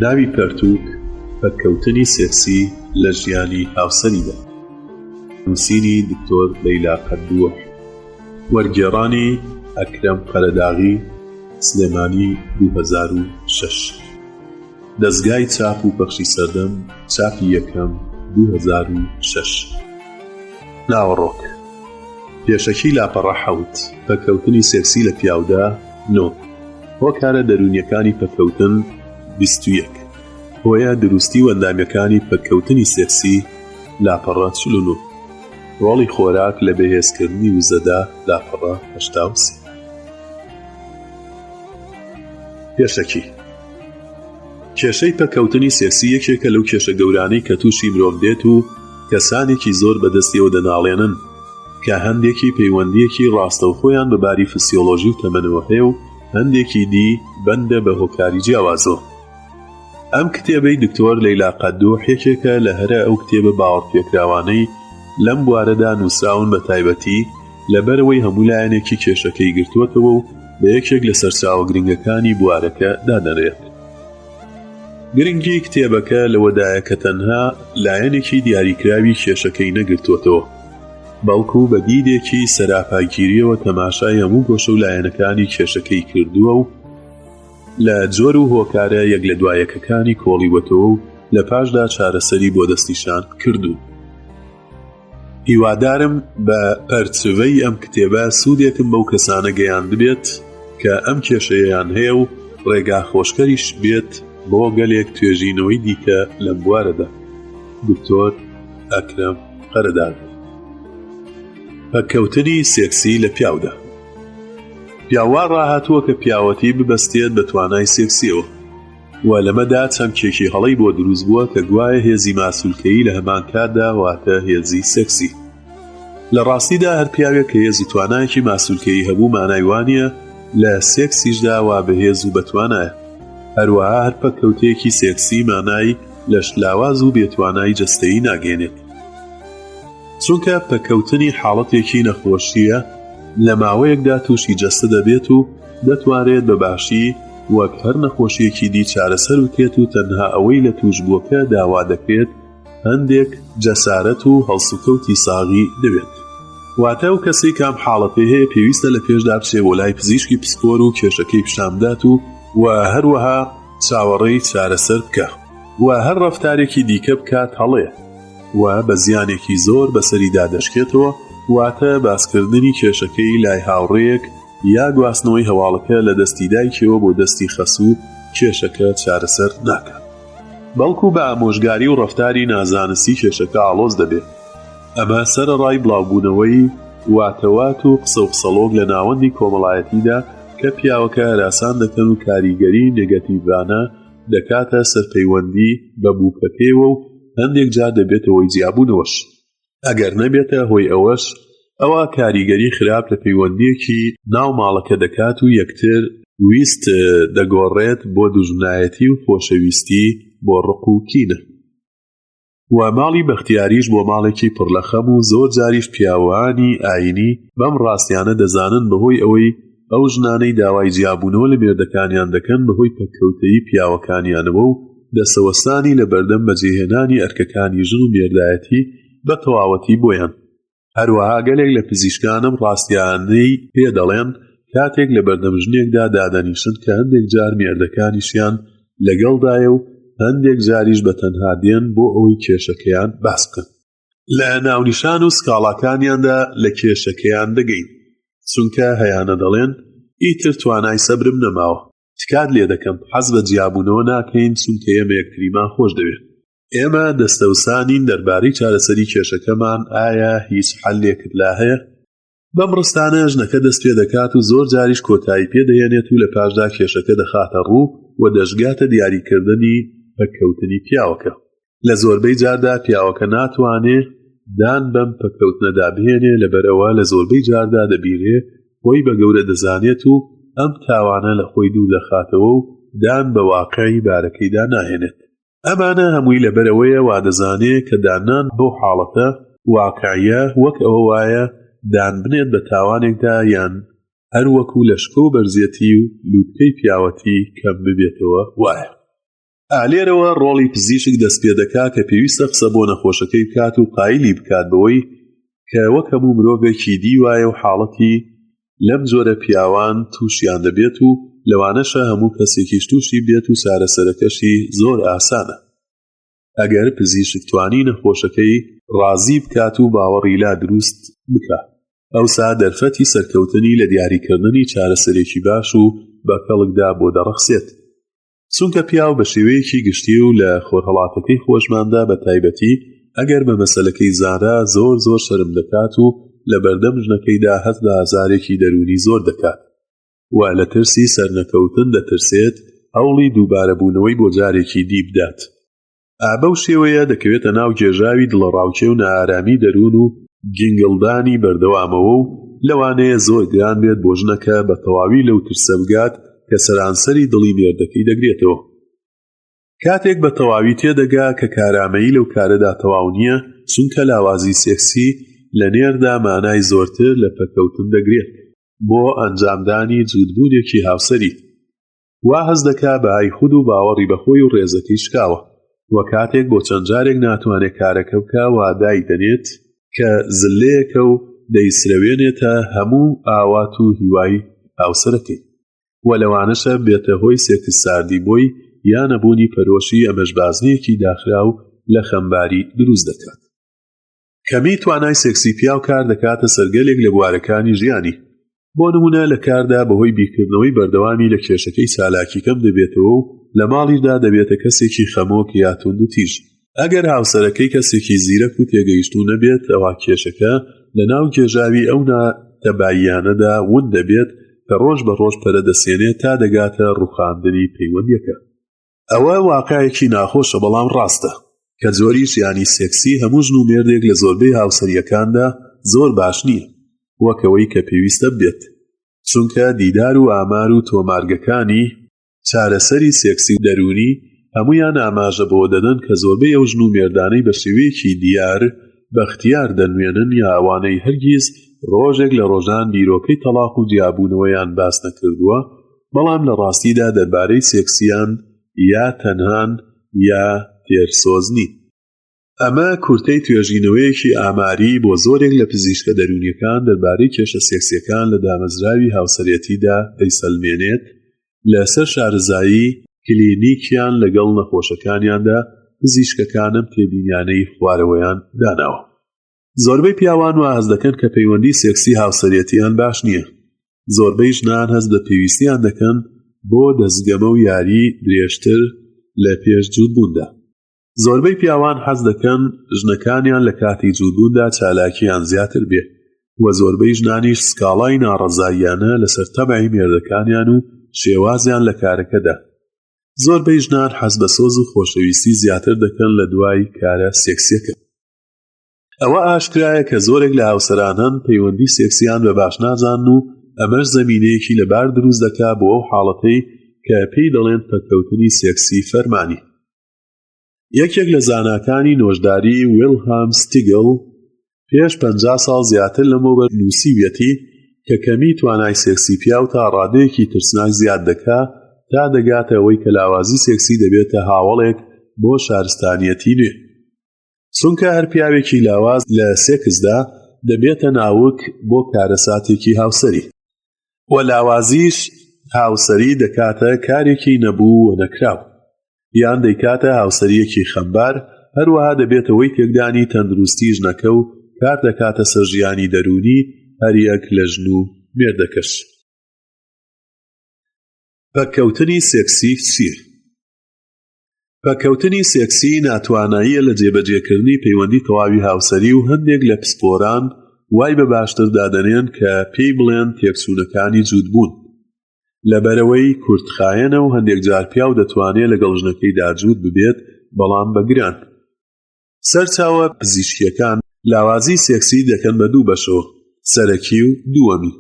ناوی پەرتووک، پەککەوتنی سێکسی لە ژیانی هاوسەریدا. نووسینی دکتۆر لەیلا قەدوح. وەرگێڕانی ئەکرەم قەرەداغی، سلێمانی 2006. دەزگای چاپ و پەخشی سەردەم، چاپی یەکەم، 2006. ناوەڕۆک، پێشەکی لاپەڕە حەوت، پەککەوتنی سێکسی لە پیاودا، نۆ. هۆکارە دەروونییەکانی پەککەوتن، 21. هۆیە دروستی و ئەندامییەکانی پەککەوتنی سێکسی، لاپەڕە 49. ڕۆڵی خۆراک لە بەهێزکردنی وزەدا، لاپەڕە 83. پێشەکی. کێشەی پەککەوتنی سێکسی یەکێکە لەو کێشە گەورانەی کە تووشی مرۆڤ دێت و کەسانێکی زۆر بەدەستیەوە دەناڵێنن کە هەندێکی پەیوەندییەکی ڕاستەوخۆیان بە باری فسیۆلۆژی و تەمەنەوە هەیە و هەندێکی دی بەندە بە هۆکاری جیاوازەوە. ئەم کتێبەی دکتۆر لەیلا قەدوح یەکێکە لە هەرە ئەو کتێبە باوەڕپێکراوانەی لەم بوارەدا نووسراون بەتایبەتی لەبەرئەوەی هەموو لایەنێکی کێشەکەی گرتووەتەوە و بە یەکێک لە سەرچاوە گرنگەکانی بوارەکە دادەنرێت. گرنگی کتێبەکە لەوەدایە کە تەنها لایەنێکی دیاریکراوی کێشەکەی نەگرتووەتەوە، بەڵکو بە دیدێکی سەراپاگیرییەوە تەماشای هەموو گۆشە و لایەنەکانی کێشەکەی کردووە و لە جۆر و هۆکارە یەک لە دوایەکەکانی کۆڵیوەتەوە و لە پاشدا چارەسەری بۆ دەستنیشان کردوون. هیوادارم بە پەرچڤەی ئەم کتێبە سوودێکم بەو کەسانە گەیاندبێت کە ئەم کێشەیەیان هەیە و ڕێگا خۆشکەریش بێت بۆ گەلێک توێژینەوەی دیکە لەم بوارەدا. دکتۆر ئەکرەم قەرەداغی. پەککەوتنی سێکسی لە پیاودا. پیاو وا ڕاهاتووە کە پیاوەتی ببەستێت بە توانای سێکسیەوە. و لەمەدا چەمکێکی هەڵەی بۆ دروست بووە کە گوایە هێزی ماسولکەیی لە هەمان کاتدا واتە هێزی سێکسی. لە ڕاستیدا هەر پیاوێک کە هێز و توانایەکی ماسولکەیی هەبوو مانای وانیە لە سێکسیشدا وا بەهێز و بەتوانایە. هەروەها هەر پەککەوتەیەکی سێکسی مانای لەشلاواز و بێتوانای جەستەیی ناگەیەنێت. چونکە پەککەوتنی حاڵەتێکی نەخۆشییە لە ماوەیەکدا تووشی جەستە دەبێت و دەتوانرێت بە باشی وەک هەر نەخۆشییەکی دی چارەسەر بکرێت و تەنها ئەوەی لە تووشبووەکە داوا دەکرێت هەندێک جەسارەت و هەڵسوکەوتی ساغی دەوێت. واتە ئەو کەسەی کە ئەم حاڵەتەی هەیە پێویستە لە پێشدا بچێ بۆ لای پزیشکی پسپۆر و کێشەکەی پیشان بدات و و هەروەها چاوەڕێی چارەسەر بکا و هەر ڕەفتارێکی دیکە بکات هەڵەیە. و بە زیانێکی زۆر بەسەریدا دەشکێتەوە، واتە باسکردنی کێشەکەی لای هاوڕێیەک یا گواستنەوەی هەواڵەکە لە دەستی دایکیەوە بۆ دەستی خەسوو کێشەکە چارەسەر ناکات، بەڵکو بە ئامۆژگاری و ڕەفتاری نازانستی کێشەکە ئاڵۆز دەبێت، ئەمە سەرەڕای بڵاوبوونەوەی واتەوات و قسەوقسەڵۆک لە ناوەندی کۆمەڵایەتیدا کە پیاوەکە هەراسان دەکەن و کاریگەری نێگەتیڤانە دەکاتە سەر پەیوەندی بە بووکەکەیەوە و هەندێک جار دەبێتە هۆی جیابوونەوەش، ئەگەر نەبێتە هۆی ئەوەش ئەوا کاریگەری خراپ لە پەیوەندییەکی ناو ماڵەکە دەکات و یەکتر ویست دەگۆڕێت بۆ دوژمنایەتی و خۆشەویستی بۆ ڕق و کینە. و ماڵی بەختیاریش بۆ ماڵێکی پڕ لە خەم و زۆر جاریش پیاوانی ئاینی بەم ڕاستیانە دەزانن بەهۆی ئەوەی ئەو ژنانەی داوای جیابوونەوە لە مێردەکانیان دەکەن بەهۆی پەککەوتەیی پیاوەکانیانەوە و دەستەوەستانی لە بەردەم بەجێهێنانی ئەرکەکانی ژن و مێردایەتی بە تەواوەتی بۆیان هەروەها گەلێک لە پزیشکان ئەم ڕاستیانەی پێ دەڵێن کاتێک لە بەردەم ژنێکدا دادەنیشن کە هەندێک جار مێردەکانیشیان لەگەڵدایە و هەندێک جاریش بە تەنها دێن بۆ ئەوەی کێشەکەیان باس بکەن. لە ناونیشان و سکاڵاکانیاندا لە کێشەکەیان دەگەین، چونکە هەیانە دەڵێن ئیتر توانای سەبرم نەماوە، تکات لێ دەکەم حەز بە جیابوونەوە ناکەین چونکە ئێمە یەکتریمان خۆش دەوێت. ئێمە دەستەوسانین دەربارەی چارەسەری کێشەکەمان ئایا هیچ حەلێکت لا هەیە؟ بەم ڕستانە ژنەکە دەست پێ دەکات و زۆر جاریش کۆتایی پێ دەهێنێت و لە پاشدا کێشەکە دەخاتە ڕوو و دەشگاتە دیاریکردنی پەککەوتنی پیاوەکە. لە زۆربەی جاردا پیاوەکە ناتوانێ دان بەم پەککەوتنەدا بهێنێ لەبەرئەوە لە زۆربەی جاردا دەبینرێ خۆی بە گەورە دەزانێت و ئەم تاوانە لە خۆی دوور دەخاتەوە و دان بە واقعی بارەکەیدا ناهێنێت. ئەمانە هەمووی لەبەرئەوەیە وادەزانێ کە داننان بەو حاڵەتە واقعیە وەک ئەوە وایە دان بنێت بە تاوانێکدا یان هەر وەکو لە شکۆ و بەرزیەتی و لوتکەی پیاوەتی کەم ببێتەوە وایە. ئا لێرەوە ڕۆڵی پزیشک دەست پێدەکا کە پێویستە قسە بۆ نەخۆشەکەی بکات و قایلی بکات بەوەی کە وەک هەموو مرۆڤێکی دی وایە و حاڵەتی لەم جۆرە پیاوان تووشیان دەبێت و لەوانەشە هەموو کەسێکیش تووشی بێت و چارەسەرەکەشی زۆر ئاسانە ئەگەر پزیشک توانی نەخۆشەکەی ڕازی بکات و باوەڕی لا دروست بکا ئەوسا دەرفەتی سەرکەوتنی لە دیاریکردنی چارەسەرێکی باش و بەکەڵکدا بۆ دەڕەخسێت. چونکە پیاو بە شێوەیەکی گشتی و لە خۆرهەڵاتەکەی خۆشماندا بە تایبەتی ئەگەر بە مەسەلەکەی زانرا زۆر زۆر شەرم دەکات و لە بەردەم ژنەکەیدا هەست بە ئازارێکی دەروونی زۆر دەکات و لە ترسی سەرنەکەوتن دەترسێت هەوڵی دووبارەبوونەوەی بۆ جارێکی دی بدات. ئا بەو شێوەیە دەکەوێتە ناو گێژاوی دڵەڕاوکێ و نائارامی دەروون و گینگڵدانی بەردەوامەوە و لەوانەیە زۆر گران بێت بۆ ژنەکە بە تەواوی لەو ترسە بگات کە سەرانسەری دڵی مێردەکەی دەگرێتەوە. کاتێک بە تەواوی تێدەگا کە کارامەیی لەو کارەدا تەواو نییە، چونکە لاوازی سێکسی لە نێردا مانای زۆرتر لە پەکەوتن دەگرێت بۆ ئەنجامدانی جووتبوونێکی هاوسەری. وا هەست دەکا بەهای خود و باوەڕی بە خۆی و ڕێزەکەی شکاوە و کاتێک بۆ چەند جارێک ناتوانێ کارەکە بکا وا دایدەنێت کە زللەیەکە و دەیسرەوێنێتە هەموو ئاوات و هیوای هاوسەرەکەی و لەوانەشە بێتە هۆی سێکس ساردی بۆی یا نەبوونی پەرۆشی ئەمەش بازنەیەکی داخراو لە خەمباری دروست دەکات. کەمیی توانای سێکسی پیاو کار دەکاتە سەر گەلێک لە بوارەکانی ژیانی، بۆ نموونە لە کاردا بەهۆی بیرکردنەوەی بەردەوامی لە کێشەکەی چالاکی کەم دەبێتەوە و لە ماڵیشدا دەبێتە کەسێکی خەمۆک یا توندوتیژ. ئەگەر هاوسەرەکەی کەسێکی زیرەک و تێگەیشتوو نەبێت ئەوا کێشەکە لەناو گێژاوی ئەو ناتەباییانەدا ون دەبێت کە ڕۆژ بە ڕۆژ پەرە دەسێنێت تا دەگاتە ڕووخاندنی پەیوەندییەکە. ئەوە واقعێکی ناخۆشە بەڵام ڕاستە کە جۆری ژیانی سێکسی هەموو ژن و مێردێک لە زۆربەی هاوسەرییەکاندا زۆر باش نییە وەک ئەوەی کە پێویستە بێت چونکە دیدار و ئامار و تۆمارگەکانی چارەسەری سێکسی و دەروونی هەموویان ئاماژە بەوە دەدەن کە زۆربەی ئەو ژن و مێردانەی بە شێوەیەکی دیار بەختیار دەنوێنن یا ئەوانەی هەرگیز ڕۆژێک لە ڕۆژان بیرۆکەی تەڵاق و جیابوونەوەیان باس نەکردووە بەڵام لە ڕاستیدا دەربارەی سێکسیان یا تەنهان یا تێرسۆز نین. ئەمە کورتەی توێژینەوەیەکی ئاماری بۆ زۆرێک لە پزیشکە دەروونیەکان دەربارەی کێشە سێکسیەکان لە دامەزراوی هاوسەرێتیدا دەیسەلمێنێت، لەسەر شارەزایی کلینیکیان لەگەڵ نەخۆشەکانیاندا پزیشکەکان ئەم تێبینیانەی خوارەوەیان داناوە. زۆربەی پیاوان وا هەست دەکەن کە پەیوەندی سێکسی هاوسەرێتیان باش نییە. زۆربەی ژنان هەست بە پێویستیان دەکەن بۆ دەستگەمە و یاری درێژتر لە پێش جووتبووندا. زۆربەی پیاوان حەز دەکەن ژنەکانیان لە کاتی جووتبووندا چالاکییان زیاتر بێ و زۆربەی ژنانیش سکاڵای ناڕەزاییانە لەسەر تەبعی مێردەکانیان و شێوازیان لە کارەکەدا. زۆربەی ژنان حەز بە سۆز و خۆشەویستی زیاتر دەکەن لە دوای کارە سێکسیەکە. ئەوە ئاشکرایە کە زۆرێک لە هاوسەران هەن پەیوەندی سێکسیان بە باش نازانن و ئەمەش زەمینەیەکی لەبار دروست دەکا بۆ ئەو حاڵەتەی کە پێی دەڵێن پەککەوتنی سێکسی فەرمانی. یەکێک لە زاناکانی نۆژداری ویلهام ستیگل پێش 50 ساڵ زیاتر لەمەوبەر نووسیویەتی کە کەمی توانای سێکسی پیاو تا ڕادەیەکی ترسناک زیاد دەکا تا دەگاتە ئەوەی کە لاوازی سێکسی دەبێتە هاوەڵێک بۆ شارستانیەتی نوێ. چونکە هەر پیاوێکی لاواز لە سێکسدا دەبێتە ناوک بۆ کارەساتێکی هاوسەری و لاوازیش هاوسەری دەکاتە کارێکی نەبوو و نەکراو یان دەیکاتە هاوسەریەکی خەمبار، هەروەها دەبێتە هۆی تێکدانی تەندروستی ژنەکە و کار دەکاتە سەر ژیانی دەروونی هەریەک لە ژن و مێردەکەش. پەککەوتنی سێکسی چییە؟ پەککەوتنی سێکسی ناتواناییە لە جێبەجێکردنی پەیوەندی تەواوی هاوسەری و هەندێک لە پسپۆران وای بە باشتر دادەنێن کە پێی بڵێن تێکچوونەکانی جووتبوون لەبەرئەوەی کورتخایەنە و هەندێک جار پیاو دەتوانێت لەگەڵ ژنەکەیدا جووت ببێت بەڵام بە گران. سەرچاوە پزیشکییەکان لاوازی سێکسی دەکەن بە دوو بەشەوە، سەرەکی و دووەمی.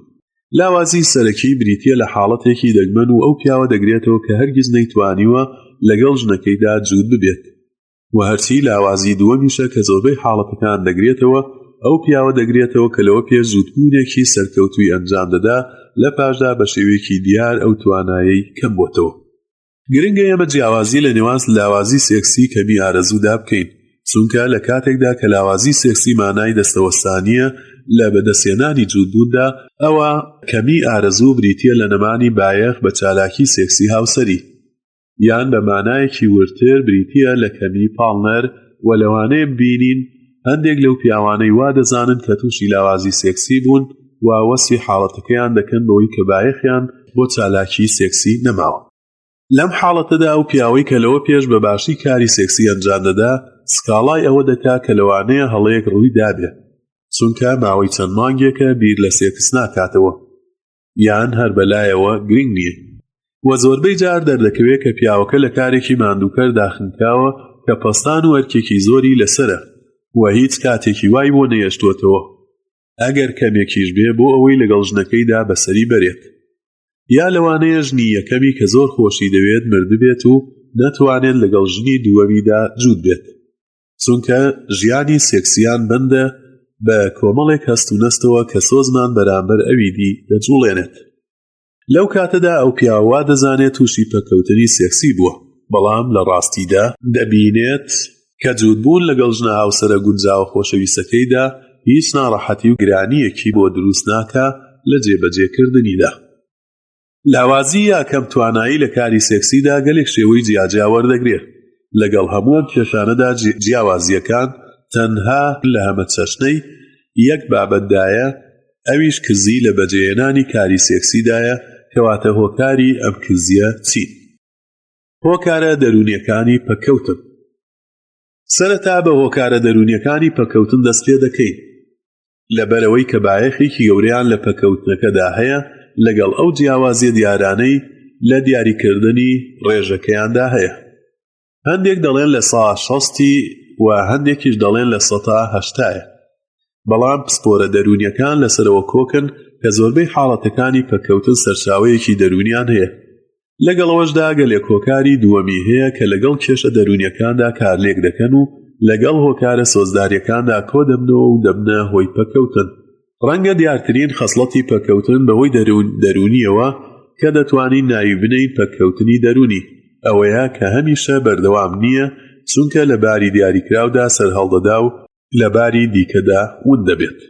لاوازی سەرەکی بریتییە لە حاڵەتێکی دەگمەن و ئەو پیاوە دەگرێتەوە کە هەرگیز نەیتوانیوە لەگەڵ ژنەکەیدا جووت ببێت و هەرچی لاوازی دووەمیشە کە زۆربەی حاڵەتەکان دەگرێتەوە ئەو پیاوە دەگرێتەوە کە لەوە پێش جووتبوونێکی سەرکەوتووی ئەنجام دەدا لە پاشدا بە شێوەیەکی دیار ئەو توانایەی کەم بۆتەوە. گرنگە ئێمە جیاوازی لە نێوان لاوازی سێکسی کەمی ئارەزوودا بکەین، چونکە لە کاتێکدا کە لاوازی سێکسی مانای دەستەوەستانییە لە بەدەستهێنانی جووتبووندا، ئەوا کەمی ئارەزوو بریتییە لە نەمانی بایەخ بە چالاکی سێکسی هاوسەری، یان بە مانایەکی وردتر بریتییە لە کەمی پاڵنەر و لەوانەیە ببینین هەندێک لەو پیاوانەی وا دەزانن کە تووشی لاوازی سێکسی بوون و وەسفی حاڵەتەکەیان دەکەن بەوەی کە بایەخیان بۆ چالاکیی سێکسی نەماوە. لەم حاڵەتەدا ئەو پیاوەی کە لەوە پێش بە باشی کاری سێکسی ئەنجام دەدا سکاڵای ئەوە دەکا کە لەوانەیە هەڵەیەک ڕووی دابێ چونکە ماوەی چەند مانگێکە بیر لە سێکس ناکاتەوە یان هەر بەلایەوە گرنگ نییە و زۆربەی جار دەردەکەوێت کە پیاوەکە لە کارێکی ماندووکەردا خنکاوە کە پەستان و ئەرکێکی زۆری لەسەرە و هیچ کاتێکی وای بۆ نەهێشتووەتەوە ئەگەر کەمێکیش بێ بۆ ئەوەی لەگەڵ ژنەکەیدا بەسەری بەرێت. یا لەوانەیە ژنی یەکەمی کە زۆر خۆشی دەوێت مردبێت و نەتوانێت لەگەڵ ژنی دووەمیدا جووت بێت چونکە ژیانی سێکسیان بەندە بە کۆمەڵێک هەست و نەستەوە کە سۆزمان بەرامبەر ئەوی دی دەجوڵێنێت. لەو کاتەدا ئەو پیاوە وا دەزانێت تووشی پەککەوتنی سێکسی بووە، بەڵام لە ڕاستیدا، دەبینێت کە جووتبوون لەگەڵ ژنە هاوسەرە گونجاوە خۆشەویستەکەیدا هیچ ناڕەحەتی و گرانییەکی بۆ دروست ناکا لە جێبەجێکردنیدا. لاوازی یا کەمتوانایی لە کاری سێکسیدا گەلێک شێوەی جیاجیا وەردەگرێ، لەگەڵ هەموو ئەم کێشانەدا جیاوازییەکان تەنها لە هەمەچەشنەی یەک بابەتدایە، ئەویش کزی لە بەجێهێنانی کاری سێکسیدایە، کەواتە هۆکاری ئەم کزییە چین؟ هۆکارە دەروونییەکانی پەککەوتن. سەرەتا بە هۆکارە دەروونییەکانی پەککەوتن دەست پێ دەکەین، لەبەرئەوەی کە بایەخێکی گەورەیان لە پەککەوتنەکەدا هەیە لەگەڵ ئەو جیاوازییە دیارانەی لە دیاریکردنی ڕێژەکەیاندا هەیە. هەندێک دەڵێن لە سا شەستی و هەندێکیش دەڵێن لە سەتا هەشتایە. بەڵام پسپۆرە دەروونیەکان لەسەرەوە کۆکن کە زۆربەی حاڵەتەکانی پەککەوتن سەرچاوەیەکی دەروونیان هەیە. لەگەڵ ئەوەشدا گەلێک هۆکاری دووەمی هەیە کە لەگەڵ کێشە دەروونیەکاندا کارلێک دەکەن و لەگەڵ هۆکارە سۆزداریەکاندا کۆدەبنەوە و دەبنە هۆی پەککەوتن. ڕەنگە دیارترین خەسڵەتی پەککەوتن بەهۆی دەروونیەوە کە دەتوانین ناوی بنێین پەککەوتنی دەروونی، ئەوەیە کە هەمیشە بەردەوام نییە چونکە لە باری دیاریکراودا سەرهەڵدەدا و لە باری دیکەدا ون دەبێت.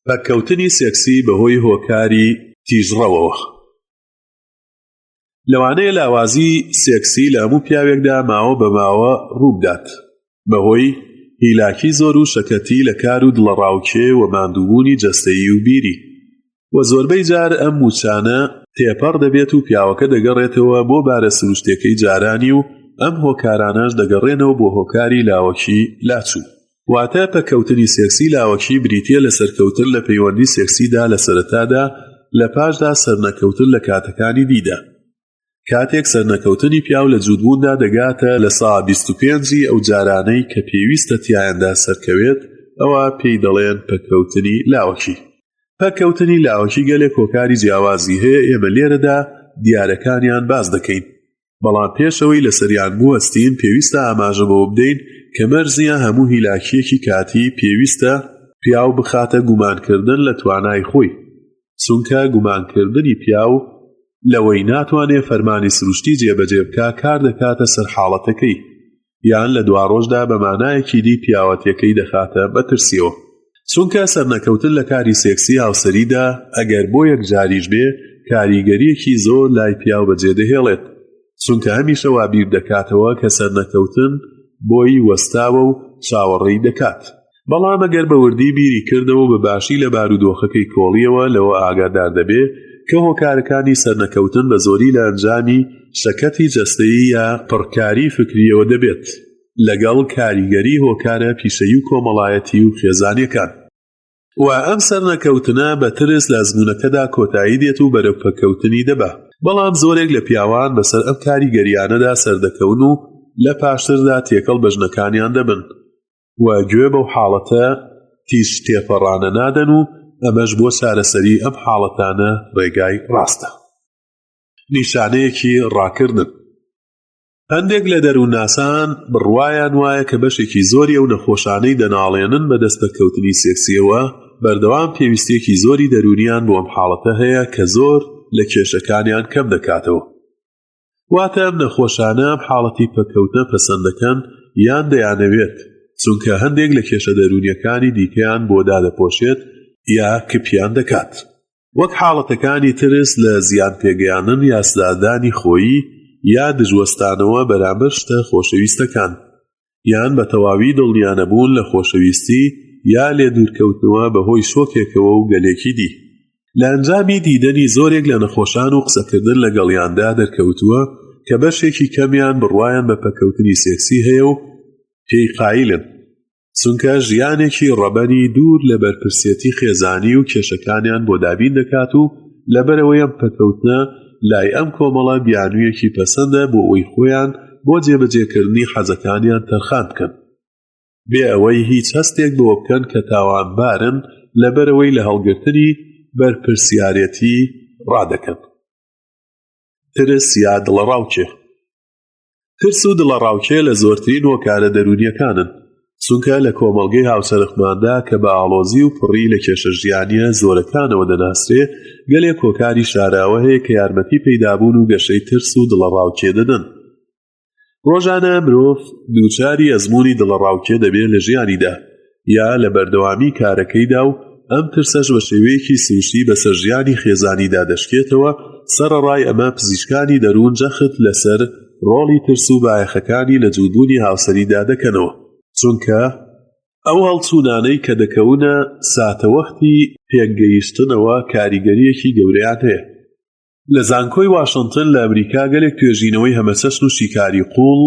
پەککەوتنی سێکسی بەهۆی هۆکاری تیژڕەوەوە. لەوانەیە لاوازی سێکسی لە هەموو پیاوێکدا ماوە بە ماوە ڕووبدات بەهۆی هیلاکی زۆر و شەکەتی لە کار و دڵەڕاوکێ و ماندووبوونی جەستەیی و بیری و زۆربەی جار ئەم موچانە تێپەڕ دەبێت و پیاوەکە دەگەڕێتەوە بۆ بارە سروشتیەکەی جارانی و ئەم هۆکارانەش دەگەڕێنەوە بۆ هۆکاری لاوەکی لاچوو. واتە پەککەوتنی سێکسی لاوەکی بریتییە لە سەرکەوتن لە پەیوەندی سێکسیدا لە سەرەتادا، لە پاشدا سەرنەکەوتن لە کاتەکانی دیدا. کاتێک سەرنەکەوتنی پیاو لە جووتبووندا دەگاتە 25% ی ئەو جارانەی کە پێویستە تیایاندا سەرکەوێت، ئەوا پێی دەڵێن پەککەوتنی لاوەکی. پەککەوتنی لاوەکی گەلێک هۆکاری جیاوازی هەیە ئێمە لێرەدا دیارەکانیان باس دەکەین. بەڵام پێش ئەوەی لەسەریان بوەستین پێویستە ئاماژە بەوە بدەین کە مەرج نییە هەموو هیلاکییەکی کاتی پێویستە پیاو بخاتە گومانکردن لە توانای خۆی، چونکە گومانکردنی پیاو لەوەی ناتوانێ فەرمانی سروشتی جێبەجێ بکا کار دەکاتە سەر حاڵەتەکەی، یان لە دواڕۆژدا بە مانایەکی دی پیاوەتیەکەی دەخاتە مەترسیەوە. چونکە سەرنەکەوتن لە کاری سێکسی هاوسەریدا ئەگەر بۆ یەکجاریش بێ کاریگەریەکی زۆر لای پیاو بەجێ دەهێڵێت، چونکە هەمیشە وا بیر دەکاتەوە کە سەرنەکەوتن بۆی وەستاوە و چاوەڕێی دەکات. بەڵام ئەگەر بە وردی بیری کردەوە و بە باشی لە بارودۆخەکەی کۆڵیەوە لەوە ئاگادار دەبێ کە هۆکارەکانی سەرنەکەوتن بە زۆری لە ئەنجامی شەکەتی جەستەیی یا پڕکاری فکریەوە دەبێت لەگەڵ کاریگەری هۆکارە پیشەیی و کۆمەڵایەتی و خێزانیەکان و ئەم سەرنەکەوتنە بە ترس لە ئەزموونەکەدا کۆتایی دێت و بەرەو پەککەوتنی دەبا. بەڵام زۆرێک لە پیاوان بەسەر ئەم کاریگەریانەدا سەردەکەون و لە پاشتردا تێکەڵ بە ژنەکانیان دەبن. و گوێ بەو حاڵەتە تیژ تێپەڕانە نادەن و ئەمەش بۆ چارەسەری ئەم حاڵەتانە ڕێگای ڕاستە. نیشانەیەکی ڕاکردن. هەندێک لە دەروونناسان بڕوایان وایە کە بەشێکی زۆری ئەو نەخۆشانەی دەناڵێنن بەدەست پەککەوتنی سێکسییەوە بەردەوام پێویستییەکی زۆری دەروونیان بۆ ئەم حاڵەتە هەیە کە زۆر لە کێشەکانیان کەم دەکاتەوە. واتە ئەم نەخۆشانە ئەم حاڵەتی پەککەوتنە پەسەند دەکەن یان دەیانەوێت، چونکە هەندێک لە کێشە دەروونییەکانی دیکەیان بۆ دادەپۆشێت یا کپیان دەکات. وەک حاڵەتەکانی ترس لە زیانپێگەیاندن یا سزادانی خۆیی یا دژوەستانەوە بەرامبەر شتە خۆشەویستەکان، یان بە تەواوی دڵنیانەبوون لە خۆشەویستی یا لێدوورکەوتنەوە بەهۆی شۆکێکەوە و گەلێکی دی. لە ئەنجامی دیدەنی زۆرێک لە نەخۆشان و قسەکردن لەگەڵیاندا دەرکەوتووە کە بەشێکی کەمیان بڕوایان بە پەککەوتنی سێکسی هەیە و پێی قایلن، چونکە ژیانێکی ڕەبەنی دوور لە بەرپرسێتی خێزانی و کێشەکانیان بۆ دابین دەکات و لەبەرئەوەی ئەم پەکەوتنە لای ئەم کۆمەڵە بیانوویەکی پەسەندە بۆ ئەوەی خۆیان بۆ جێبەجێکردنی حەزەکانیان تەرخان بکەن بێ ئەوەی هیچ هەستێک بەوە بکەن کە تاوانبارن لەبەرئەوەی لە هەڵگرتنی بەرپرسیارێتی ڕادەکەن. ترس یا دڵەڕاوکێ. ترس و دڵەڕاوکێ لە زۆرترین هۆکارە دەروونییەکانن، چونکە لە کۆمەڵگەی هاوچەرخماندا کە بە ئاڵۆزی و پڕی لە کێشە ژیانییە زۆرەکانەوە دەناسرێ، گەلێک هۆکاری شاراوە هەیە کە یارمەتی پەیدابوون و گەشەی ترس و دڵەڕاوکێ دەدەن. ڕۆژانە مرۆڤ دووچاری ئەزموونی دڵەڕاوکێ دەبێ لە ژیانیدا، یا لە بەردەوامی کارەکەیدا و ئەم ترسەش بە شێوەیەکی سروشتی بەسەر ژیانی خێزانیدا دەشکێتەوە، سەرەڕای ئەمە پزیشکانی دەروون جەخت لەسەر ڕۆڵی ترس و بایەخەکانی لە جووتبوونی هاوسەریدا دەکەنەوە، چونکە ئەو هەڵچوونانەی کە دەکەونە ساتەوەختی پێکگەیشتنەوە کاریگەرییەکی گەورەیان هەیە. لە زانکۆی واشنتن لە ئەمریکا گەلێک توێژینەوەی هەمەچەشن و شیکاری قووڵ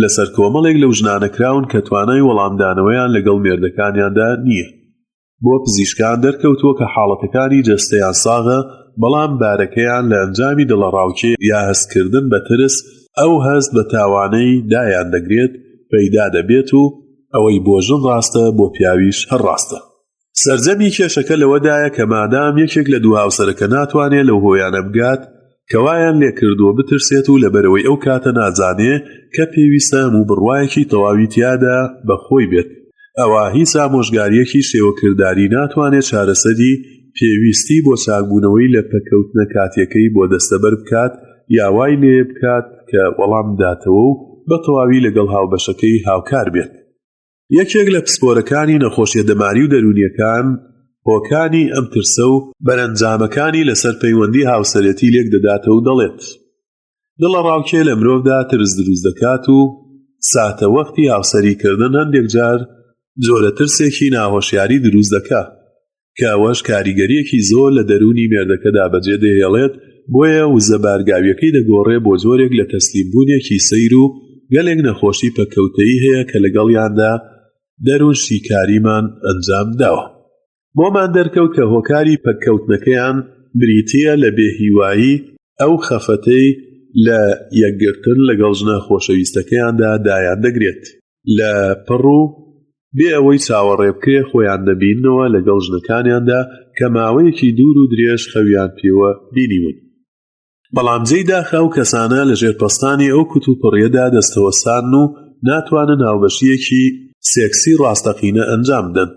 لەسەر کۆمەڵێک لەو ژنانە کراون کە توانای وەڵامدانەوەیان لەگەڵ مێردەکانیاندا نییە. بۆ پزیشکان دەرکەوتووە کە حاڵەتەکانی جەستەیان ساغە، بەڵام بارەکەیان لە ئەنجامی دڵەڕاوکێ یا هەستکردن بە ترس، ئەو هەست بە تاوانەی دایان دەگرێت، پەیدا دەبێت و ئەوەی بۆ ژن ڕاستە بۆ پیاویش هەر ڕاستە. سەرجەمی کێشەکە لەوەدایە کە مادام یەکێک لە دوو هاوسەرەکە ناتوانێ لەو هۆیانە بگات کە وایان لێکردووە بترسێت و لەبەرئەوەی ئەو کاتە نازانێ کە پێویستە هەموو بڕوایەکی تەواوی تیادا بە خۆی بێت ئەوا هیچ ئامۆژگارییەکی شێوە کرداری ناتوانێ چارەسەری پێویستی بۆ چاکبوونەوەی لە پەککەوتنە کاتیەکەی بۆ دەستەبەر بکات یا وای لێ بکات کە وەڵام بداتەوە و بە تەواوی لەگەڵ هاوبەشەکەی هاوکار بێت. یەکێک لە پسپۆرەکانی نەخۆشیە دەماری و دەروونیەکان هۆکانی ئەم ترسە و بەرەنجامەکانی لەسەر پەیوەندی هاوسەرێتی لێک دەداتەوە و دەڵێت، دڵەڕاوکێ لە مرۆڤدا ترس دروست دەکات و ساتەوەختی هاوسەریکردن هەندێک جار جۆرە ترسێکی ناهۆشیاری دروست دەکا کە ئەوەش کاریگەرییەکی زۆر لە دەروونی مێردەکەدا بەجێ دەهێڵێت، بۆیە وزە بارگاوییەکەی دەگۆڕێ بۆ جۆرێک لە تەسلیمبوونێکی سەیر و گەلێک نەخۆشی پەککەوتەیی هەیە کە لەگەڵیاندا دەروونشیکاریمان ئەنجام داوە. بۆمان دەرکەوت کە هۆکاری پەککەوتنەکەیان بریتییە لە بێهیوایی، ئەو خەفەتەی لە یەکگرتن لەگەڵ ژنە خۆشەویستەکەیاندا دایان دەگرێت. لە پڕ و بێ ئەوەی چاوەڕێ بکرێ خۆیان دەبیننەوە لەگەڵ ژنەکانیاندا کە ماوەیەکی دوور و درێژ خەویان پێوە بینیون. بەڵام جێی داخە ئەو کەسانە لە ژێر پەستانی ئەو کوتوپڕیەدا دەستەوەستانن و ناتوانن هاوبەشییەکی سێکسی ڕاستەقینە ئەنجام بدەن.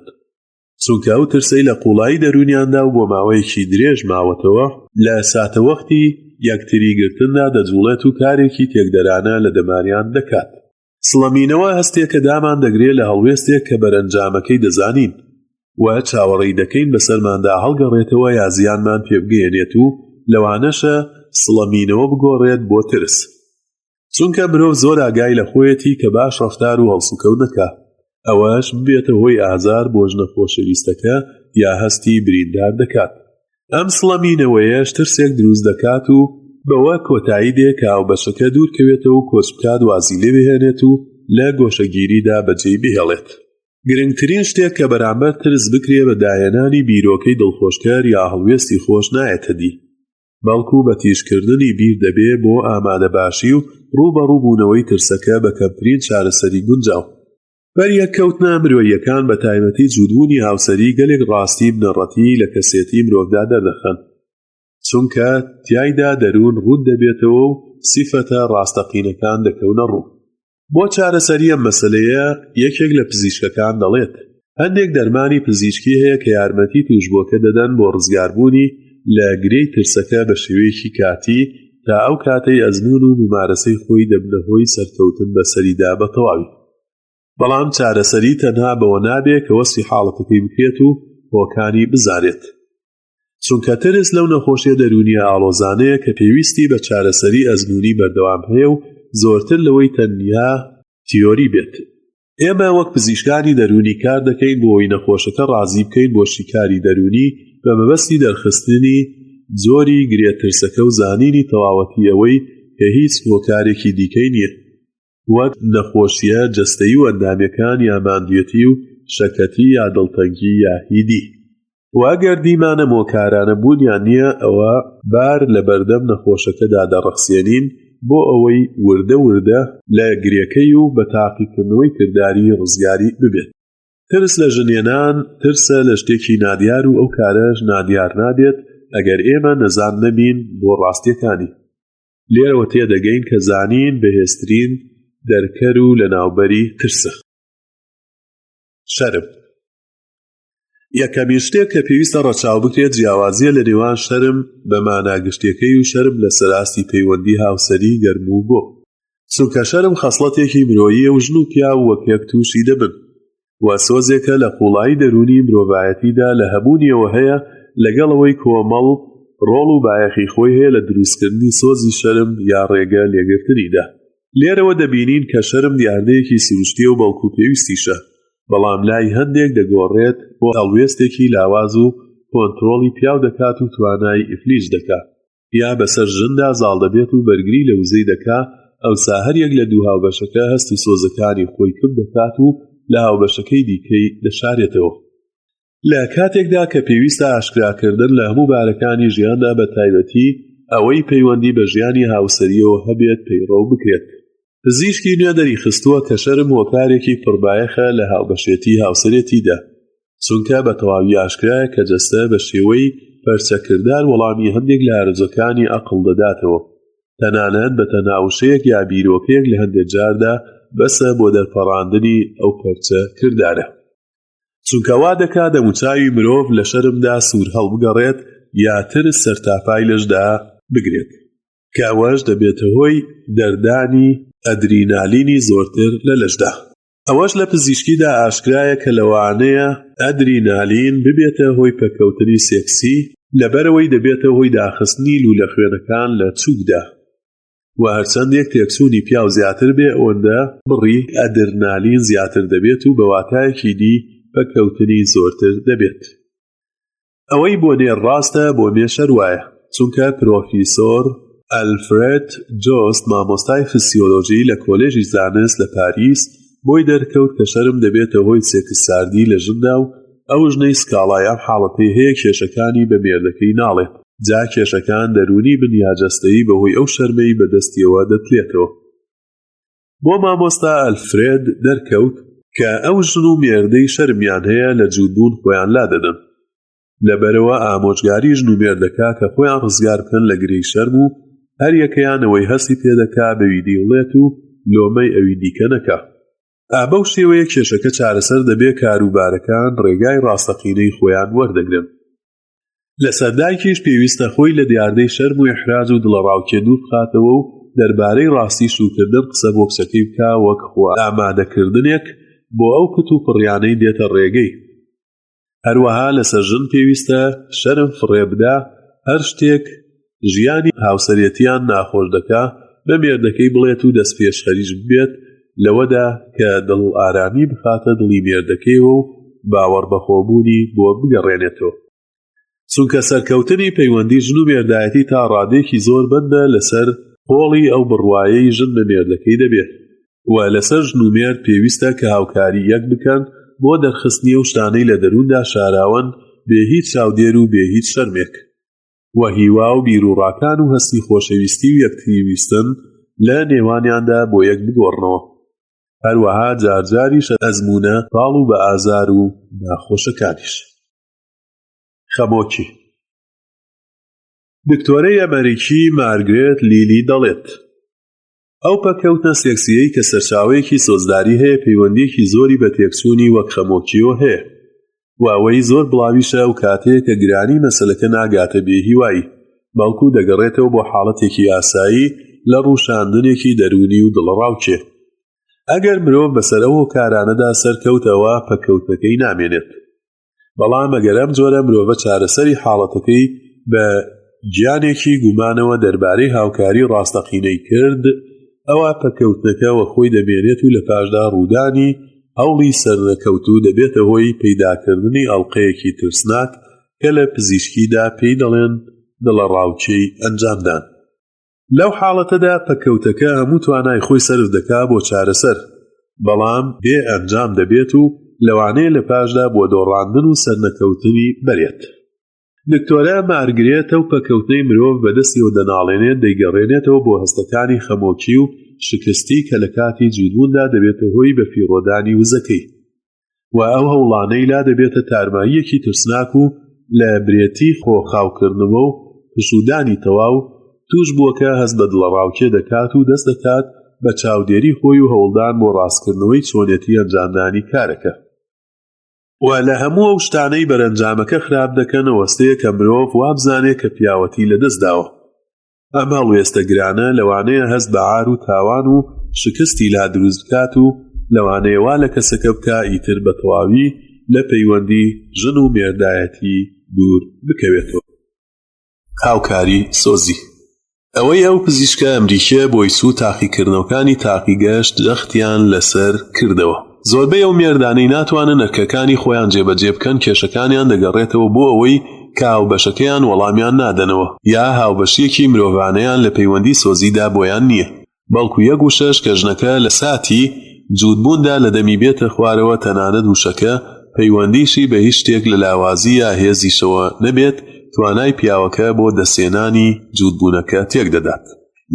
چونکە ئەو ترسەی لە قوڵایی دەروونیاندا و بۆ ماوەیەکی درێژ ماوەتەوە، لە ساتەوەختی یەکتری گرتندا دەجوڵێت و کارێکی تێکدەرانە لە دەماریان دەکات. سڵەمینەوە هەستێکە دامان دەگرێ لە هەڵوێستێک کە بەرەنجامەکەی دەزانین و چاوەڕێی دەکەین بەسەرماندا هەڵگەڕێتەوە یا زیانمان پێبگەیەنێت و لەوانەشە سڵەمینەوە بگۆڕێت بۆ ترس. چونکە مرۆڤ زۆر ئاگای لە خۆیەتی کە باش ڕەفتار و هەڵسوکەوت نەکا ئەوەش ببێتە هۆی ئازار بۆ ژنە خۆشەویستەکە یا هەستی بریندار دەکات. ئەم سڵەمینەوەیەش ترسێک دروست دەکات و بەوە کۆتایی دێ کە هاوبەشەکە دوور کەوێتەوە و کۆچ بکات وازی لێ بهێنێت و لە گۆشەگیریدا بەجێی بهێڵێت. گرنگترین شتێک کە بەرامبەر ترس بکرێ بە داهێنانی بیرۆکەی دڵخۆشکەر یا هەڵوێستی خۆش نایەتە دی، بەڵکو بە تیژکردنی بیر دەبێ بۆ ئامادەباشی و ڕووبەڕووبوونەوەی ترسەکە بە کەمترین چارەسەری گونجاو. بەریەککەوتنە مرۆییەکان بە تایبەتی جووتبوونی هاوسەری گەلێک ڕاستی بنەڕەتی لە کەسێتی مرۆڤدا دەردەخەن، چونکە تیایدا دەروون ڕووت دەبێتەوە و سیفەتە ڕاستەقینەکان دەکەونە ڕوو. بۆ چارەسەری ئەم مەسەلەیە یەکێک لە پزیشکەکان دەڵێت، هەندێک دەرمانی پزیشکی هەیە کە یارمەتی تووشبووەکە دەدەن بۆ ڕزگاربوونی لە گرێی ترسەکە بە شێوەیەکی کاتی. تا ئەو کاتەی ئەزموون و مومارەسەی خۆی دەبنە هۆی سەرکەوتن بەسەریدا بە تەواوی. بەڵام چارەسەری تەنها بەوە نابێ کە وەسفی حاڵەتەکەی بکرێت و هۆکانی بزانێت. چونکە ترس لەو نەخۆشیە دەروونیە ئاڵۆزانەیە کە پێویستی بە چارەسەری ئەزموونی بەردەوام هەیە و زۆرتر لەوەی تەنیا تیۆری بێت. ئێمە وەک پزیشکانی دەروونی کار دەکەین بۆ ئەوەی نەخۆشەکە ڕازی بکەین بۆ شیکاری دەروونی بە مەبەستی دەرخستنی جۆری گرێ ترسەکە و زانینی تەواوەتی ئەوەی کە هیچ هۆکارێکی دیکەی نییە وەک نەخۆشیە جەستەیی و ئەندامیەکان یا ماندوێتی و شەکەتی یا دڵتەنگی یا هی دی. وە ئەگەر دیمان ئەم هۆکارانە بوونیان نییە ئەوە بار لەبەردەم نەخۆشەکەدا دەڕەخسێنین بۆ ئەوەی وردە وردە لە گرێکەی و بە تاقیکردنەوەی کرداری ڕزگاری ببێت. ترس لە ژنهێنان ترسە لە شتێکی نادیار و ئەو کارەش نادیار نابێت ئەگەر ئێمە نەزان نەبین بۆ ڕاستیەکانی. لێرەوە تێدەگەین کە زانین بەهێزترین دەرکەر و لەناوبەری ترسە. شەرم یەکەمین شتێک کە پێویستە ڕەچاو بکرێت جیاوازییە لە نێوان شەرم بە مانا گشتیەکەی و شەرم لەسەر ئاستی پەیوەندی هاوسەری گەرم و گوڕ. چونکە شەرم خەسڵەتێکی مرۆییە و ژن و پیاو وەک یەک تووشی دەبن و سۆزێکە لە قووڵایی دەروونی مرۆڤایەتیدا لە هەبوونیەوە هەیە لەگەڵ ئەوەی کۆمەڵ ڕۆڵ و بایەخی خۆی هەیە لە دروستکردنی سۆزی شەرم یا ڕێگە لێگرتنیدا. لێرەوە دەبینین کە شەرم دیاردەیەکی سروشتیە و بەڵکو پێویستیشە، بەڵام لای هەندێک دەگۆڕێت بۆ هەڵوێستێکی لاواز و کۆنترۆڵی پیاو دەکات و توانای ئیفلیج دەکا یا بەسەر ژندا زاڵ دەبێت و بەرگری لە وزەی دەکا، ئەوسا هەریەک لە دوو هاوبەشەکە هەست و سۆزەکانی خۆی کپ دەکات و لە هاوبەشەکەی دیکەی دەشارێتەوە. لە کاتێکدا کە پێویستە ئاشکراکردن لە هەموو بارەکانی ژیاندا بە تایبەتی ئەوەی پەیوەندی بە ژیانی هاوسەرییەوە هەبێت پەیڕەو بکرێت. پزیشکی نوێ دەریخستووە کە شەرم هۆکارێکی پڕبایەخە لە هاوبەشێتی هاوسەرێتیدا، چونکە بە تەواوی ئاشکرایە کە جەستە بە شێوەی پەرچەکردار وەڵامی هەندێک لە ئارەزووەکانی ئەقڵ دەداتەوە، تەنانەت بە تەنها وشەیەک یا بیرۆکەیەک لە هەندێک جاردا بەسە بۆ دەرپەڕاندنی ئەو پەرچەکردارە. چونکە وا دەکا دەموچاوی مرۆڤ لە شەرمدا سوور هەڵبگەڕێت یا ترس سەرتاپای لەشدا بگرێت، کە ئەوەش دەبێتە هۆی دەردانی ئەدرینالینی زۆرتر لە لەشدا. ئەوەش لە پزیشکیدا ئاشکرایە کە لەوانەیە ئەدرینالین ببێتە هۆی پەککەوتنی سێکسی، لەبەرئەوەی دەبێتە هۆی داخستنی لوولە خوێنەکان لە چووکدا. و هەرچەندێک تێکچوونی پیاو زیاتر بێ ئەوەندە بڕی ئەدرنالین زیاتر دەبێت و بە واتایەکی دی پەککەوتنی زۆرتر دەبێت. ئەوەی بۆ نێر ڕاستە بۆ مێش هەر وایە، چونکە پرۆفیسۆر ئەلفرێد جۆست مامۆستای فسیۆلۆژی لە کۆلێژی زانست لە پاریس بۆی دەرکەوت کە شەرم دەبێتە هۆی سێکس ساردی لە ژندا و ئەو ژنەی سکاڵای ئەم حاڵەتەی هەیە کێشەکانی بە مێردەکەی ناڵێت جا کێشەکان دەروونی بن یا جەستەیی بەهۆی ئەو شەرمەی بە دەستیەوە دەتلێتەوە. بۆ مامۆستا ئەلفرێد دەرکەوت کە ئەو ژن و مێردەی شەرمیان هەیە لە جووتبوون خۆیان لادەدەن. لەبەرئەوە ئامۆژگاری ژن و مێرد دەکا کە خۆیان ڕزگار بکەن لە گرێی شەرم و هەریەکەیان ئەوەی هەستی پێدەکا بەوی دی بڵێت و لۆمەی ئەوی دیکە نەکا. ئا بەو شێوەیە کێشەکە چارەسەر دەبێ کاروبارەکان ڕێگای ڕاستەقینەی خۆیان وەردەگرن. لەسەر دایکیش پێویستە خۆی لە دیاردەی شەرم و ئیحراج و دڵەڕاوکێ دوور بخاتەوە و دەربارەی ڕاستی شووکردن قسە بۆ کچەکەی بکا وەک خۆ ئامادەکردنێک بۆ ئەو کت و پڕیانەی دێتە ڕێگەی. هەروەها لەسەر ژن پێویستە شەرم فڕێ بدا هەر شتێک ژیانی هاوسەرێتیان ناخۆش دەکا بە مێردەکەی بڵێت و دەستپێشخەریش ببێت لەوەدا کە دڵ ئارامی بخاتە دڵی مێردەکەیەوە و باوەڕبەخۆبوونی بۆ بگەڕێنێتەوە. چونکە سەرکەوتنی پەیوەندی ژن و مێردایەتی تا ڕادەیەکی زۆر بەندە لەسەر قۆڵی ئەو بڕوایەی ژن بە مێردەکەی دەبێت و لەسەر ژن و مێرد پێویستە کە هاوکاری یەک بکەن بۆ دەرخستنی ئەو شتانەی لە دەرووندا شاراوەن بێ هیچ چاودێر و بێ هیچ شەرمێک و هیوا و بیروڕاکان و هەستی خۆشەویستی و یەکتری ویستن لە نێوانیاندا بۆ یەک بگۆڕنەوە هەروەها جارجاریش ئەزموونە تاڵ و بە ئازار و ناخۆشەکانیش. خەمۆکی. دکتۆرەی ئەمەریکی مارگرێت لیلی دەڵێت، ئەو پەککەوتنە سێکسییەی کە سەرچاوەیەکی سۆزداری هەیە پەیوەندییەکی زۆری بە تێکچوونی وەک خەمۆکییەوە هەیە و ئەوەی زۆر بڵاویشە ئەو کاتەیە کە گرانی مەسەلەکە ناگاتە بێهیوایی. بەڵکو دەگەڕێتەوە بۆ حاڵەتێکی ئاسایی لە ڕووشاندنێکی دەروونی و دڵەڕاوکێ. ئەگەر مرۆڤ بەسەر ئەو هۆکارانەدا سەرکەوت ئەوا پەککەوتنەکەی نامێنێت. بەڵام ئەگەر ئەم جۆرە مرۆڤە چارەسەری حاڵەتەکەی بە گیانێکی گومانەوە دەربارەی هاوکاری ڕاستەقینەی کرد، ئەوا پەککەوتنەکە وەخۆی دەمێنێت و لە پاشدا ڕوودانی هەوڵی سەرنەکەوتوو دەبێتە هۆی پەیداکردنی ئەڵقەیەکی ترسناک کە لە پزیشکیدا پێی دەڵێن دڵەڕاوکێی ئەنجامدان. لەو حاڵەتەدا پەککەوتەکە هەموو توانای خۆی سەرف دەکا بۆ چارەسەر، بەڵام بێ ئەنجام دەبێت و لەوانەیە لە پاشدا بۆ دۆڕاندن و سەرنەکەوتنی بەرێت. دکتۆرە مارگرێت ئەو پەککەوتنەی مرۆڤ بەدەستیەوە دەناڵێنێت دەیگەڕێنێتەوە بۆ هەستەکانی خەمۆکی و شکستی کە لە کاتی جووتبووندا دەبێتە هۆی بەفیڕۆدانی وزەکەی. و ئەو هەوڵانەی لا دەبێتە تارماییەکی ترسناک و لە برێتی خۆ خاوکردنەوە و پشوودانی تەواو، تووشبووەکە هەست بە دڵەڕاوکێ دەکات و دەست دەکات بە چاودێری خۆی و هەوڵدان بۆ ڕاستکردنەوەی چۆنێتی ئەنجامدانی کارەکە. و لە هەموو ئەو شتانەی بەرەنجامەکە خراپ دەکەن ئەوەستەیە کە مرۆڤ وابزانێ کە پیاوەتی لەدەست داوە. ئەم هەڵوێستە گرانە لەوانەیە هەست بە عار و تاوان و شکستی لا دروست بکات و لەوانەیە وا لە کەسەکە بکا ئیتر بە تەواوی لە پەیوەندی ژن و مێردایەتی دوور بکەوێتەوە. هاوکاری سۆزی ئەوەی ئەو پزیشکە ئەمریکیە بۆی چوو تاقیکردنەوەکانی تاقیگەش جەختیان لەسەر کردەوە. زۆربەی ئەو مێردانەی ناتوانن ئەرکەکانی خۆیان جێبەجێ بکەن کێشەکانیان دەگەڕێتەوە بۆ ئەوەی کە هاوبەشەکەیان وەڵامیان نادەنەوە یا هاوبەشییەکی مرۆڤانەیان لە پەیوەندی سۆزیدا بۆیان نییە بەڵکو یەک وشەش کە ژنەکە لە ساتی جووتبووندا لە دەمی بێتە خوارەوە تەنانەت وشەکە پەیوەندیشی بە هیچ شتێک لە لاوازی یا هێزیشەوە نەبێت توانای پیاوەکە بۆ دەستهێنانی جووتبوونەکە تێکدەدات.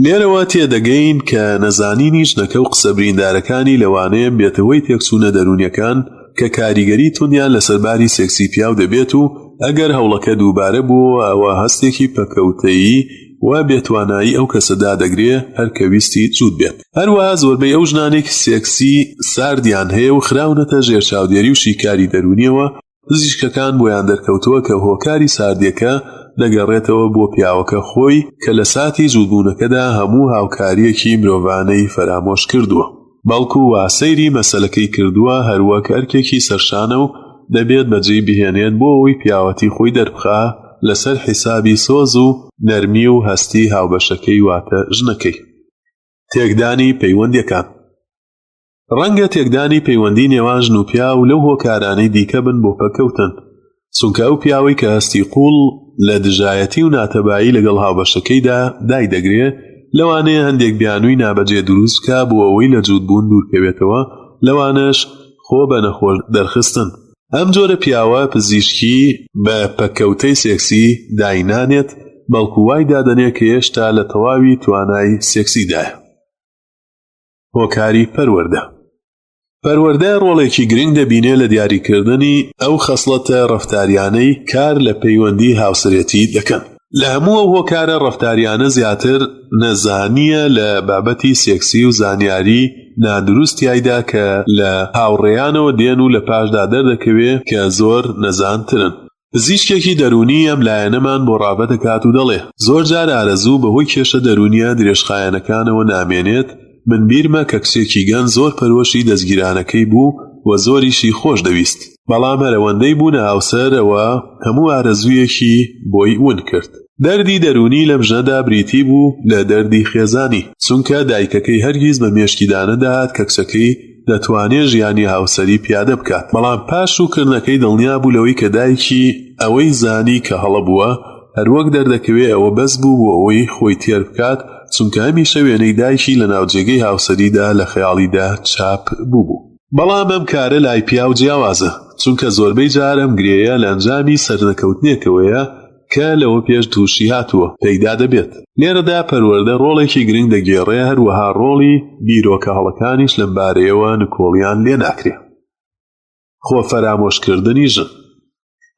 لێرەوە تێدەگەین کە نەزانینی ژنەکە و قسە بریندارەکانی لەوانەیە بێتە هۆی تێکچوونە دەروونیەکان کە کاریگەری توندیان لەسەر باری سێکسی پیاو دەبێت و ئەگەر هەوڵەکە دووبارە بووەوە ئەوا هەستێکی پەکەوتەیی و بێتوانایی ئەو کەسە دادەگرێ هەر کە ویستی جووت بێت. هەروەها زۆربەی ئەو ژنانەی سێکسی ساردیان هەیە و خراونەتە ژێر چاودێری و شیکاری دەروونیەوە پزیشکەکان بۆیان دەرکەوتووە کە هۆکاری ساردییەکە دەگەڕێتەوە بۆ پیاوەکە خۆی کە لە ساتی جووتبوونەکەدا هەموو هاوکارییەکی مرۆڤانەی فەرامۆش کردووە بەڵکو وا سەیری مەسەلەکەی کردووە هەروەک ئەرکێکی سەرشانە و دەبێت بەجێی بهێنێت بۆ ئەوەی پیاوەتی خۆی دەربخا لەسەر حیسابی سۆز و نەرمی و هەستی هاوبەشەکەی واتە ژنەکەی. تێکدانی پەیوەندییەکان. ڕەنگە تێکدانی پەیوەندی نێوان ژن و پیاو لەو هۆکارانەی دیکە بن بۆ پەککەوتن، چونکە ئەو پیاوەی کە هەستی قووڵ لە دژایەتی و ناتەبایی لەگەڵ هاوبەشەکەیدا دایدەگرێ، لەوانەیە هەندێک بیانووی نابەجێ دروست بکا بۆ ئەوەی لە جووتبوون دوورکەوێتەوە، لەوانەش خۆ بە نەخۆش دەرخستن. ئەم جۆرە پیاوە پزیشکی بە پەککەوتەی سێکسی داینانێت، بەڵکو وای دادەنێ کە هێشتا لە تەواوی توانای سێکسیدایە. هۆکاری پەروەردە پەروەردە ڕۆڵێکی گرنگ دەبینێ لە دیاریکردنی ئەو خەسڵەتە ڕەفتاریانەی کار لە پەیوەندی هاوسەرێتی دەکەن. لە هەموو ئەو هۆکارە ڕەفتاریانە زیاتر نەزانییە لە بابەتی سێکسی و زانیاری نادروست تیایدا کە لە هاوڕێیانەوە دێن و لە پاشدا دەردەکەوێ کە زۆر نەزانترن. پزیشکێکی دەروونی ئەم لایەنەمان بۆ ڕاڤە دەکات و دەڵێ، زۆرجار ئارەزوو بەهۆی کێشە دەروونییە درێژخایەنەکانەوە نامێنێت، من بیرمە کە کچێکی گەنج زۆر پەرۆشی دەزگیرانەکەی بوو و زۆریشی خۆش دەویست، بەڵام هەر ئەوەندەی بوونە هاوسەر ئەوە هەموو ئارەزوویەکی بۆی ون کرد. دەردی دەروونی لەم ژنەدا بریتی بوو لە دەردی خێزانی، چونکە دایکەکەی هەرگیز بە مێشکیدا نەدەهات کە کچەکەی دەتوانێ ژیانی هاوسەری پیادە بکات، بەڵام پاش شووکردنەکەی دڵنیا بوو لەوەی کە دایکی ئەوەی زانی کە هەڵە بووە، هەروەک دەردەکەوێ ئەوە بەس بوو بۆ ئەوەی خۆی تێر بکات، چونکە هەمیشە وێنەی دایکی لەناو جێگەی هاوسەریدا لە خەیاڵیدا چاپ بووبوو. بەڵام ئەم کارە لای پیاو جیاوازە، چونکە زۆربەی جار ئەم گرێیە لە ئەنجامی سەرنەکەوتنێکەوەیە کە لەوە پێش تووشی هاتووە، پەیدا دەبێت. لێرەدا پەروەردە ڕۆڵێکی گرنگ دەگێڕێ، هەروەها ڕۆڵی بیرۆکە هەڵەکانیش لەم بارەیەوە نکۆڵیان لێ ناکرێ. خۆ فەرامۆشکردنی ژن.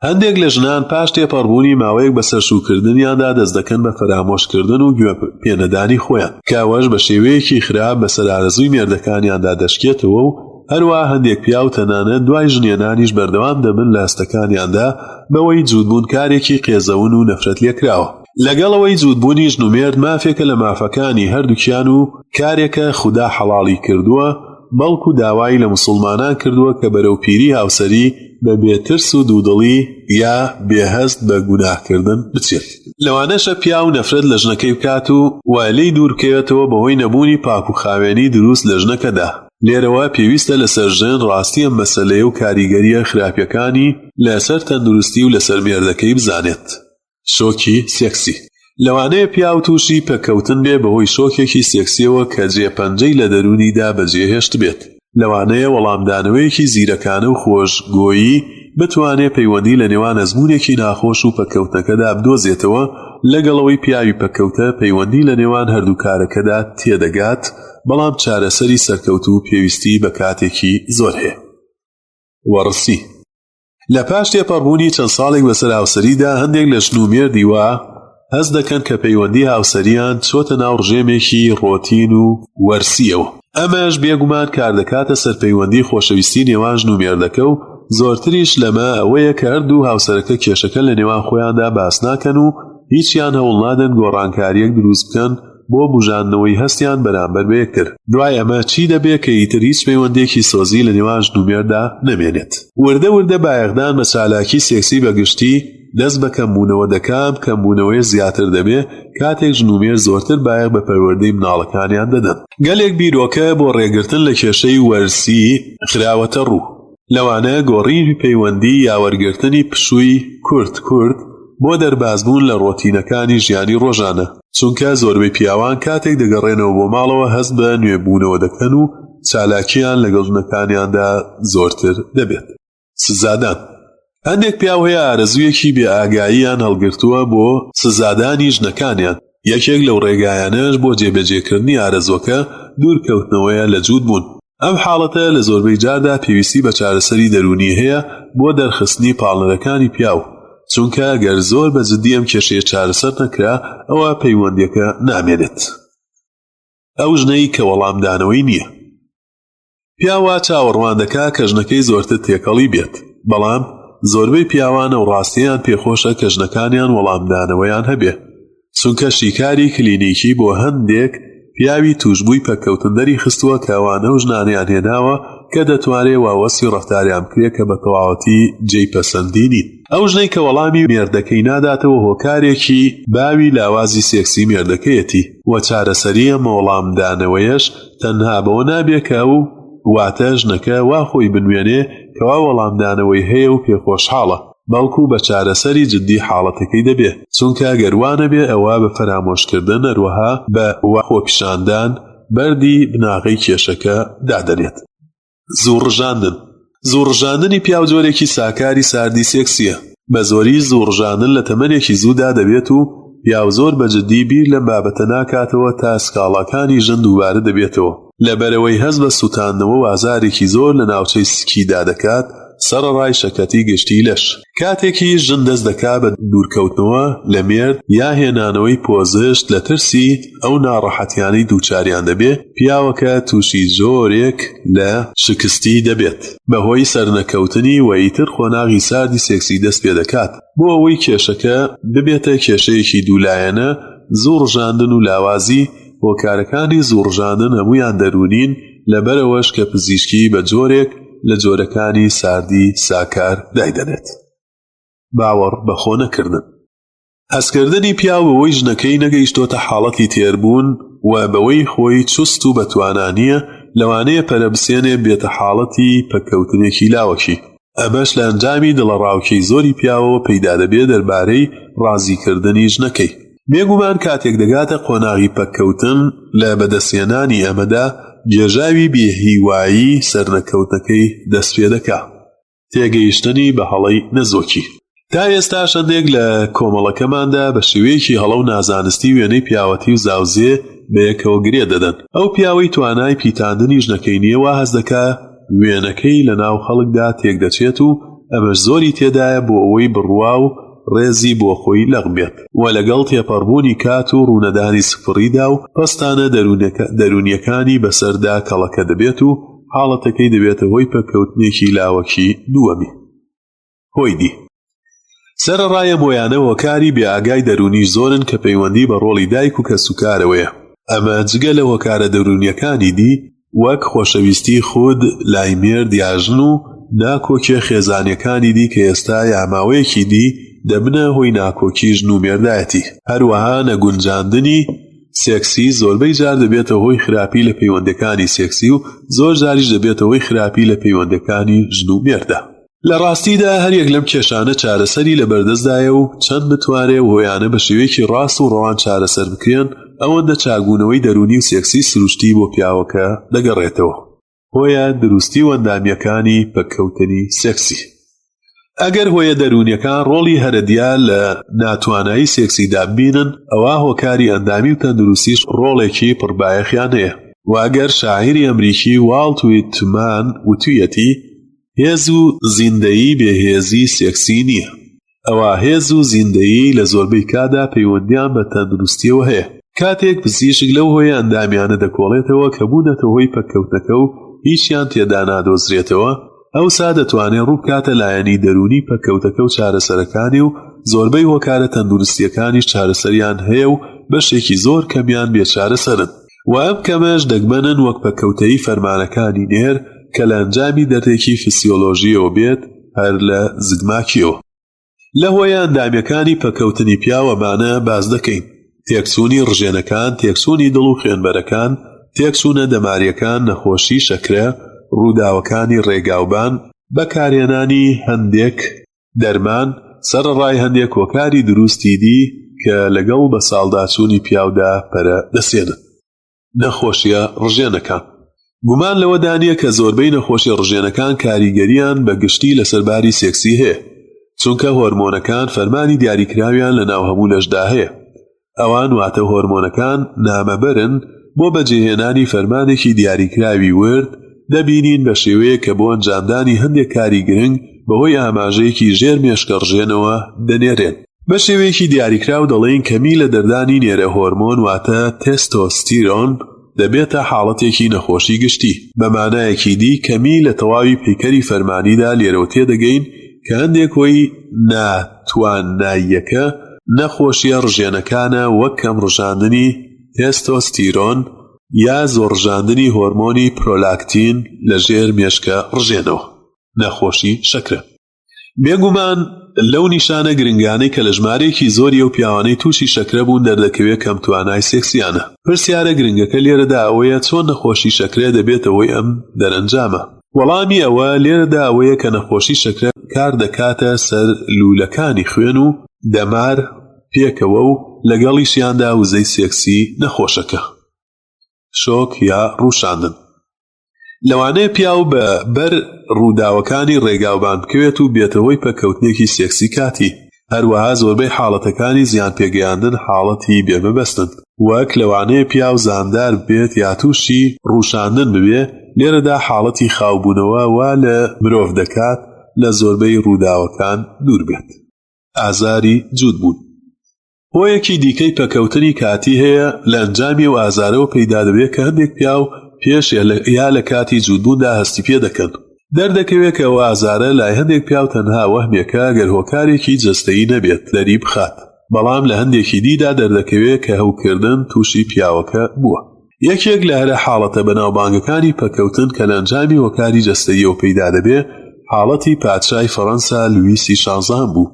هەندێک لە ژنان پاش تێپەڕبوونی ماوەیەک بەسەر شووکردنیاندا دەست دەکەن بە فەرامۆشکردن و گوێ پێنەدانی خۆیان، کە ئەوەش بە شێوەیەکی خراپ بەسەر ئارەزووی مێردەکانیاندا دەشکێتەوە و هەروەها هەندێک پیاو تەنانەت دوای ژنهێنانیش بەردەوام دەبن لە هەستەکانیاندا بەوەی جووتبوون کارێکی قێزەون و نەفرەت لێکراوە. لەگەڵ ئەوەی جووتبوونی ژن و مێرد مافێکە لە مافەکانی هەردووکیان و کارێکە خودا حەڵاڵی کردووە، بەڵکو داوای لە موسوڵمانان کردووە کە بەرەو پیری هاوسەری بە بێ ترس و دوودڵی یا بێ هەست بە گوناهکردن بچێت. لەوانەشە پیاو نەفرەت لە ژنەکەی بکات و و لێی دوور بکەوێتەوە بەهۆی نەبوونی پاک و خاوێنی دروست لە ژنەکەدا. لێرەوە پێویستە لەسەر ژن ڕاستی ئەم مەسەلەیە و کاریگەرییە خراپیەکانی لەسەر تەندروستی و لەسەر مێردەکەی بزانێت. شۆکی سێکسی، لەوانەیە پیاو تووشی پەککەوتن بێ بەهۆی شۆکێکی سێکسیەوە کە جێ پەنجەی لە دەروونیدا بەجێهێشتبێت، لەوانەیە وەڵامدانەوەیەکی زیرەکانە و خۆشگۆیی بتوانێ پەیوەندی لە نێوان ئەزموونێکی ناخۆش و پەککەوتنەکەدا بدۆزێتەوە، لەگەڵ ئەوەی پیاوی پەککەوتە پەیوەندی لە نێوان هەردوو کارەکەدا تێدەگات، بەڵام چارەسەری سەرکەوتوو پێویستی بە کاتێکی زۆر هەیە. وەڕسی. لە پاش تێپەڕبوونی چەند ساڵێک بەسەر هاوسەریدا هەندێک لە ژن و مێردی وا هەست دەکەن کە پەیوەندی هاوسەریان چۆتە ناو ڕژێمێکی ڕۆتین و وەرسیەوە ئەمەش بێگومان کاردەکاتە سەر پەیوەندی خۆشەویستی نێوان ژن و مێردەکە و زۆرتریش لەمە ئەوەیە کە هەردوو هاوسەرەکە کێشەکە لە نێوان خۆیاندا باس ناکەن و هیچیان هەوڵنادەن گۆڕانکاریەک دروست بکەن بۆ بوژاندنەوەی هەستیان بەرامبەر بە یەکتر. دوای ئەمە چی دەبێ کە ئیتر هیچ پەیوەندییەکی سۆزی لە نێوان ژن و مێرددا نەمێنێت؟ وردە وردە بایەخدان بە چالاکی سێکسی بە گشتی دەست بە کەمبوونەوە دەکا، ئەم کەمبوونەوەیە زیاتر دەبێ کاتێک ژن و مێرد زۆرتر بایەخ بە پەروەردەی مناڵەکانیان دەدەن. گەلێک بیرۆکە بۆ ڕێگرتن لە کێشەی وەرسی خراوەتە ڕوو، لەوانە گۆڕینی پەیوەندی یا وەرگرتنی پشووی کورت کورت بۆ دەربازبوون لە ڕۆتینەکانی ژیانی ڕۆژانە، چونکە زۆربەی پیاوان کاتێک دەگەڕێنەوە بۆ ماڵەوە هەست بە نوێبوونەوە دەکەن و چالاکییان لەگەڵ ژنەکانیاندا زۆرتر دەبێت. سزادان، هەندێک پیاو هەیە ئارەزوویەکی بێ ئاگاییان هەڵگرتووە بۆ سزادانی ژنەکانیان، یەکێک لەو ڕێگایانەش بۆ جێبەجێکردنی ئارەزووەکە دوورکەوتنەوەیە لە جووتبوون. ئەم حاڵەتە لە زۆربەی جاردا پێویستی بە چارەسەری دەروونی هەیە بۆ دەرخستنی پاڵنەرەکانی پیاو، چونکە گەر زۆر بە جدی ئەم کێشەیە چارەسەر نەکرا ئەوا پەیوەندیەکە نامێنێت. ئەو ژنەی کە وەڵامدانەوەی نییە. پیاو وا چاوەڕوان دەکا کە ژنەکەی زۆرتر تێکەڵی بێت، بەڵام زۆربەی پیاوان ئەو ڕاستیەیان پێخۆشە کە ژنەکانیان وەڵامدانەوەیان هەبێ. چونکە شیکاری کلینیکی بۆ هەندێک پیاوی توشبووی پەککەوتن دەریخستووە کە ئەوان ئەو ژنانەیان هێناوە کە دەتوانرێ وا وەسفی ڕەفتاریان بکرێ کە بە تەواوەتی جێی پەسەندی نین. ئەو ژنەی کە وەڵامی مێردەکەی ناداتەوە هۆکارێکی باوی لاوازی سێکسی مێردەکەیەتی و چارەسەری ئەم وەڵامدانەوەیەش تەنها بەوە نابێ کە ئەو واتە ژنەکە وا خۆی بنوێنێ کەوا وەڵامدانەوەی هەیە و پێخۆشحاڵە. بەڵکو بە چارەسەری جدی حاڵەتەکەی دەبێ، چونکە گەر وا نەبێ ئەوا بە فەرامۆشکردن هەروەها بە خۆپیشاندان بەردی بناغەی کێشەکە دادەنێت. زوو ڕژاندن، زوو ڕژاندنی پیاو جۆرێکی ساکاری ساردی سێکسییە، بە زۆری زوو ڕژاندن لە تەمەنێکی زوودا دەبێت و پیاو زۆر بە جدی بیر لەم بابەتە ناکاتەوە تا سکاڵاکانی ژن دووبارە دەبێتەوە، لەبەرئەوەی هەست بە سوتاندنەوە و ئازارێکی زۆر لە ناوچەی سکیدا دەکات سەڕەڕای شەکەتی گشتی لەش. کاتێکیش ژن دەست دەکا بە دوورکەوتنەوە لە مێرد یا هێنانەوەی پۆزشت لە ترسی ئەو ناڕەحەتیانەی دووچاریان دەبێ، پیاوەکە تووشی جۆرێک لە شکستی دەبێت بەهۆی سەرنەکەوتنی و ئیتر قۆناغی ساردی سێکسی دەست پێدەکات. بۆ ئەوەی کێشەکە ببێتە کێشەیەکی دوولایەنە، زوو ڕژاندن و لاوازی، هۆکارەکانی زووڕژاندن هەموویان دەروونین، لەبەرئەوەش کە پزیشکی بە جۆرێک لە جۆرەکانی ساردی ساکار دایدەنێت. باوەڕ بەخۆ نەکردن. هەستکردنی پیاو بەوەی ژنەکەی نەگەیشتۆتە حاڵەتی تێربوون و بەوەی خۆی چوست و بەتوانا نییە، لەوانەیە پەرە بسێنێ بێتە حاڵەتی پەککەوتنێکی لاوەکی. ئەمەش لە ئەنجامی دڵەڕاوکێی زۆری پیاوەوە پەیدا دەبێ دەربارەی ڕازیکردنی ژنەکەی. بێگومان کاتێک دەگاتە قۆناغی پەککەوتن لە بەدەستهێنانی ئەمەدا گێژاوی بێهیوایی سەرنەکەوتنەکەی دەستپێدەکا. تێگەیشتنی بە هەڵەی نەزۆکی. تا ئێستاش هەندێک لە کۆمەڵەکەماندا بە شێوەیەکی هەڵە و نازانستی وێنەی پیاوەتی و زاوزێ بەیەکەوە گرێ دەدەن. ئەو پیاوەی توانای پیتاندنی ژنەکەی نییە وا هەست دەکا وێنەکەی لە ناو خەڵکدا تێکدەچێت و ئەمەش زۆری تێدایە بۆ ئەوەی بڕوا و ڕێزی بۆ خۆی لەق بێت و لەگەڵ تێپەڕبوونی کات و ڕوونەدانی سکپڕیدا و پەستانە دەروونیەکانی بەسەردا کەڵەکە دەبێت و حاڵەتەکەی دەبێتە هۆی پەککەوتنێکی لاوەکی دووەمی. هۆی دی. سەرەڕای ئەم هۆیانە هۆکاری بێئاگای دەروونیش زۆرن کە پەیوەندی بە ڕۆڵی دایک و کەسوکارەوەیە، ئەمە جگە لە هۆکارە دەروونییەکانی دی وەک خۆشەویستی خود لای مێرد یا ژن و ناکۆکیە خێزانیەکانی دی کە ئێستا یا ماوەیەکی دی دەبنە هۆی ناکۆکی ژن و مێردایەتی. هەروەها نەگونجاندنی سێکسی زۆربەی جار دەبێتە هۆی خراپی لە پەیوەندەکانی سێکسی و زۆر جاریش دەبێتە هۆی خراپی لە پەیوەندەکانی ژن و مێردا. لە ڕاستیدا هەریەک لەم کێشانە چارەسەری لەبەردەستدایە و چەند بتوانرێ ئەو هۆیانە بە شێوەیەکی ڕاست و ڕەوان چارەسەر بکرێن ئەوەندە چاکبوونەوەی دەروونی و سێکسی سروشتی بۆ پیاوەکە دەگەڕێتەوە. هۆیە دروستی و ئەندامییەکانی پەککەوتنی سێکسی. ئەگەر هۆیە دەروونیەکان ڕۆڵی هەرە دیار لە ناتوانایی سێکسیدا ببینن ئەوا هۆکاری ئەندامی و تەندروستیش ڕۆڵێکی پڕبایەخیان هەیە و ئەگەر شاعیری ئەمریکی واڵت ویتمان وتویەتی هێز و زیندەیی بێ هێزی سێکسی نییە. ئەوا هێز و زیندەیی لە زۆربەی کاتدا پەیوەندیان بە تەندروستییەوە هەیە. کاتێک پزیشک لەو هۆیە ئەندامیانە دەکۆڵێتەوە کە بوونەتە هۆی پەککەوتنەکە و هیچیان تێدا نادۆزرێتەوە، ئەوسا دەتوانێت ڕووبکاتە لایەنی دەروونی پەککەوتەکە و چارەسەرەکانی و زۆربەی هۆکارە تەندروستییەکانیش چارەسەریان هەیە و بەشێکی زۆر کەمیان بێ چارەسەرن. و ئەم کەمەش دەگمەنن وەک پەککەوتەیی فەرمانەکانی نێر کە لە ئەنجامی دەردێکی فسیۆلۆژییەوە بێت هەر لە زگماکییەوە. لە هۆیە ئەندامییەکانی پەککەوتنی پیاو ئەمانە باس دەکەین، تێکچوونی ڕژێنەکان، تێکچوونی دڵ و خوێنبەرەکان، تێکچوونە دەمارییەکان، نەخۆشی شەکرە، ڕووداوەکانی ڕێگاوبان، بەکارهێنانی هەندێک دەرمان، سەرەڕای هەندێک هۆکاری دروستی دی کە لەگەڵ بەساڵداچوونی پیاودا پەرە دەسێنن. نەخۆشیە ڕژێنەکان، گومان لەوەدا نییە کە زۆربەی نەخۆشیە ڕژێنەکان کاریگەرییان بە گشتی لەسەر باری سێکسی هەیە، چونکە هۆرمۆنەکان فەرمانی دیاریکراویان لەناو هەموو لەشدا هەیە. ئەوان واتە هۆرمۆنەکان نامەبەرن بۆ بەجێهێنانی فەرمانێکی دیاریکراوی ورد، دەبینین بە شێوەیەک کە بۆ ئەنجامدانی هەندێک کاری گرنگ بەهۆی ئاماژەیەکی ژێر مێشکەڕژێنەوە دەنێرێن. بە شێوەیەکی دیاریکراو دەڵێین کەمی لە دەردانی نێرە هۆرمۆن واتە تێستۆستیرۆن دەبێتە حاڵەتێکی نەخۆشی گشتی. بە مانایەکی دی کەمی لە تەواوی پەیکەری فەرمانیدا لێرەوە تێدەگەین کە هەندێک هۆی ناتواناییەکە نەخۆشیە ڕژێنەکانە وەک کەم ڕژاندنی تێستۆستیرۆن یا زۆرڕژاندنی هۆرمۆنی پرۆلاکتین لە ژێر مێشکە ڕژێنەوە. نەخۆشی شەکرە. بێگومان لەو نیشانە گرنگانەی کە لە ژمارەیەکی زۆری ئەو پیاوانەی تووشی شەکرە بوون دەردەکەوێت کەم توانای سێکسیانە. پرسیارە گرنگەکە لێرەدا ئەوەیە چۆن نەخۆشی شەکرە دەبێتە هۆی ئەم دەرەنجامە؟ وەڵامی ئەوە لێرەدا ئەوەیە کە نەخۆشی شەکرە کار دەکاتە سەر لوولەکانی خوێن و دەمار پێکەوە و لەگەڵیشیاندا وزەی سێکسی نەخۆشەکە. شۆک یا ڕووشاندن. لەوانەیە پیاو بە بەر ڕووداوەکانی ڕێگاوبان بکەوێت و بێتە هۆی پەککەوتنێکی سێکسی کاتی، هەروەها زۆربەی حاڵەتەکانی زیان پێگەیاندن حاڵەتی بێ مەبەستن، وەک لەوانەیە پیاو زامدار ببێت یا تووشی ڕووشاندن ببێ، لێرەدا حاڵەتی خاوبوونەوە وا لە مرۆڤ دەکات لە زۆربەی ڕووداوەکان دوور بێت. ئازاری جووتبوون. هۆیەکی دیکەی پەکەوتنی کاتی هەیە لە ئەنجامی ئەو ئازارەوە پەیدا دەبێت کە هەندێک پیاو پێش یا لە کاتی جووتبووندا هەستی پێ دەکەن. دەردەکەوێت کە ئەو ئازارە لای هەندێک پیاو تەنها وەهمێکە گەر هۆکارێکی جەستەیی نەبێت دەری بخات، بەڵام لە هەندێکی دیدا دەردەکەوێت کە هەوکردن تووشی پیاوەکە بووە. یەکێک لە هەرە حاڵەتە بەناوبانگەکانی پەکەوتن کە لە ئەنجامی هۆکاری جەستەییەوە پەیدا دەبێت، حاڵەتی پادشای فەڕەنسا لویسی شانزەهەم بوو،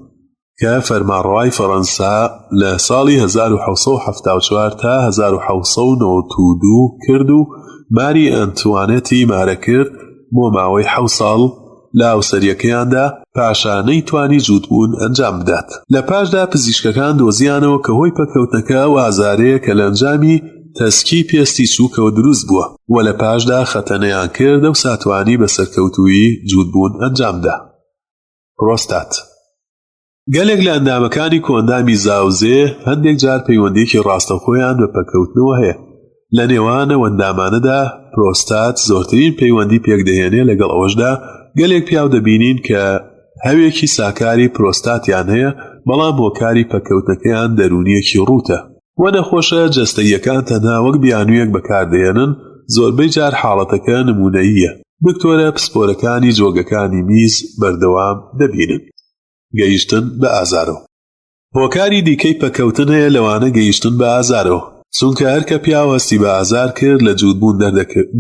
کە فەرمانڕەوای فەڕەنسا لە ساڵی 1774 تا 1792 کرد و ماری ئەنتوانێتی مارە کرد بۆ ماوەی حەوت ساڵ لە هاوسەریەکەیاندا پاشا نەیتوانی جووتبوون ئەنجام بدات. لە پاشدا پزیشکەکان دۆزیانەوە کە هۆی پەککەوتنەکە ئەو ئازارەیە کە لە ئەنجامی تەسکی پێستی چووکەوە دروست بووە و لە پاشدا خەتەنەیان کرد ئەوسا توانی بە سەرکەوتوویی جووتبوون ئەنجام بدا. پرۆستات. گەلێک لە ئەندامەکانی کۆئەندامی زاوزێ هەندێک جار پەیوەندییەکی ڕاستەوخۆیان بە پەککەوتنەوە هەیە. لە نێوان ئەو ئەندامانەدا پرۆستات زۆرترین پەیوەندی پێکدەهێنێ لەگەڵ ئەوەشدا گەلێک پیاو دەبینین کە هەوێکی ساکاری پرۆستاتیان هەیە بەڵام هۆکاری پەککەوتنەکەیان دەروونییەکی ڕووتە و نەخۆشە جەستەییەکان تەنها وەک بیانوویەک بەکاردەهێنن زۆربەی جار حاڵەتەکە نموونەییە دکتۆرە پسپۆرەکانی جۆگەکانی میز بەردەوام دەبینن. گەیشتن بە ئازارەوە. هۆکاری دیکەی پەککەوتن هەیە لەوانە گەیشتن بە ئازارەوە، چونکە هەر کە پیاو هەستی بە ئازار کرد لە جووتبوون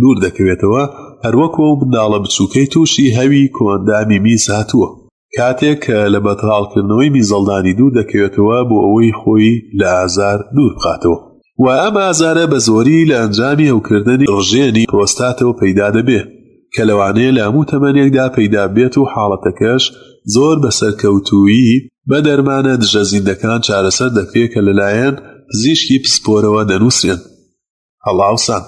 دوور دەکەوێتەوە، هەروەکو ئەو منداڵە بچووکەی تووشی هەوی کۆئەندامی میز هاتووە کاتێک کە لە بەتاڵکردنەوەی میزەڵدانی دوور دەکەوێتەوە بۆ ئەوەی خۆی لە ئازار دوور بخاتەوە و ئەم ئازارە بە زۆری لە ئەنجامی هەوکردنی ڕژێنی پرۆستاتەوە پەیدا دەبێ کە لەوانەیە لە هەموو تەمەنێکدا پەیدا بێت و حاڵەتەکەش زۆر بە سەرکەوتوویی بە دەرمانە دژە زیندەکان چارەسەر دەکرێت کە لەلایەن پزیشکی پسپۆرەوە دەنووسرێن. هەڵاوسان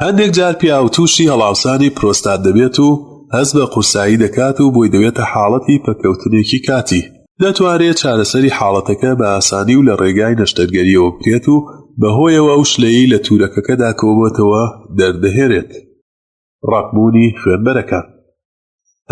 هەندێک جار پیاو تووشی هەڵاوسانی پرۆستات دەبێت و هەست بە قورسایی دەکات و بۆی دەبێتە حاڵەتی پەککەوتنێکی کاتی. دەتوانرێت چارەسەری حاڵەتەکە بە ئاسانی و لە ڕێگای نەشتەرگەرییەوە بکرێت و بەهۆیەوە ئەو شلەیەی لە توورەکەکەدا کۆبۆتەوە دەردەهێنرێت. ڕەقبوونی خوێنبەرەکان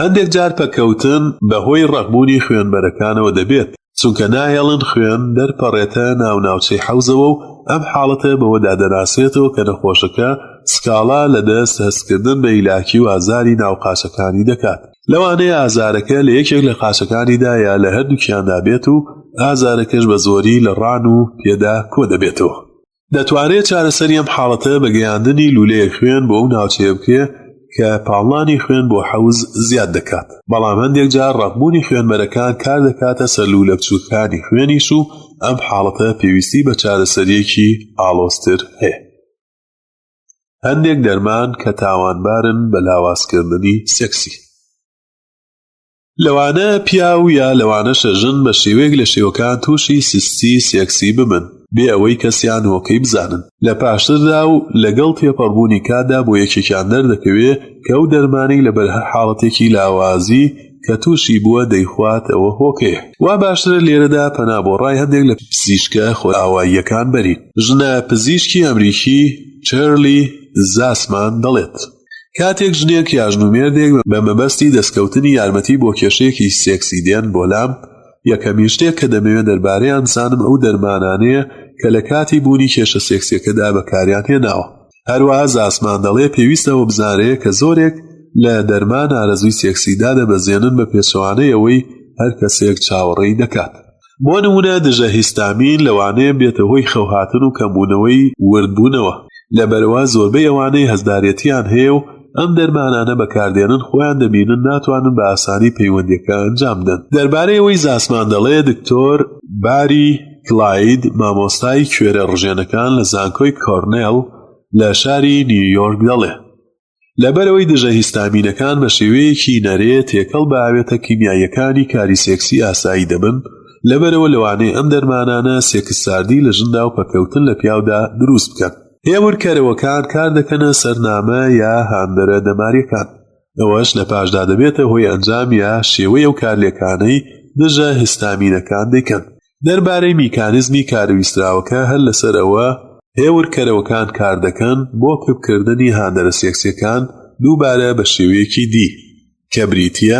هەندێک جار پەککەوتن بەهۆی ڕەقبوونی خوێنبەرەکانەوە دەبێت، چونکە ناهێڵن خوێن دەرپەڕێتە ناو ناوچەی حەوزەوە و ئەم حاڵەتە بەوەدا دەناسرێتەوە کە نەخۆشەکە سکاڵا لەدەست هەستکردن بە هیلاکی و ئازاری ناو قاچەکانی دەکات. لەوانەیە ئازارەکە لە یەکێک لە قاچەکانیدا یا لە هەردووکیاندا بێت و ئازارەکەش بە زۆری لە ڕان و پێدا کۆدەبێتەوە. دەتوانرێت چارەسەری ئەم حاڵەتە بە گەیاندنی لوولەیەک خوێن بۆ ئەو ناوچەیە بکرێت کە پاڵنانی خوێن بۆ حەوز زیاد دەکات، بەڵام هەندێک جار ڕەقبوونی خوێنبەرەکان کار دەکاتە سەر لوولە بچووکەکانی خوێنیش و ئەم حاڵەتە پێویستی بە چارەسەرییەکی ئاڵۆزتر هەیە. هەندێک دەرمان کە تاوانبارن بە لاوازکردنی سێکسی. لەوانە پیاو یا لەوانەشە ژن بە شێوەیەک لە شێوەکان تووشی سستی سێکسی ببن بێ ئەوەی کەسیان هۆکەی بزانن لە پاشتردا و لەگەڵ تێپەڕبوونی کاتدا بۆ یەکێکیان دەردەکەوێ کە ئەو دەرمانەی لەبەر هەر حاڵەتێکی لاوازی کە تووشی بووە دەیخوات ئەوە هۆکەیە. وا باشترە لێرەدا پەنا بۆ ڕای هەندێک لە پزیشکە خۆرئاواییەکان بەرین. ژنە پزیشکی ئەمریکی چێرلی زاسمان دەڵێت، کاتێک ژنێک یا ژن و مێردێک بە مەبەستی دەستکەوتنی یارمەتی بۆ کێشەیەکی سێکسی دێن بۆ لام، یەکەمین شتێک کە دەمەوێت دەربارەیان بزانم ئەو دەرمانانەیە کە لە کاتی بوونی کێشە سێکسیەکەدا بەکاریان هێناوە. هەروەها زاسمان دەڵێ پێویستە ئەوە بزانرێ کە زۆرێک لە دەرمان ئارەزووی سێکسی دادەبەزێنن بە پێچەوانەی ئەوەی هەر کەسێک چاوەڕێی دەکات. بۆ نموونە دژە هیستامین لەوانەیە بێتە هۆی خەوهاتن و کەمبوونەوەی وردبوونەوە، لەبەرئەوە زۆربەی ئەوانەی هەستدارێتیان هەیە و ئەم دەرمانانە بەکاردێنن خۆیان دەبینن ناتوانن بە ئاسانی پەیوەندیەکە ئەنجام بدەن. دەربارەی ئەوەی زاسمان دەڵێ دکتۆر باری کلاید مامۆستای کوێرە ڕژێنەکان لە زانکۆی کۆرنێڵ لە شاری نیویۆرک دەڵێ لەبەرئەوەی دژە هیستامینەکان بە شێوەیەکی نەرێ تێکەڵ بە ئاوێتە کیمیاییەکانی کاری سێکسی ئاسایی دەبن، لەبەرئەوە لەوانەیە ئەم دەرمانانە سێکسساردی لە ژندا و پەککەوتن لە پیاودا دروست بکەن. هێورکەرەوەکان کاردەکەنە سەر نامە یا هاندەرە دەماریەکان، ئەوەش لە پاشدا دەبێتە هۆی ئەنجام یا شێوەی ئەو کارلێکانەی دژە هیستامینەکان دەیکەن. دەربارەی میکانیزمی کارە ویستراوەکە هەر لەسەر ئەوە هێورکەرەوەکان کاردەکەن بۆ کپکردنی هاندەرە سێکسیەکان دووبارە بە شێوەیەکی دی کە بریتیە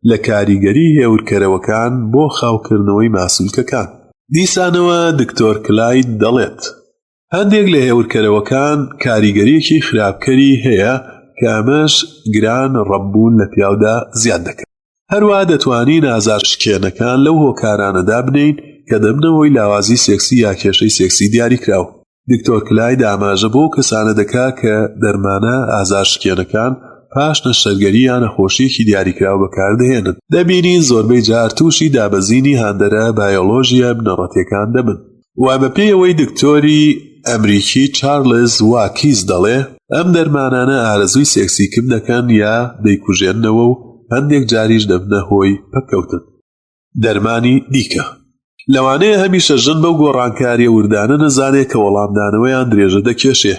لە کاریگەری هێورکەرەوەکان بۆ خاوکردنەوەی ماسولکەکان. دیسانەوە دکتۆر کلاید دەڵێت، هەندێک لە هێورکەرەوەکان کاریگەریەکی خراپکەری هەیە کە ئەمەش گران ڕەپبوون لە پیاودا زیاد دەکات. هەروەها دەتوانین ئازارشکێنەکان لەو هۆکارانە دابنێین کە دەبنە هۆی لاوازی سێکسی یا کێشەی سێکسی دیاریکراو. دکتۆر کلاید ئاماژە بەو کەسانە دەکات کە دەرمانە ئازارشکێنەکان پاش نەشتەرگەری یا نەخۆشییەکی دیاریکراو بەکاردەهێنن. دەبینین زۆربەی جار تووشی دابەزینی هاندەرە بایۆلۆژییە بنەڕەتییەکان دەبن. و بەپێی ئەوەی دکتۆری ئەمریکی چارلز واکیز دەڵێ، ئەم دەرمانانە ئارەزووی سێکسی کپ دەکەن یا دەیکوژێننەوە و هەندێک جاریش دەبنە هۆی پەککەوتن. دەرمانی دیکە. لەوانەیە هەمیشە ژن بەو گۆڕانکارییە وردانە نەزانێ کە وەڵامدانەوەیان درێژە دەکێشێ،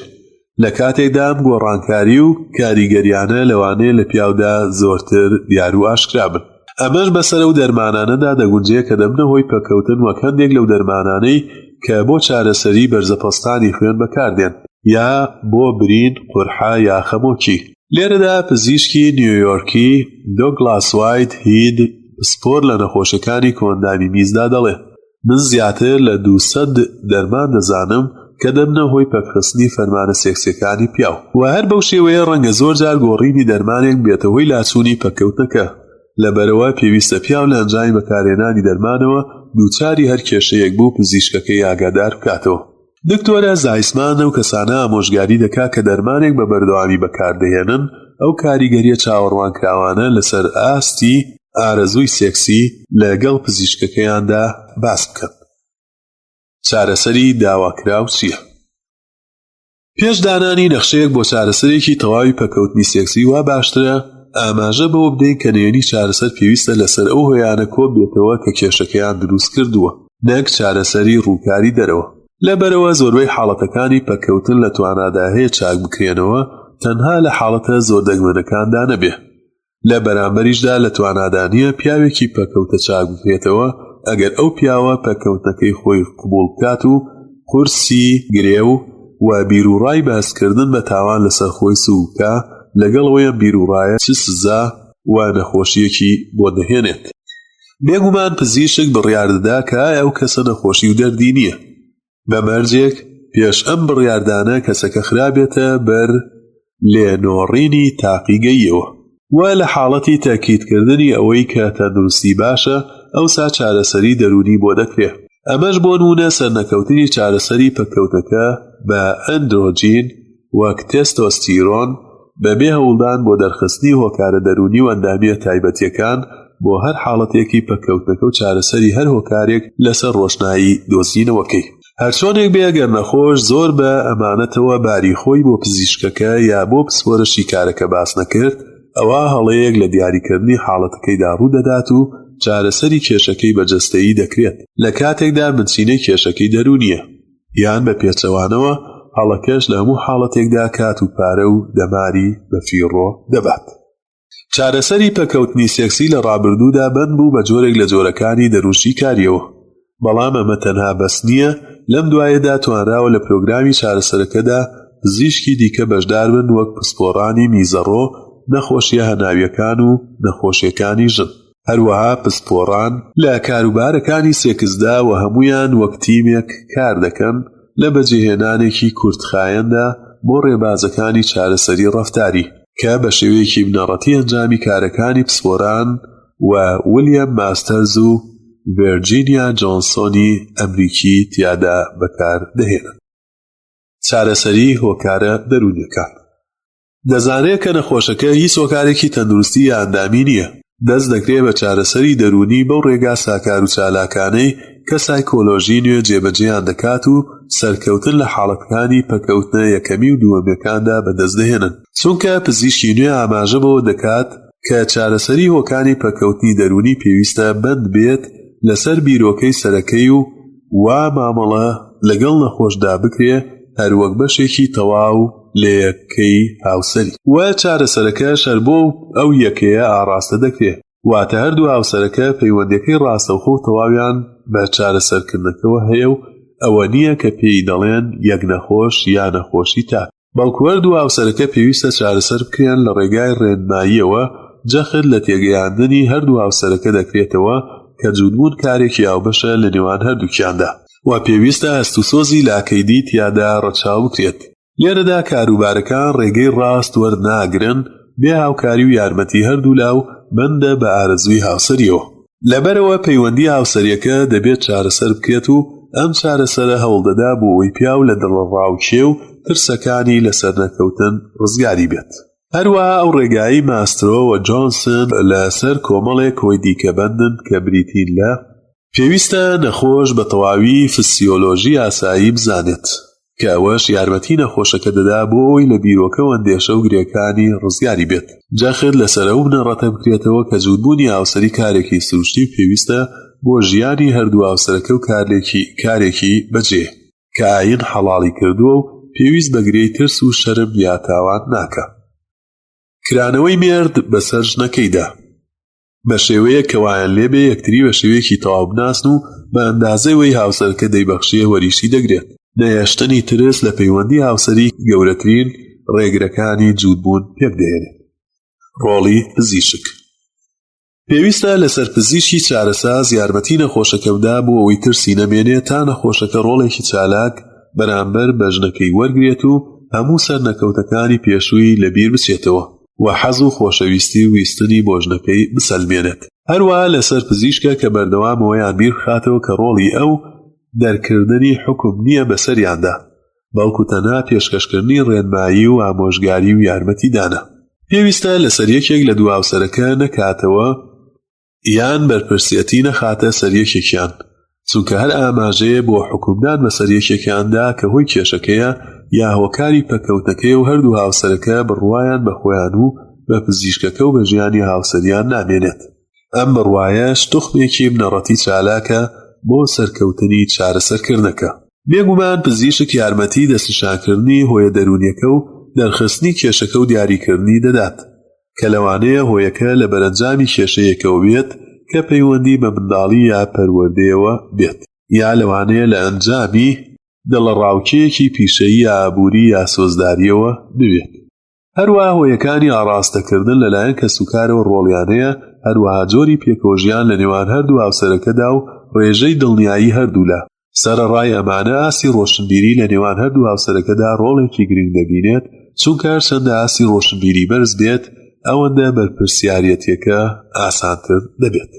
لە کاتێکدا ئەم گۆڕانکاری و کاریگەریانە لەوانەیە لە پیاودا زۆرتر دیار و ئاشکرا بن. ئەمەش بەسەر ئەو دەرمانانەدا دەگونجێ کە دەبنە هۆی پەککەوتن وەک هەندێک لەو دەرمانانەی کە بۆ چارەسەری بەرزەپەستانی خوێن بەکاردێن یا بۆ برین، قورحە یا خەمۆکی. لێرەدا پزیشکی نیویۆرکی دۆگلاس وایت هید پسپۆر لە نەخۆشیەکانی کۆئەندامی میزدا دەڵێ، من زیاتر لە 200 دەرمان دەزانم کە دەبنە هۆی پەکخستنی فەرمانە سێکسیەکانی پیاو. وە هەر بەو شێوەیە ڕەنگە زۆر جار گۆڕینی دەرمانێک ببێتە هۆی لاچوونی پەککەوتنەکە. لەبەرئەوە پێویستە پیاو لە ئەنجامی بەکارهێنانی دەرمانەوە دووچاری هەر کێشەیەک بوو پزیشکەکەی ئاگادار بکاتەوە. دکتۆرە زایسمان ئەو کەسانە ئامۆژگاری دەکات کە دەرمانێک بە بەردەوامی بەکاردەهێنن ئەو کاریگەرییە چاوەڕوانکراوانە لەسەر ئاستی ئارەزووی سێکسی لەگەڵ پزیشکەکەیاندا باس بکەن. چارەسەری داواکراو چییە؟ پێش دانانی نەخشەیەک بۆ چارەسەرێکی تەواوی پەککەوتنی سێکسی وا باشترە ئاماژە بەوە بدەین کە نهێنی چارەسەر پێویستە لەسەر ئەو هۆیانە کۆببێتەوە کە کێشەکەیان دروست کردووە نەک چارەسەری ڕووکاری دەرەوە. لەبەرئەوە زۆربەی حاڵەتەکانی پەککەوتن لە توانادا هەیە چاک بکرێنەوە تەنها لە حاڵەتە زۆر دەگمەنەکاندا نەبێ. لە بەرامبەریشدا لە توانادا نییە پیاوێکی پەککەوتە چاک بکرێتەوە ئەگەر ئەو پیاوە پەککەوتنەکەی خۆی قبوڵ بکات و قورسی گرێ و و بیروڕای بە هەستکردن بە تاوان لەسەر خۆی سووک بکا لەگەڵ ئەوەی ئەم بیروڕایە چ سزا و نەخۆشییەکی بۆ دەهێنێت. بێگومان پزیشک بڕیار دەدا کە ئایا ئەو کەسە نەخۆشی و دەردی نییە. بە مەرجێک پێش ئەم بڕیاردانە کەسەکە خرابێتە بەر لێنۆڕینی تاقیگەییەوە و لە حاڵەتی تەئکیدکردنی ئەوەی کە تەندروستی باشە ئەوسا چارەسەری دەروونی بۆ دەکرێ ئەمەش بۆ نموونە سەرنەکەوتنی چارەسەری پەککەوتەکە بە ئەندرۆجین وەک تێستۆستیرۆن بەبێ هەوڵدان بۆ دەرخستنی هۆکارە دەروونی و ئەندامییە تایبەتییەکان بۆ هەر حاڵەتێکی پەککەوتنەکە و چارەسەری هەر هۆکارێک لەسەر ڕۆشنایی دۆزینەوەکەی. هەرچۆنێک بێ گەر نەخۆش زۆر بە ئەمانەتەوە باری خۆی بۆ پزیشکەکە یا بۆ پسپۆرە شیکارەکە باس نەکرد ئەوا هەڵەیەک لە دیاریکردنی حاڵەتەکەیدا ڕوودەدات و چارەسەری کێشەکەی بە جەستەیی دەکرێت لە کاتێکدا بنچینەی کێشەکەی دەروونییە. یان بە پێچەوانەوە هەڵەکەش لە هەموو حاڵەتێکدا کات و پارە و دەماری بە فیڕۆ دەبات. چارەسەری پەکەوتنی سێکسی لە ڕابردوودا بەند بوو بە جۆرێک لە جۆرەکانی دەروونشیکارییەوە، بەڵام ئەمە تەنها بەس نییە، لەم دوایەدا توانراوە لە پرۆگرامی چارەسەرەکەدا پزیشکی دیکە بەشداربن وەک پسپۆڕانی میزەڕۆ، نەخۆشییە هەناوییەکان و نەخۆشییەکانی ژن. هەروەها پسپۆڕان لە کاروبارەکانی سێکسدا و هەموویان وەک تیمێک کار دەکەن لە بەجێهێنانێکی کورتخایەندا بۆ ڕێبازەکانی چارەسەری ڕەفتاری، کە بە شێوەیەکی بنەڕەتی ئەنجامی کارەکانی پسپۆران و ولیەم ماستەرز و ڤێرجینیا جۆنسۆنی ئەمریکی تیادا بەکار دەهێنن. چارەسەری هۆکارە دەروونیەکان. دەزانرێت کە نەخۆشەکە هیچ هۆکارێکی تەندروستی یا ئەندامی نییە، دەست دەکرێت بە چارەسەری دەروونی بەو ڕێگا ساکار و چالاکانەی کە سایکۆلۆژی نوێ جێبەجێیان دەکات و سەرکەوتن لە حاڵەتەکانی پەکەوتنە یەکەمی و دووەمیەکاندا بەدەست دەهێنن. چونکە پزیشکی نوێ ئاماژە بەوە دەکات کە چارەسەری هۆکانی پەککەوتنی دەروونی پێویستە بەند بێت لەسەر بیرۆکەی سەرەکەی و وا مامەڵە لەگەڵ نەخۆشدا بکرێ هەروەک بەشێکی تەواو لە یەکەی هاوسەری و چارەسەرەکەش هەر بۆ ئەو یەکەیە ئاڕاستە دەکرێ واتە هەردوو هاوسەرەکە پەیوەندیەکەی ڕاستەوخۆ و تەواویان بە چارەسەرکردنەکەوە هەیە و ئەوە نییە کە پێی دەڵێن یەک نەخۆش یا نەخۆشی تاک. بەڵکو هەردوو هاوسەرەکە پێویستە چارەسەر بکرێن لە ڕێگای ڕێنماییەوە جەخت لە تێگەیاندنی هەردوو هاوسەرەکە دەکرێتەوە کە جووتبوون کارێکی هاوبەشە لە نێوان هەردووکیاندا و پێویستە هەست و سۆزی لاکەیدی تیادا ڕەچاو بکرێت. لێرەدا کاروبارەکان ڕێگەی ڕاست وەرناگرن بێ هاوکاری و یارمەتی هەردوولا و بەندە بە ئارەزووی هاوسەریەوە. لەبەرئەوە پەیوەندی هاوسەریەکە دەبێت چارەسەر بکرێت و ئەم چارەسەرە هەوڵدەدا بۆ ئەوەی پیاو لە دڵەڕاوکێ و ترسەکانی لە سەرنەکەوتن ڕزگاری بێت. هەروەها ئەو ڕێگایەی ماسترۆ و جۆنسن لەسەر کۆمەڵێک هۆی دیکە بەندن کە بریتین لە. پێویستە نەخۆش بە تەواوی فسیۆلۆژی ئاسایی بزانێت، کە ئەوەش یارمەتی نەخۆشەکە دەدا بۆ ئەوەی لە بیرۆکە و ئەندێشە و گرێکانی ڕزگاری بێت. جەخت لەسەر ئەو بنەڕەتە بکرێتەوە کە جووتبوونی هاوسەری کارێکی سروشتی و پێویستە بۆ ژیانی هەردوو هاوسەرەکە و کارلێکی کارێکی بەجێ کە ئایین حەڵاڵی کردووە و پێویست بە گرێی ترس و شەرم یا تاوان ناکا. کرانەوەی مێرد بەسەر ژنەکەیدا. بە شێوەیەک کە وایان لێبێ یەکتری بە شێوەیەکی تەواو بناسن و بە ئەندازەی وەی هاوسەرەکە دەیبەخشێ وەریشی دەگرێت. نەهێشتنی ترس لە پەیوەندی هاوسەری گەورەترین ڕێگرەکانی جووتبوون پێکدەهێنێت. ڕۆڵی پزیشک پێویستە لەسەر پزیشکی چارەساز یارمەتی نەخۆشەکە بدا بۆ ئەوەی ترسی نەمێنێ تا نەخۆشەکە ڕۆڵێکی چالاک بەرامبەر بە ژنەکەی وەرگرێت و هەموو سەرنەکەوتەکانی پێشووی لەبیر بچێتەوە. و حەز و خۆشەویستی و ویستنی بۆ ژنەکەی بسەلمێنێت. هەروەها لەسەر پزیشکە کە بەردەوام ئەوەیان بیر بخاتەوە کە ڕۆڵی ئەو دەرکردنی حوکم نییە بەسەریاندا، بەڵکو تەنها پێشکەشکردنی ڕێنمایی و ئامۆژگاری و یارمەتیدانە. پێویستە لەسەر یەکێک لە دوو هاوسەرەکە نەکاتەوە یان بەرپرسیەتی نەخاتە سەر یەکێکیان، چونکە هەر ئاماژەیە بۆ حوکمدان بەسەر یەکێکیاندا کە هۆی کێشەکەیە یا هۆکاری پەککەوتنەکەیە و هەردوو هاوسەرەکە بڕوایان بە خۆیان و بە پزیشکەکە و بە ژیانی هاوسەریان نامێنێت. ئەم بڕوایەش توخمێکی بنەڕەتی چالاکە بۆ سەرکەوتنی چارەسەرکردنەکە. بێگومان پزیشک یارمەتی دەستنیشانکردنی هۆیە دەروونیەکە و دەرخستنی کێشەکە و دیاریکردنی دەدات، کە لەوانەیە هۆیەکە لە بەرەنجامی کێشەیەکەوە بێت کە پەیوەندی بە منداڵی یا پەروەردەیەوە بێت، یا لەوانەیە لە ئەنجامی دڵەڕاوکێیەکی پیشەیی یا ئابووری یا سۆزدارییەوە ببێت. هەروەها هۆیەکانی ئاڕاستەکردن لەلایەن کەسوکارەوە ڕۆڵیان هەیە، هەروەها جۆری پێکەوەژیان لە نێوان هەردوو هاوسەرەکەدا و ڕێژەی دڵنیایی هەردوولا. سەرەڕای ئەمانە ئاستی ڕۆشنبیری لە نێوان هەردوو هاوسەرەکەدا ڕۆڵێکی گرنگ دەبینێت، چونکە هەرچەندە ئاستی ڕۆشنبیری بەرز بێت ئەوەندە بەرپرسیارێتیەکە ئاسانتر دەبێت.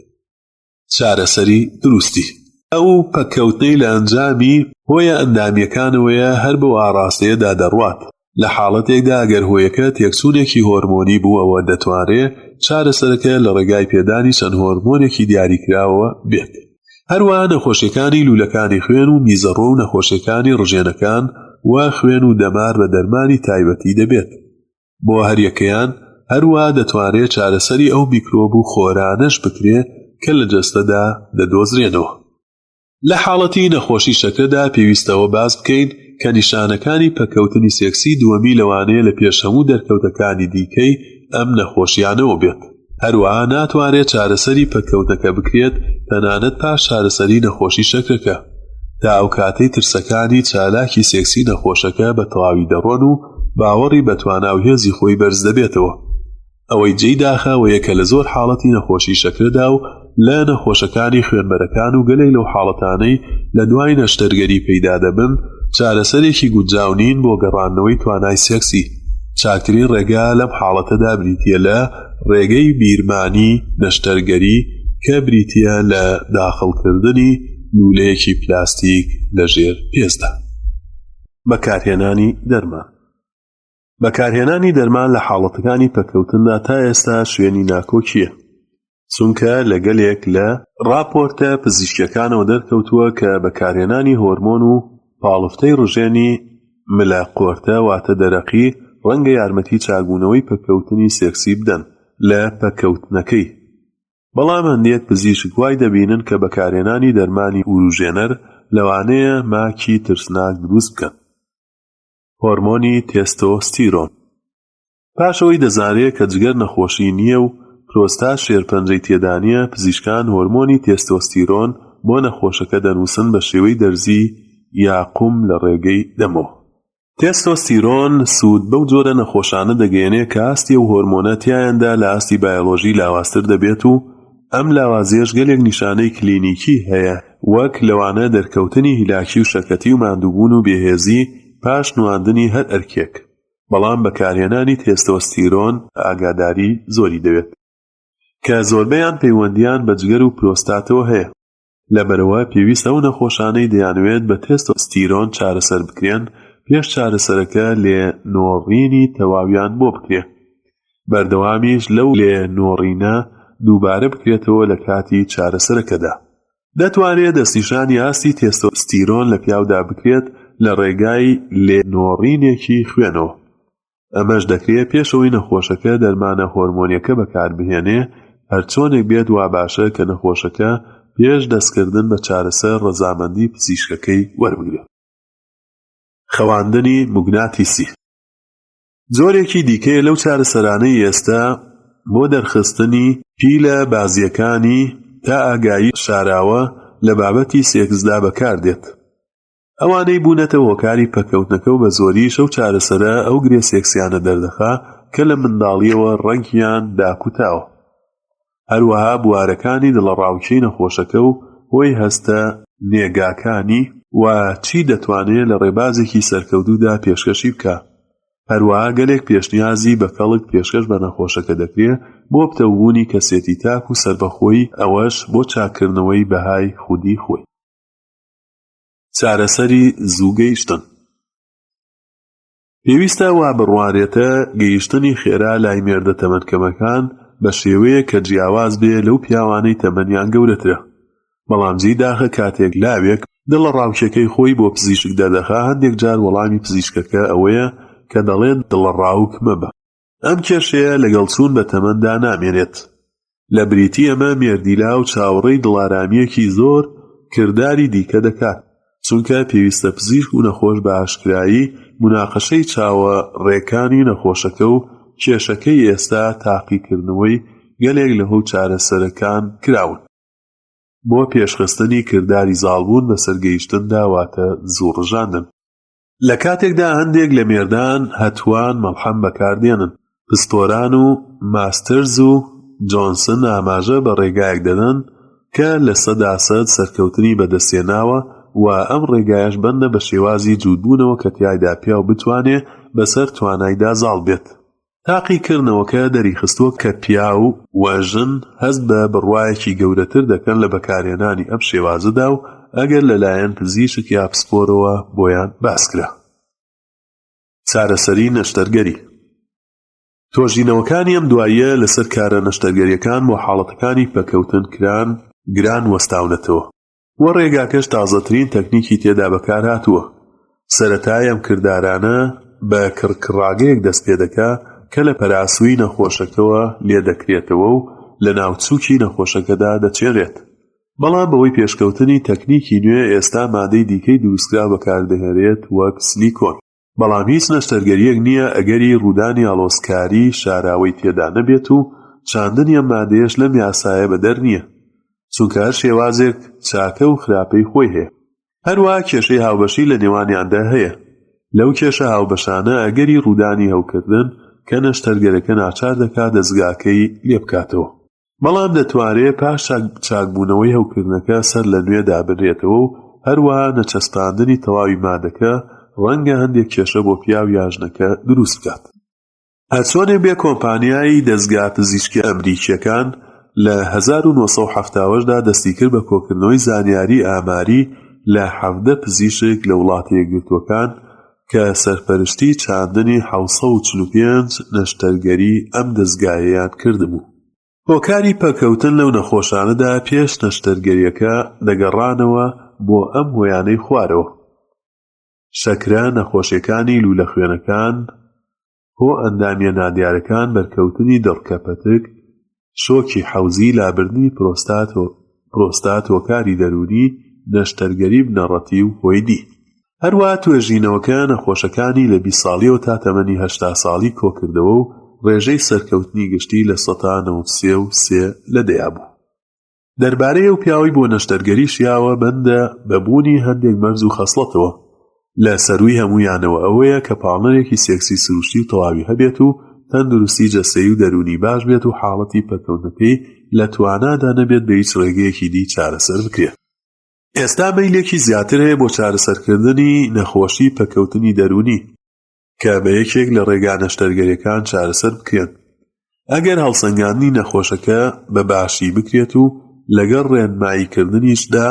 چارەسەری دروستی ئەو پەککەوتنەی لە ئەنجامی هۆیە ئەندامییەکانەوەیە هەر بەو ئاڕاستەیەدا دەڕوات، لە حاڵەتێکدا ئەگەر هۆیەکە تێکچوونێکی هۆرمۆنی بوو ئەوە دەتوانرێ چارەسەرەکە لە ڕێگای پێدانی چەند هۆرمۆنێکی دیاریکراوەوە بێت. هەروەها نەخۆشیەکانی لوولەکانی خوێن و میزەڕۆ و نەخۆشیەکانی ڕژێنەکان و خوێن و دەمار بە دەرمانی تایبەتی دەبێت بۆ هەریەکەیان، هەروەها دەتوانرێ چارەسەری ئەو میکرۆب و خۆرانەش بکرێ کە لە جەستەدا دەدۆزرێنەوە. لە حاڵەتی نەخۆشی شەکرەدا پێویستە ئەوە باس بکەین کە نیشانەکانی پەککەوتنی سێکسی دووەمی لەوانەیە لە پێش هەموو دەرکەوتەکانی دیکەی ئەم نەخۆشیانەوە بێت. هەروەها ناتوانرێت چارەسەری پەککەوتنەکە بکرێت تەنانەت پاش چارەسەری نەخۆشی شەکرەکە تا ئەو کاتەی ترسەکانی چالاکی سێکسی نەخۆشەکە بە تەواوی دەڕۆن و باوەڕی بە توانا و هێزی خۆی بەرز دەبێتەوە. ئەوەی جێی داخە ئەوەیە کە لە زۆر حاڵەتی نەخۆشی شەکرەدا و لە نەخۆشەکانی خوێنبەرەکان و گەلێک لەو حاڵەتانەی لە دوای نەشتەرگەری پەیدا دەبن چارەسەرێکی گونجاو نین بۆ گەڕاندنەوەی توانای سێکسی. چاکترین ڕێگا لەم حاڵەتەدا بریتییە لە ڕێگەی بیرمانی نەشتەرگەری کە بریتییە لە داخڵکردنی لوولەیەکی پلاستیک لە ژێر پێستدا. بەکارهێنانی دەرمان. بەکارهێنانی دەرمان لە حاڵەتەکانی پەککەوتندا تا ئێستا شوێنی ناکۆکییە، چونکە لە گەلێک لە ڕاپۆرتە پزیشکییەکانەوە دەرکەوتووە کە بەکارهێنانی هۆرمۆن و پاڵفتەی ڕژێنی ملە قۆرتە واتە دەرەقی ڕەنگە یارمەتی چاکبوونەوەی پەککەوتنی سێکسی بدەن لە پەککەوتنەکەی، بەڵام هەندێک پزیشک وای دەبینن کە بەکارهێنانی دەرمانی وروژێنەر لەوانەیە ماکی ترسناک دروست بکەن. هۆرمۆنی تێستۆستیرۆن پاش ئەوەی دەزانرێت کە جگەر نەخۆشی نییە و پرۆستات شێرپەنجەی تێدا نییە، پزیشکان هۆرمۆنی تێستۆستیرۆن بۆ نەخۆشەکە دەنووسن بە شێوەی دەرزی یا قوم لە ڕێگەی دەمەوە. تێستۆستیرۆن سوود بەو جۆرە نەخۆشانە دەگەیەنێت کە ئاستی ئەو هۆرمۆنە تیایاندا لە ئاستی بایۆلۆژی لاوازتر دەبێت و ئەم لاوازیەش گەلێک نیشانەی کلینیکی هەیە وەک لەوانە دەرکەوتنی هیلاکی و شەکەتی و ماندووبوون و بێهێزی پاش نواندنی هەر ئەرکێک، بەڵام بەکارهێنانی تێستۆستیرۆن ئاگاداری زۆری دەوێت کە زۆربەیان پەیوەندیان بە جگەر و پرۆستاتەوە هەیە. لەبەرئەوە پێویستە ئەو نەخۆشانەی دەیانەوێت بە تێستۆستیرۆن چارەسەر بکرێن پێش چارەسەرەکە لێنۆڕینی تەواویان بۆ بکرێ بەردەوامیش لەو لێنۆڕینە دووبارە بکرێتەوە لە کاتی چارەسەرەکەدا. دەتوانرێت دەستنیشانی ئاستی تێستۆستیرۆن لە پیاودا بکرێت لە ڕێگای لێنۆڕینێکی خوێنەوە. ئەمەش دەکرێ پێش ئەوەی نەخۆشەکە دەرمانە هۆرمۆنیەکە بەکاربهێنێ، هەرچۆنێک بێت واباشە کە نەخۆشەکە پێش دەستکردن بە چارەسەر ڕەزامەندی پزیشکەکەی وەربگرێت. خەواندنی موگناتیسی جۆرێکی دیکەیە لەو چارەسەرانەی ئێستا بۆ دەرخستنی پیلە بازیەکانی تا ئاگایی شاراوە لە بابەتی سێکسدا بەکاردێت. ئەوانەی بوونەتە هۆکاری پەککەوتنەکە و بەزۆریش ئەو چارەسەرە ئەو گرێ سێکسیانە دەردەخا کە لە منداڵییەوە ڕەگیان داکوتاوە. هەروەها بوارەکانی دڵەڕاوکێی نەخۆشەکە و هۆی هەستە نێگاکانی و چی دەتوانێ لە ڕێبازێکی سەرکەوتوودا پێشکەشی بکا. هەروەها گەلێک پێشنیازی بەکەڵک پێشکەش بە نەخۆشەکە دەکرێ بۆ پتەوبوونی کەسێتی تاک و سەربەخۆی ئەوەش بۆ چاککردنەوەی بەهای خودی خۆی. چارەسەری زوو گەیشتن. پێویستە وا بڕوانرێتە گەیشتنی خێرا لای مێردە تەمەن کەمەکان بە شێوەیەک کە جیاواز بێ لەو پیاوانەی تەمەنیان گەورەترە. بەڵام جێی داخە کاتێک لاوێک دڵەڕاوکێکەی خۆی بۆ پزیشک دەردەخا هەندێک جار وەڵامی پزیشکەکە ئەوەیە کە دەڵێت دڵەڕاوک مەبە. ئەم کێشەیە لەگەڵ چوون بە تەمەندا نامێنێت. لە بریتی ئەمە مێردی لاو چاوەڕێی دڵارامییەکی زۆر کرداری دیکە دەکات، چونکە پێویستە پزیشک و نەخۆش بە ئاشکرایی موناقەشەی چاوەڕێکانی نەخۆشەکە و کێشەکەی ئێستا تاقیکردنەوەی گەلێک لە هۆو چارەسەرەکان کراون بۆ پێشخستنی کرداری زاڵبوون بەسەر گەیشتندا واتە زوو ڕژاندن. لە کاتێکدا هەندێک لە مێردان هەتوان مەڵحەم بەکاردێنن، پسپۆران و ماستەرز و جۆنسن ئاماژە بە ڕێگایەک دەدەن کە 100% سەرکەوتنی بەدەستهێناوە و ئەم ڕێگایەش بەندە بە شێوازی جووتبوونەوە کە تیایدا پیاو بتوانێ بەسەر توانایدا زاڵ بێت. تاقیکردنەوەکە دەریخستووە کە پیاو و ژن هەست بە بڕوایەکی گەورەتر دەکەن لە بەکارهێنانی ئەم شێوازەدا و ئەگەر لەلایەن پزیشک یا پسپۆرەوە بۆیان باسکرا. چارەسەری نەشتەرگەری تۆژینەوەکانی ئەم دواییە لەسەر کارە نەشتەرگەریەکان بۆ حاڵەتەکانی پەکەوتن کران گران وەستاونەتەوە. و ڕێگاکەش تازەترین تەکنیکی تێدا بەکارهاتووە. سەرەتای ئەم کردارانە بە کڕکڕاگەیەک دەست پێدەکا کە لە پەراسووی نەخۆشەکەوە لێدەکرێتەوە و لە ناو چووکی نەخۆشەکەدا دەچێنرێت. بەڵام بەهۆی پێشکەوتنی تەکنیکی نوێ ئێستا مادەی دیکەی دروستکراو بەکاردەهێنرێت وەک سلیکۆن. بەڵام هیچ نەشتەرگەرییەک نییە ئەگەری ڕوودانی ئاڵۆزکاری شاراوەی تێدا نەبێت و چاندنی ئەم مادەیەش لەم یاسایە بەدەر نییە، چونکە هەر شێوازێک چاکە و خراپەی خۆی هەیە. هەروەها کێشەی هاوبەشی لە نێوانیاندا هەیە. لەو کێشە هاوبەشانە ئەگەری ڕوودانی هەوکردن کە نەشتەرگەرەکە ناچار دەکات دەزگاکەی لێبکاتەوە. بەڵام دەتوانرێ پاش چاکبوونەوەی هەوکردنەکە سەر لە نوێ دابنرێتەوە و هەروەها نەچەسپاندنی تەواوی مادەکە ڕەنگە هەندێک کێشە بۆ پیاو یا ژنەکە دروست بکات. هەرچۆنێک بێ کۆمپانیای دەزگا پزیشکیە ئەمریکیەکان لە 1970 دا دەستیکرد بە کۆکردنەوەی زانیاری ئاماری لە 17 پزیشک لە وڵاتە یەکگرتووەکان کە سەرپەرشتی چاندنی 745 نەشتەرگەری ئەم دەزگایەیان کردبوو. هۆکاری پەککەوتن لەو نەخۆشانەدا پێش نەشتەرگەرییەکە دەگەڕانەوە بۆ ئەم هۆیانەی خوارەوە، شەکرە، نەخۆشیەکانی لوولە خوێنەکان، هۆ ئەندامیە نادیارەکان، بەرکەوتنی دڕکە پەتک، شۆکی حەوزی، لابردنی پرۆستات، هۆکاری دەروونی، نەشتەرگەری بنەڕەتی و هۆی دی. هەروەها توێژینەوەکە نەخۆشەکانی لە 20 ساڵیەوە تا تەمەنی 80 ساڵی کۆکردەوە و ڕێژەی سەرکەوتنی گشتی لە سەتا 93 و سێ لە دەیا بوو. دەربارەی ئەو پیاوەی بۆ نەشتەرگەری شیاوە بەندە بە بوونی هەندێک مەرج و خەسڵەتەوە، لە سەرووی هەموویانەوە ئەوەیە کە پاڵنەرێکی سێکسی سروشتی و تەواوی هەبێت و تەندروستی جەستەیی و دەروونی باش بێت و حاڵەتی پەککەوتنەکەی لە توانادا نەبێت بە هیچ ڕێگەیەکی دی چارەسەر بکرێت. ئێستا مەیلێکی زیاتر هەیە بۆ چارەسەرکردنی نەخۆشی پەککەوتنی دەروونی کە بە یەکێک لە ڕێگا نەشتەرگەریەکان چارەسەر بکرێن ئەگەر هەڵسەنگاندنی نەخۆشەکە بە باشی بکرێت و لەگەڵ ڕێنماییکردنیشدا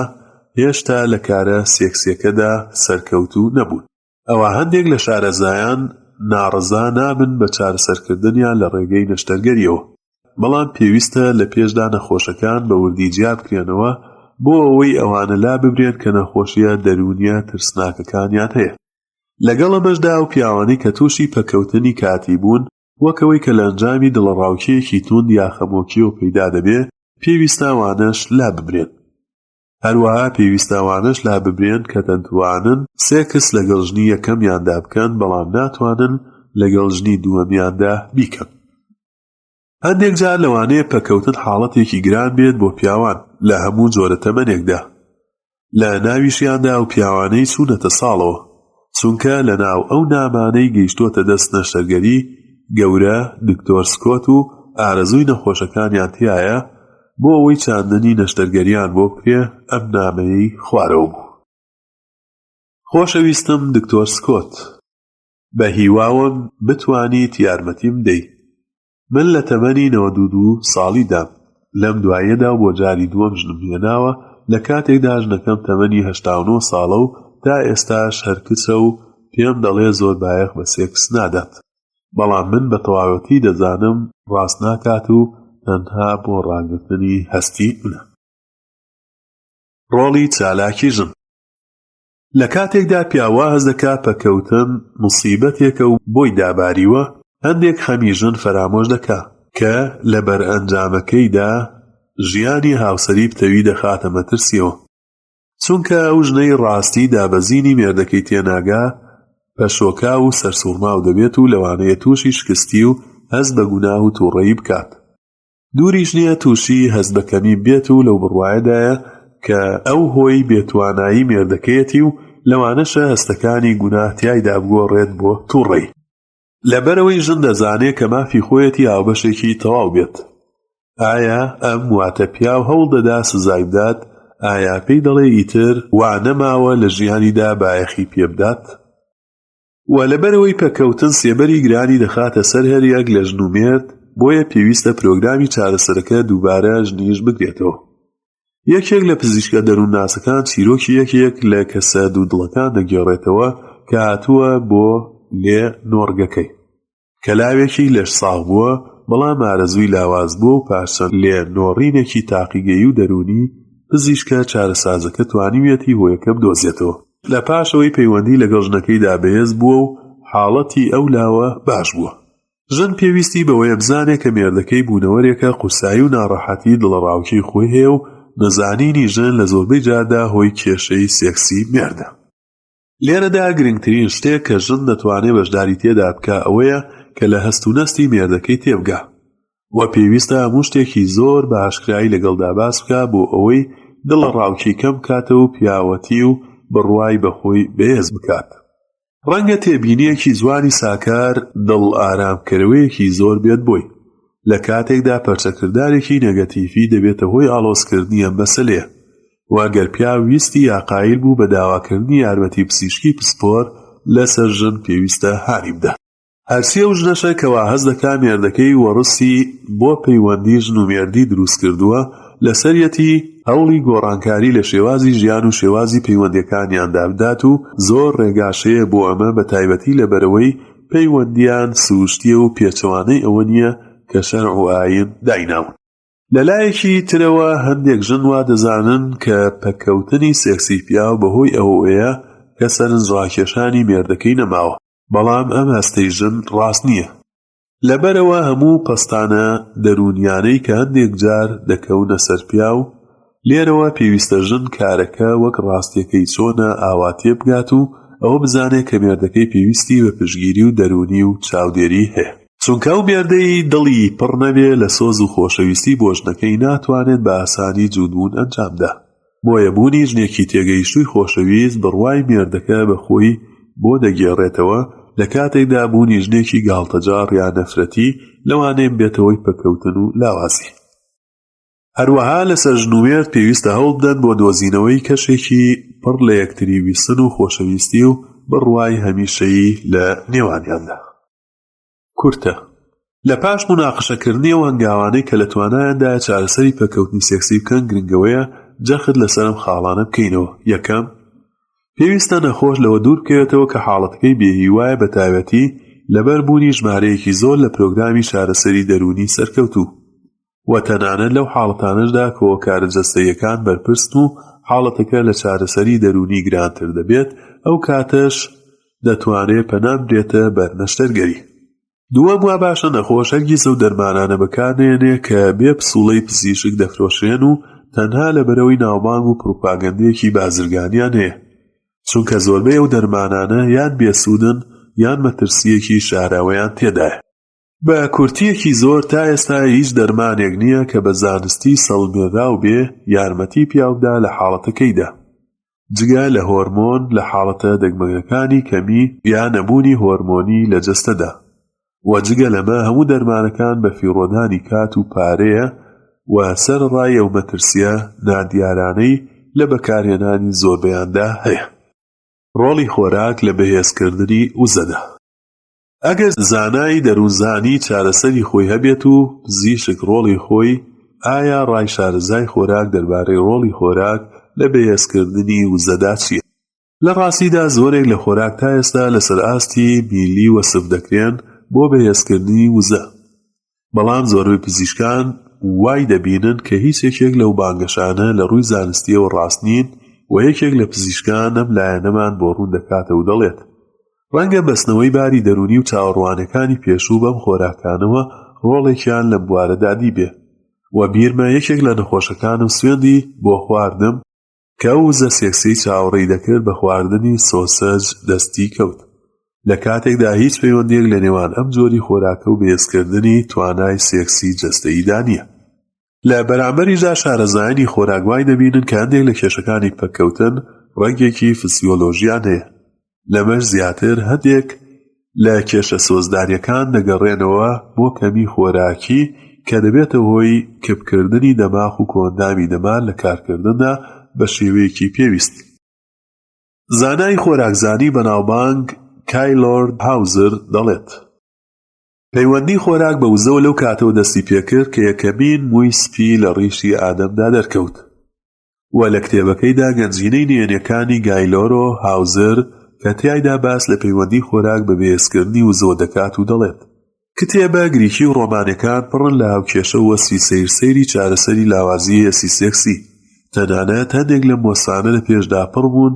هێشتا لە کارە سێکسیەکەدا سەرکەوتوو نەبوون ئەوا هەندێک لە شارەزایان ناڕەزا نابن بە چارەسەرکردنیان لە ڕێگەی نەشتەرگەریەوە، بەڵام پێویستە لە پێشدا نەخۆشەکان بە وردی جیابکرێنەوە بۆ ئەوەی ئەوانە لاببرێن کە نەخۆشیە دەروونیە ترسناکەکانیان هەیە. لەگەڵ ئەمەشدا ئەو پیاوانەی کە تووشی پەککەوتنی کاتی بوون، وەک ئەوەی کە لە ئەنجامی دڵەڕاوکێیەکی توند یا خەمۆکیەوە پەیدا دەبێ، پێویستە ئەوانەش لاببرێن. هەروەها پێویستە ئەوانەش لاببرێن کە دەتوانن سێکس لەگەڵ ژنی یەکەمیاندا بکەن بەڵام ناتوانن لەگەڵ ژنی دووەمیاندا بیکەن. هەندێک جار لەوانەیە پەککەوتن حاڵەتێکی گران بێت بۆ پیاوان لە هەموو جۆرە تەمەنێکدا، لە ناویشیاندا ئەو پیاوانەی چوونەتە ساڵەوە، چونکە لە ناو ئەو نامانەی گەیشتۆتە دەست نەشتەرگەری گەورە دکتۆر سکۆت و ئارەزووی نەخۆشەکانیان تیایە بۆ ئەوەی چاندنی نەشتەرگەریان بۆ بکرێ ئەم نامەیەی خوارەوە بوو. خۆشەویستم دکتۆر سکۆت. بە هیواوم بتوانیت یارمەتیم بدەی. من لە تەمەنی 92 ساڵیدام، لەم دواییەدا و بۆ جاری دووەم ژنم هێناوە، لە کاتێکدا ژنەکەم تەمەنی 89 ساڵە و تا ئێستاش هەر کچە و پێم دەڵێ زۆر بایەخ بە سێکس نادات. بەڵام من بە تەواوەتی دەزانم ڕاست ناکات و تەنها بۆ ڕاگرتنی هەستی منە. ڕۆڵی چالاکی ژن. لە کاتێکدا پیاو وا هەست دەکا پەککەوتن موسیبەتێکە و بۆی داباریوە، هەندێک خەمی ژن فەرامۆش دەکا، کە لە بەرئەنجامەکەیدا ژیانی هاوسەری پتەوی دەخاتە مەترسیەوە. چونکە ئەو ژنەی ڕاستی دابەزینی مێردەکەی تێناگا، پەشۆکاو و سەرسوڕماو دەبێت و لەوانەیە تووشی شکستی و هەست بە گوناه و تووڕەیی بکات. دووریش نییە تووشی هەست بە کەمی بێت و لەو بڕوایەدایە کە ئەو هۆی بێتوانایی مێردەکەیەتی و لەوانەشە هەستەکانی گوناه تیایدا بگۆڕێت بۆ تووڕەیی. لەبەرئەوەی ژن دەزانێ کە مافی خۆیەتی هاوبەشێکی تەواو بێت. ئایا ئەم واتە پیاو هەوڵ دەدا سزای بدات؟ ئایا پێی دەڵێ ئیتر وا نەماوە لە ژیانیدا بایەخی پێ بدات؟ وە لەبەرئەوەی پەککەوتن سێبەری گرانی دەخاتە سەر هەریەک لە ژن و مێرد، بۆیە پێویستە پرۆگرامی چارەسەرەکە دووبارە ژنیش بگرێتەوە. یەکێک لە پزیشکە دەروونناسەکان چیرۆکی یەکێک لە کەسە دوودڵەکان دەگێڕێتەوە کە هاتووە بۆ لێ نۆڕگەکەی. کە لاوێکی لەش ساغ بووە، بەڵام ئارەزووی لاواز بووە و پاش چەند لێ نۆڕینێکی تاقیگەیی و دەروونی، پزیشکە چارەسازەکە توانیویەتی هۆیەکە بدۆزێتەوە. لە پاش ئەوەی پەیوەندی لەگەڵ ژنەکەیدا بەهێز بووە و حاڵەتی ئەو لاوە باش بووە. ژن پێویستی بەوەیە بزانێ کە مێردەکەی بوونەوەرێکە قورسایی و ناڕەحەتی دڵەڕاوکێی خۆی هەیە و نەزانینی ژن لە زۆربەی جاردا هۆی کێشەی سێکسی مێردە. لێرەدا گرنگترین شتێک کە ژن دەتوانێ بەشداری تێدا بکا ئەوەیە کە لە هەست و نەستی مێردەکەی تێبگا و پێویستە هەموو شتێکی زۆر بە ئاشکرایی لەگەڵدا باس بکا بۆ ئەوەی دڵەڕاوکێی کەم بکاتەوە و پیاوەتی و بڕوای بە خۆی بەهێز بکات. ڕەنگە تێبینییەکی جوانی ساکار دڵ ئارامکەرەوەیەکی زۆر بێت بۆی، لە کاتێکدا پەرچەکردارێکی نێگەتیفی دەبێتە هۆی ئاڵۆزکردنی ئەم مەسەلەیە و ئەگەر پیاو ویستی یا قایل بوو بە داواکردنی یارمەتی پزیشکی پسپۆر لەسەر ژن پێویستە هانی بدات. هەرچی ئەو ژنەشە کە وا هەست دەکا مێردەکەی وەڕسی بۆ پەیوەندی ژن و مێردی دروست کردووە، لەسەریەتی هەوڵی گۆڕانکاری لە شێوازی ژیان و شێوازی پەیوەندیەکانیاندا بدات و زۆر ڕێگاش هەیە بۆ ئەمە بەتایبەتی لەبەرئەوەی پەیوەندیان سروشتیە و پێچەوانەی ئەوە نیە کە شەرع و ئاین دایناون. لەلایەکی ترەوە هەندێک ژن وا دەزانن کە پەککەوتنی سێکسی پیاو بەهۆی ئەوەوەیە کە سەرنجڕاکێشانی مێردەکەی نەماوە، بەڵام ئەم هەستەی ژن ڕاست نییە. لەبەرئەوە هەموو پەستانە دەروونیانەی کە هەندێک جار دەکەونە سەر پیاو، لێرەوە پێویستە ژن کارەکە وەک ڕاستیەکەی چۆنە ئاوا تێبگات و ئەوە بزانێ کە مێردەکەی پێویستی بە پشتگیری و دەروونی و چاودێری هەیە. چونکە ئەو مێردەی دڵی پڕ نەبێ لە سۆز و خۆشەویستی بۆ ژنەکەی ناتوانێت بە ئاسانی جووتبوون ئەنجام دا. بۆیە بوونی ژنێکی تێگەیشتووی خۆشەویست بڕوای مێردەکە بە خۆی بۆ دەگێڕێتەوە، لە کاتێکدا بوونی ژنێکی گاڵتەجاڕ یا نەفرەتی لەوانەیە ببێتە هۆی پەککەوتن و لاوازی. هەروەها لەسەر ژن و مێرد پێویستە هەوڵ بدەن بۆ دۆزینەوەی کەشێکی پڕ لە یەکتری ویستن و خۆشەویستی و بڕوای هەمیشەیی لە نێوانیاندا. کورتە. لە پاش موناقەشەکردنی ئەو هەنگاوانەی کە لە توانایاندایە چارەسەری پەککەوتنی سێکسی بکەن گرنگەوەیە جەخت لەسەر ئەم خاڵانە بکەینەوە، یەکەم، پێویستە نەخۆش لەوە دوور بکەوێتەوە کە حاڵەتەکەی بێهیوایە بەتایبەتی لەبەر بوونی ژمارەیەکی زۆر لە پرۆگرامی چارەسەری دەروونی سەرکەوتوو و تەنانەت لەو حاڵەتانەشدا کە هۆکارە جەستەییەکان بەرپرسن و حاڵەتەکە لە چارەسەری دەروونی گرانتر دەبێت ئەو کاتەش دەتوانرێت پەنا بدرێتە بەر نەشتەرگەری. دووەم وا باشە نەخۆش هەرگیز ئەو دەرمانانە بەکارنەیەنێ کە بێ پسوڵەی پزیشک دەفرۆشرێن و تەنها لەبەرئەوەی ناوبانگ و پڕوپاگەندەیەکی بازرگانیان هەیە چونکە زۆربەی ئەو دەرمانانە یان بێسوودن یان مەترسییەکی شاراوەیان تێدایە. بە کورتییەکی زۆر تا ئێستا هیچ دەرمانێک نییە کە بە زانستی سەڵمێنراو بێ یارمەتی پیاو بدا لە حاڵەتەکەیدا جگە لە هۆرمۆن لە حاڵەتە دەگمەنەکانی کەمی یا نەبوونی هۆرمۆنی لە جەستەدا و جگە لەمە هەموو دەرمانەکان بە فیڕۆدانی کات و پارەیە و سەرەڕای ئەو مەترسییە نادیارانەی لە بەکارهێنانی زۆربەیاندا هەیە. ڕۆڵی خۆراک لە بەهێزکردنی وزەدا. ئەگەر زانای دەروونزانی چارەسەری خۆی هەبێت و پزیشک ڕۆڵی خۆی، ئایا ڕای شارەزای خۆراک دەربارەی ڕۆڵی خۆراک لە بەهێزکردنی وزەدا چییە؟ لە ڕاستیدا زۆرێک لە خۆراک تا ئێستا لەسەر ئاستی میللی وەسف دەکرێن بۆ بەهێزکردنی وزە، بەڵام زۆربەی پزیشکان وای دەبینن کە هیچ یەکێک لەو بانگەشانە لە ڕووی زانستییەوە ڕاست نین و یەکێک لە پزیشکان ئەم لایەنەمان بۆ ڕوون دەکاتەوە و دەڵێت ڕەنگە بەستنەوەی باری دەروونی و چاوەڕوانیەکانی پێشوو بەم خۆراکانەوە ڕۆڵێکیان لەم بوارەدا دیبێ و بیرمە یەکێک لە نەخۆشەکانم سوێندی بۆ خواردم کە ئەو وزە سێکسیەی چاوەڕێی دەکرد بە خواردنی سۆسەج دەستی کەوت، لە کاتێکدا هیچ پەیوەندییەک لە نێوان ئەم جۆری خۆراکە و بەهێزکردنی توانای سێکسی جەستەییدا نییە. لە بەرامبەریشدا شارەزایانی خۆراک وای دەبینن کە هەندێک لە کێشەکانی پەککەوتن ڕەگێکی فسیۆلۆژیان هەیە، لەمەش زیاتر هەندێک لە کێشە سۆزدارییەکان دەگەڕێنەوە بۆ کەمی خۆراکی کە دەبێتە هۆی کپکردنی دەماخ و کۆئەندامی دەمار لە کارکردندا بە شێوەیەکی پێویست. زانای خۆراکزانی بەناوبانگ کایلۆرد هاوزر دەڵێت، پەیوەندی خۆراک بە وزەوە لەو کاتەوە دەستی پێکرد کە یەکەمین مووی سپی لە ڕیشی ئادەمدا دەرکەوت. و لە کتێبەکەیدا گەنجینەی نهێنیەکانی گایلۆرۆ هاوزر کە تیایدا باس لە پەیوەندی خۆراک بە بەهێزکردنی وزەوە دەکات و دەڵێت، کتێبە گریکی و ڕۆمانەکان پڕن لە هاوکێشە و وەسفی سەیر سەیری چارەسەری لاوازیی هێستی سێکسی، تەنانەت هەندێک لەم وەسفانە لە پێشدا پڕ بوون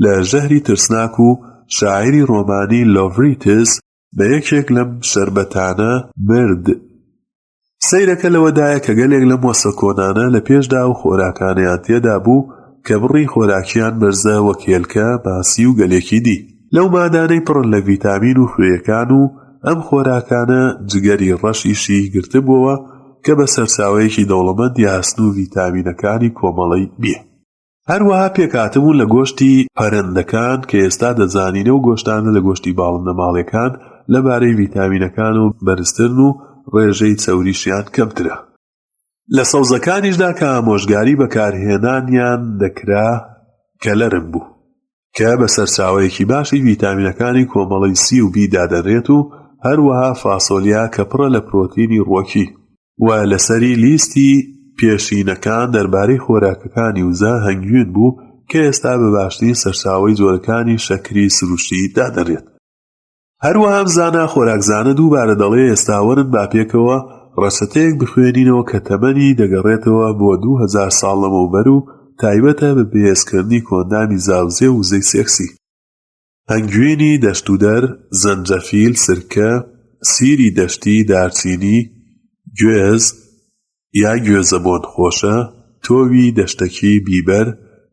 لە ژەهری ترسناک و شاعیری ڕۆمانی لۆڤریتز بە یەکێک لەم شەربەتانە مرد. سەیرەکە لەوەدایە کە گەلێک لەم وەسفە کۆنانە لە پێشدا ئەو خۆراکانەیان تێدا بوو کە بڕی خۆراکیان بەرزە وەک هێلکە، ماسی و گەلێکی دی. لەو مادانەی پڕن لە ڤیتامین و خوێیەکان و ئەم خۆراکانە جگەری ڕەشیشی گرتبووەوە کە بە سەرچاوەیەکی دەوڵەمەندی ئاسن و ڤیتامینەکانی کۆمەڵەی بی. هەروەها پێکهاتبوون لە گۆشتی پەرندەکان کە ئێستا دەزانین ئەو گۆشتانە لە گۆشتی باڵندە ماڵیەکان لە بارەی ڤیتامینەکانەوە بەرزترن و ڕێژەی چەوریشیان کەمترە. لە سەوزەکانیشدا کە ئامۆژگاری بەکارهێنانیان دەکرا کەلەرم بوو کە بە سەرچاوەیەکی باشی ڤیتامینەکانی کۆمەڵەی سی و بی دادەنرێت و هەروەها فاسۆلیا کە پڕە لە پرۆتینی ڕووەکی. و لەسەری لیستی پێشینەکان دەربارەی خۆراکەکانی وزە هەنگوین بوو کە ئێستا بە باشترین سەرچاوەی جۆرەکانی شەکری سروشتی دادەنرێت. هەروەها ئەم زانا خۆراکزانە دووبارە دەڵێ ئێستا وەرن با پێکەوە ڕەچەتەیەک بخوێنینەوە کە تەمەنی دەگەڕێتەوە بۆ 2000 ساڵ لەمەوبەر و تایبەتە بە بەهێزکردنی کۆئەندامی زاوزێ و وزەی سێکسی. هەنگوینی دەشتودەر، زەنجەفیل، سرکە، سیری دەشتی، دارچینی، گوێز یا گوێزە بۆنخۆشە، تۆوی دەشتەکی، بیبەر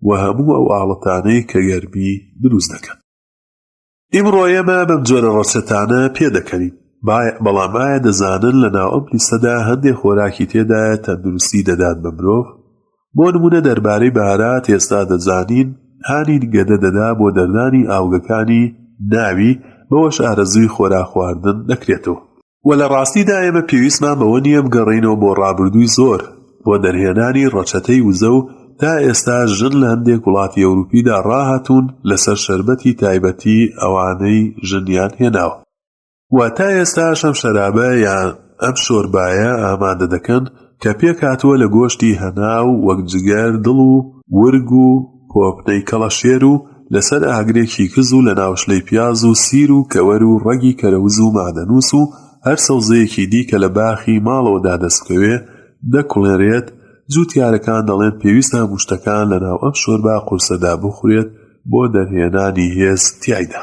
و هەموو ئەو ئاڵەتانەی کە گەرمی دروست دەکەن. ئیمڕۆ ئێمە بەم جۆرە ڕەچەتانە پێدەکەنین، بەڵام ئایا دەزانن لەناو ئەم لیستەدا هەندێ خۆراکی تێدایە تەندروستی دەدات بە مرۆڤ؟ بۆ نموونە دەربارەی بەهارات ئێستا دەزانین هانی گەدە دەدا بۆ دەردانی ئاوگەکانی ناوی بەوەش ئارەزووی خۆراک خواردن دەکرێتەوە. وە لە ڕاستیدا ئێمە پێویستمان بەوە نییە بگەڕێینەوە بۆ ڕابردووی زۆر بۆ دەرهێنانی ڕەچەتەی وزە و تا ئێستا ژن لە هەندێک وڵاتی ئەوروپیدا ڕاهاتوون لەسەر شەربەتی تایبەتی ئەوانەی ژنیان هێناوە. وە تا ئێستاش ئەم شەرابە یان ئەم شۆربایە ئامادە دەکەن کە پێکهاتووە لە گۆشتی هەناو وەک جگەر، دڵ و ورگ و پۆپنەی کەڵەشێر و لەسەر ئاگرێکی کز و لەناو شلەی پیاز و سیر و کەوەر و ڕەگی کەرەوز و مەعدەنوس و هەر سەوزەیەکی دی کە لە باخی ماڵەوەدا دەستبکەوێ دەکوڵێنرێت، جوتیارەکان دەڵێن پێویستە هەموو شتەکان لەناو ئەم شۆربا قورسەدا بخورێت بۆ دەرهێنانی هێز تیایدا.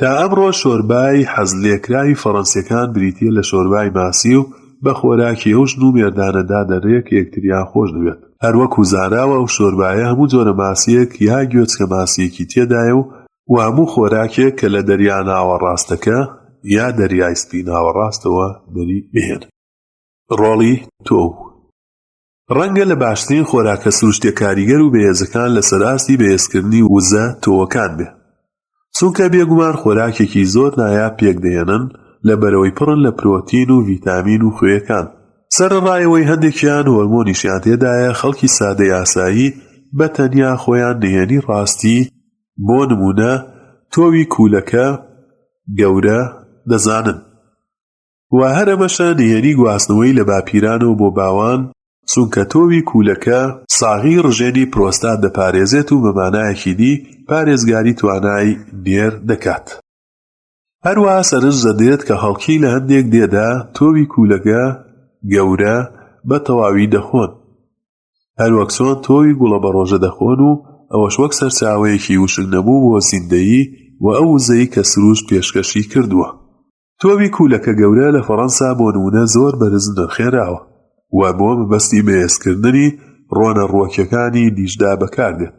تا ئەمڕۆ شۆربای حەزلێکراوی فەڕەنسیەکان بریتیە لە شۆربای ماسی و بە خۆراکی ئەو ژن و مێردانە دادەنرێ کە یەکتریان خۆش دەوێت. هەروەکو زانراوە ئەو شۆربایە هەموو جۆرە ماسیەک یا گوێچکە ماسیەکی تێدایە و و هەموو خۆراکێک کە لە دەریا ناوەڕاستەکە یا دەریای سپی ناوەڕاستەوە دەری بهێنن. ڕۆڵی تۆو. ڕەنگە لە باشترین خۆراکە سروشتیە کاریگەر و بەهێزەکان لەسەر ئاستی بەهێزکردنی وزە تۆوەکان بێ چونکە بێگومان خۆراکێکی زۆر نایاب پێکدەهێنن لەبەرئەوەی پڕن لە پرۆتین و ڤیتامین و خوێیەکان سەرەڕای ئەوەی هەندێکیان هۆرمۆنیشیان تێدایە خەڵکی سادەی ئاسایی بە تەنیا خۆیان نهێنی ڕاستی بۆ نموونە تۆوی کوولەکە گەورە. دەزانن. وە هەر ئەمەشە نهێنی گواستنەوەی لە باپیرانەوە بۆ باوان، چونکە تۆوی کوولەکە ساغی ڕژێنی پرۆستات دەپارێزێت و بە مانایەکی دی پارێزگاری توانای نێر دەکات. هەروەها سەرنج دەدرێت کە خەڵکی لە هەندێک دێدا تۆوی کوولەکە گەورە بە تەواوی دەخۆن، هەروەک چۆن تۆوی گوڵەبەڕۆژە دەخۆن و ئەوەش وەک سەرچاوەیەکی وشک نەبوو بۆ زیندەیی و ئەو وزەی کە سروشت پێشکەشی کردووە. تۆوی کوولەکە گەورە لە فەڕەنسا بۆ نموونە زۆر بەرز نرخێنراوە و بۆ مەبەستی بەهێزکردنی ڕۆنە ڕووەکیەکانی دیشدا بەکاردێت.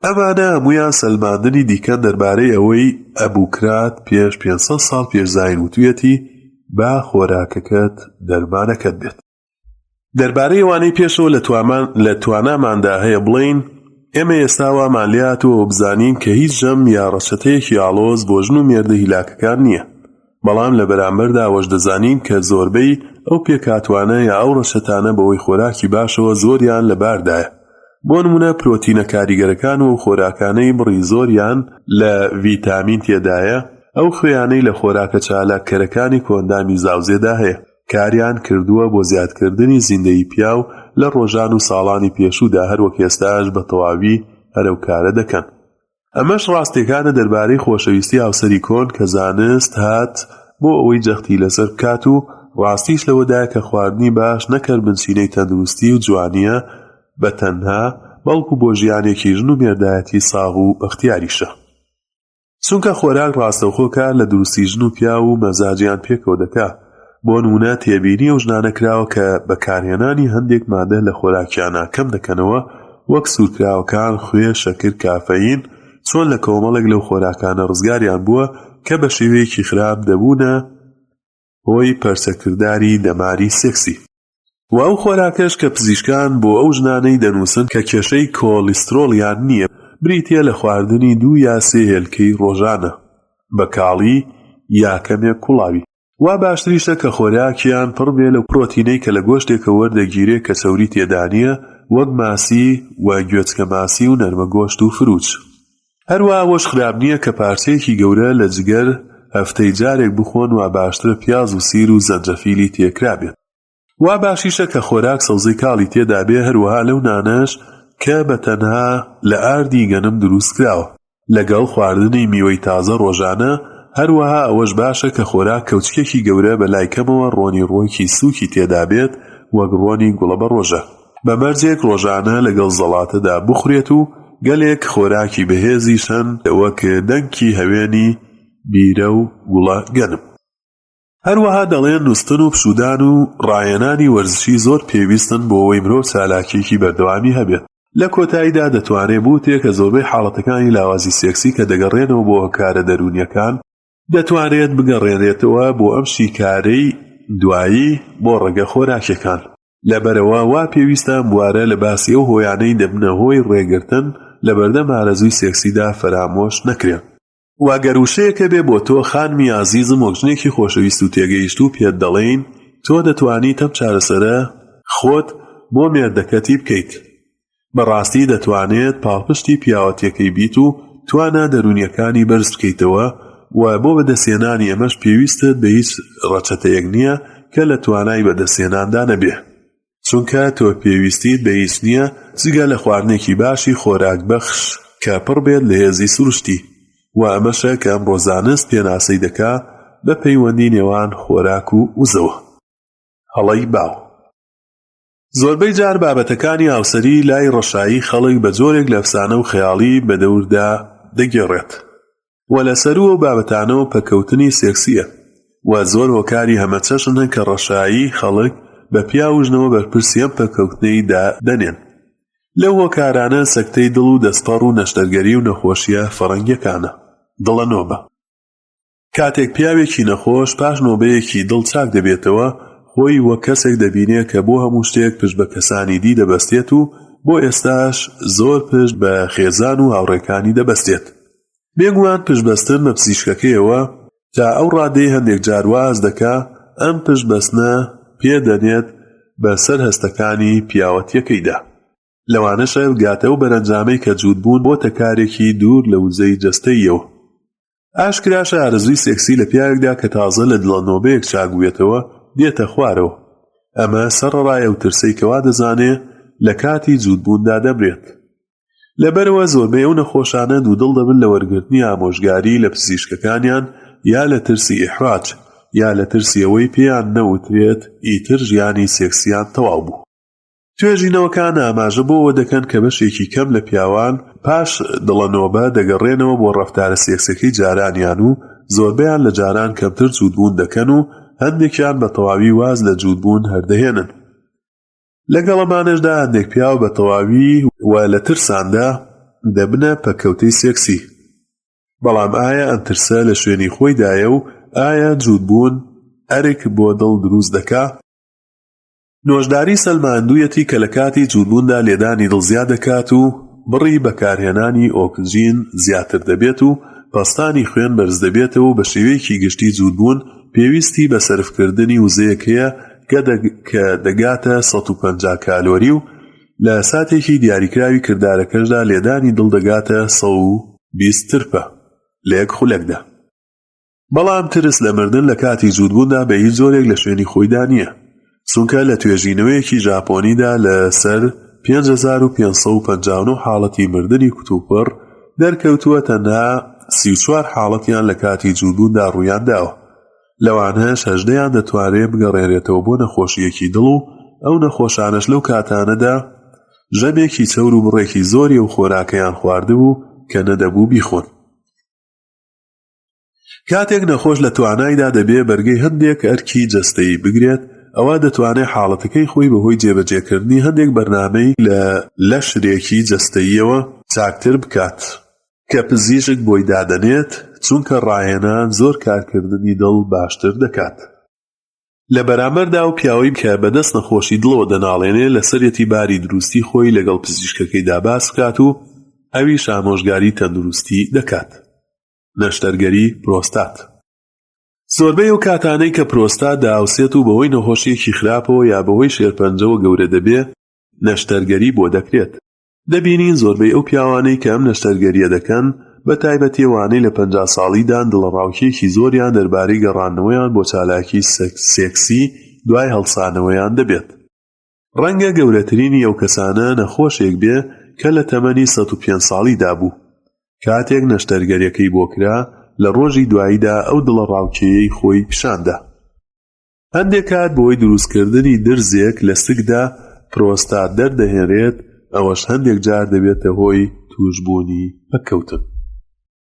ئەمانە هەموویان سەلماندنی دیکەن دەربارەی ئەوەی ئەبوکرات پێش 500 ساڵ پێش زایین وتویەتی با خۆراکەکەت دەرمانەکەت بێت. دەربارەی ئەوانەی پێشەوە لە توامان لە تواناماندا هەیە بڵێین، ئێمە ئێستا وامان لێهاتووە ئەوە بزانین کە هیچ ژەم یا ڕەچەتەیەکی ئاڵۆز بۆ ژن و مێردە هیلاکەکان نییە، بەڵام لە بەرامبەردا ئەوەش دەزانین کە زۆربەی ئەو پێکهاتوانە یا ئەو ڕەچەتانە بەهۆی خۆراکی باشەوە زۆریان لە باردایە. بۆ نموونە پرۆتینە کاریگەرەکان و ئەو خۆراکانەی بڕی زۆریان لە ڤیتامین تێدایە، ئەو خوێیانەی لە خۆراکە چالاککەرەکانی کۆئەندامی زاوزێدا هەیە. کاریان کردووە بۆ زیادکردنی زیندەیی پیاو لە ڕۆژان و ساڵانی پێشوودا هەروەک ئێستاش بە تەواوی هەر ئەو کارە دەکەن. ئەمەش ڕاستیەکانە دەربارەی خۆشەویستی هاوسەری کۆن کە زانست هات بۆ ئەوەی جەختی لەسەر بکات و ڕاستیش لەوەدایە کە خواردنی باش نەک هەر بنچینەی تەندروستی و جوانیە بە تەنها بەڵکو بۆ ژیانێکی ژن و مێردایەتی ساغ و بەختیاریشە. چونکە خۆراک ڕاستەوخۆ کار لە دروستی ژن و پیاو و مەزاجیان پێکەوە دەکا، بۆ نموونە تێبینی ئەو ژنانە کراوە کە بەکارهێنانی هەندێک مادە لە خۆراکیانا کەم دەکەنەوە وەک سوورکراوەکان، خوێ، شەکر، کافەیین، چۆن لە کۆمەڵێک لەو خۆراکانە ڕزگاریان بووە کە بە شێوەیەکی خراپ دەبوونە هۆی پەرچەکرداری دەماری سێکسی. وە ئەو خۆراکەش کە پزیشکان بۆ ئەو ژنانەی دەنووسن کە کێشەی کۆلیسترۆڵیان نییە بریتییە لە خواردنی دوو یا سێ هێلکەی ڕۆژانە بە کاڵی یا کەمێک کوڵاوی. وا باشتریشە کە خۆراکیان پڕ بێ لەو پرۆتینەی کە لە گۆشتێکەوە وەردەگیرێ کە چەوری تێدانییە وەک ماسی و گوێچکە ماسی و نەرمە گۆشت و فروچ. هەروا ئەوەش خراپ نییە کە پارچەیەکی گەورە لە جگەر هەفتەی جارێک بخۆن وا باشترە پیاز و سیر و زەنجەفیلی تێکرابێت. وا باشیشە کە خۆراک سەوزەی کاڵی تێدابێ هەروەها لەو نانەش کە بە تەنها لە ئاردی گەنم دروست کراوە لەگەڵ خواردنی میوەی تازە ڕۆژانە، هەروەها ئەوەش باشە کە خۆراک کەوچکێکی گەورە بە لای کەمەوە ڕۆنی ڕووەکی سووکی تێدابێت وەک ڕۆنی گوڵەبەڕۆژە بە مەرجێک ڕۆژانە لەگەڵ زەڵاتەدا بخورێت و گەلێک خۆراکی بەهێزیش هەن وەک دەنکی هەوێنی بیرە و گوڵە گەنم. هەروەها دەڵێن نوستن و پشوودان و ڕاهێنانی وەرزشی زۆر پێویستن بۆ ئەوەی مرۆڤ چالاکییەکی بەردەوامی هەبێت. لە کۆتاییدا دەتوانرێت بوترێت کە زۆربەی حاڵەتەکانی لاوازی سێکسی کە دەگەڕێنەوە بۆ هۆکارە دەروونییەکان، دەتوانرێت بگەڕێنرێتەوە بۆ ئەم شیکارەی دوایی بۆ ڕەگە خۆراکیەکان. لەبەرئەوە وا پێویستە ئەم بوارە لە باسی ئەو هۆیانەی دەبنە هۆی ڕێگرتن لەبەردەم ئارەزووی سێکسیدا فەرامۆش نەکرێن. وە گەر وشەیەک هەبێ بۆ تۆ خانمی ئازیزم وەک ژنێکی خۆشەویست و تێگەیشتوو پێت دەڵێین تۆ دەتوانیت ئەم چارەسەرە خۆت بۆ مێردەکەتی بکەیت بەڕاستی دەتوانێت پاڵپشتی پیاوەتیەکەی بیت و توانا دەروونیەکانی بەرز بکەیتەوە و بۆ بەدەستهێنانی ئەمەش پێویستت بە هیچ ڕەچەتەیەک نییە کە لە توانای بەدەستهێناندا نەبێ. چونکە تۆ پێویستیت بە هیچ نییە جگە لە خواردنێکی باشی خۆراک بەخش کە پڕ بێت لە هێزی سروشتی و ئەمەشە کە ئەمڕۆ زانست پێناسەی دەکا بە پەیوەندی نێوان خۆراک و وزەوە. هەڵەی باو. زۆربەی جار بابەتەکانی هاوسەری لای ڕەشایی خەڵک بە جۆرێک لە ئەفسانە و خەیاڵی بەدەوردا دەگێڕێت و لە سەروو ئەو بابەتانەوە پەککەوتنی سێکسییە و زۆر هۆکاری هەمەچەشن هەن کە ڕەشایی خەڵک بە پیاو و ژنەوە بەرپرسی ئەم پەککەوتنەی دادەنێن. لەو هۆکارانە سەکتەی دڵ و دەستپەڕ و نەشتەرگەری و نەخۆشییە فەڕەنگییەکانە. دڵە نۆبە. کاتێک پیاوێکی نەخۆش پاش نۆبەیەکی دڵ چاک دەبێتەوە، خۆی وەک کەسێک دەبینێ کە بۆ هەموو شتێک پشت بە کەسانی دی دەبەستێت و بۆ ئێستاش زۆر پشت بە خێزان و هاوڕێکانی دەبەستێت. بێگومان پشتبەستن بە پزیشکەکەیەوە تا ئەو ڕادەی هەندێک جار وا هەست دەکا ئەم پشتبەستنە پێ دەنێت بە سەر هەستەکانی پیاوەتیەکەیدا. لەوانەشە بگاتە ئەو بەرەنجامەی کە جووتبوون بۆتە کارێکی دوور لە وزەی جەستەییەوە. ئاشکراشە ئارەزووی سێکسی لە پیاوێکدا کە تازە لە دڵەنۆبەیەک چاک بوویەتەوە دێتە خوارەوە، ئەمە سەرەڕای ئەو ترسەی کە وا دەزانێ لە کاتی جووتبووندا دەمرێت. لەبەرئەوە زۆربەی ئەو نەخۆشانە دوودڵ دەبن لە وەرگرتنی ئامۆژگاری لە پزیشکەکانیان یا لە ترسی ئیحراج یا لە ترسی ئەوەی پێیان نەوترێت ئیتر ژیانی سێکسیان تەواو بوو. توێژینەوەکان ئاماژە بۆ ئەوە دەکەن کە بەشێکی کەم لە پیاوان پاش دڵەنۆبە دەگەڕێنەوە بۆ ڕەفتارە سێکسیەکەی جارانیان و زۆربەیان لە جاران کەمتر جووتبوون دەکەن و هەندێکیان بە تەواوی واز لە جووتبوون هەر دەهێنن. لەگەڵ ئەمانەشدا هەندێک پیاو بە تەواوی و لە ترساندا دەبنە پەککەوتەی سێکسی. بەڵام ئایا ئەم ترسە لە شوێنی خۆیدایە و ئایا جووتبوون ئەرک بۆ دڵ دروست دەکا؟ نۆژداری سەلماندوویەتی کە لە کاتی جووتبووندا لێدانی دڵ زیاد دەکات و بڕی بەکارهێنانی ئۆکسجین زیاتر دەبێت و پەستانی خوێن بەرزدەبێتەوە و بە شێوەیەکی گشتی جووتبوون پێویستی بە سەرفکردنی وزەیەک هەیە کە دەگاتە 150 کالۆری و لە ساتێکی دیاریکراوی کردارەکەشدا لێدانی دڵ دەگاتە 120 ترپە لە یەک خولەکدا. بەڵام ترس لە مردن لە کاتی جووتبووندا بە هیچ جۆرێک لە شوێنی خۆیدا نییە، چونکە لە توێژینەوەیەکی ژاپۆنیدا لە سەر 5559 حاڵەتی مردنی کوتوپڕ دەرکەوتووە تەنها 34 حاڵەتیان لە کاتی جووتبووندا ڕوویان داوە، لەوانەش هەژدەیان دەتوانرێ بگەڕێنرێتەوە بۆ نەخۆشییەکی دڵ و ئەو نەخۆشانەش لەو کاتانەدا ژەمێکی چەور و بڕێکی زۆری ئەو خۆراکەیان خواردبوو کە نەدەبوو بیخۆن. کاتێک نەخۆش لە توانایدا دەبێ بەرگەی هەندێک ئەرکی جەستەیی بگرێت، ئەوا دەتوانێ حاڵەتەکەی خۆی بەهۆی جێبەجێکردنی هەندێک بەرنامەی لە لەشرێکی جەستەییەوە چاکتر بکات کە پزیشک بۆی دادەنێت، چونکە ڕاهێنان زۆر کارکردنی دڵ باشتر دەکات. لە بەرامبەردا ئەو پیاوەی کە بەدەست نەخۆشی دڵەوە دەناڵێنێ لەسەرێتی باری دروستی خۆی لەگەڵ پزیشکەکەیدا باس بکات و ئەویش ئامۆژگاری تەندروستی دەکات. نەشتەرگەری پرۆستات زۆربەی ئەو کاتانەی کە پرۆستات دەئاوسێت و بەهۆی نەخۆشییەکی خراپەوە یا بەهۆی شێرپەنجەوە گەورە دەبێ نەشتەرگەری بۆ دەکرێت. دەبینین زۆربەی ئەو پیاوانەی کە ئەم نەشتەرگەرییە دەکەن، بە تایبەتی ئەوانەی لە 50 ساڵیدان دڵەڕاوکێیەکی زۆریان دەربارەی گەڕاندنەوەیان بۆ چالاکی سێکسی دوای هەڵسانەوەیان دەبێت. ڕەنگە گەورەترینی ئەو کەسانە نەخۆشێک بێ کە لە تەمەنی 105 ساڵیدا بوو. کاتێک نەشتەرگەریەکەی بۆ کرا، لە ڕۆژی دواییدا ئەو دڵەڕاوکێیەی خۆی پیشاندا. هەندێک کات بەهۆی دروستکردنی درزێک لە سکدا پرۆستات دەردەهێنرێت، ئەوەش هەندێک جار دەبێتە هۆی تووشبوونی پەککەوتن.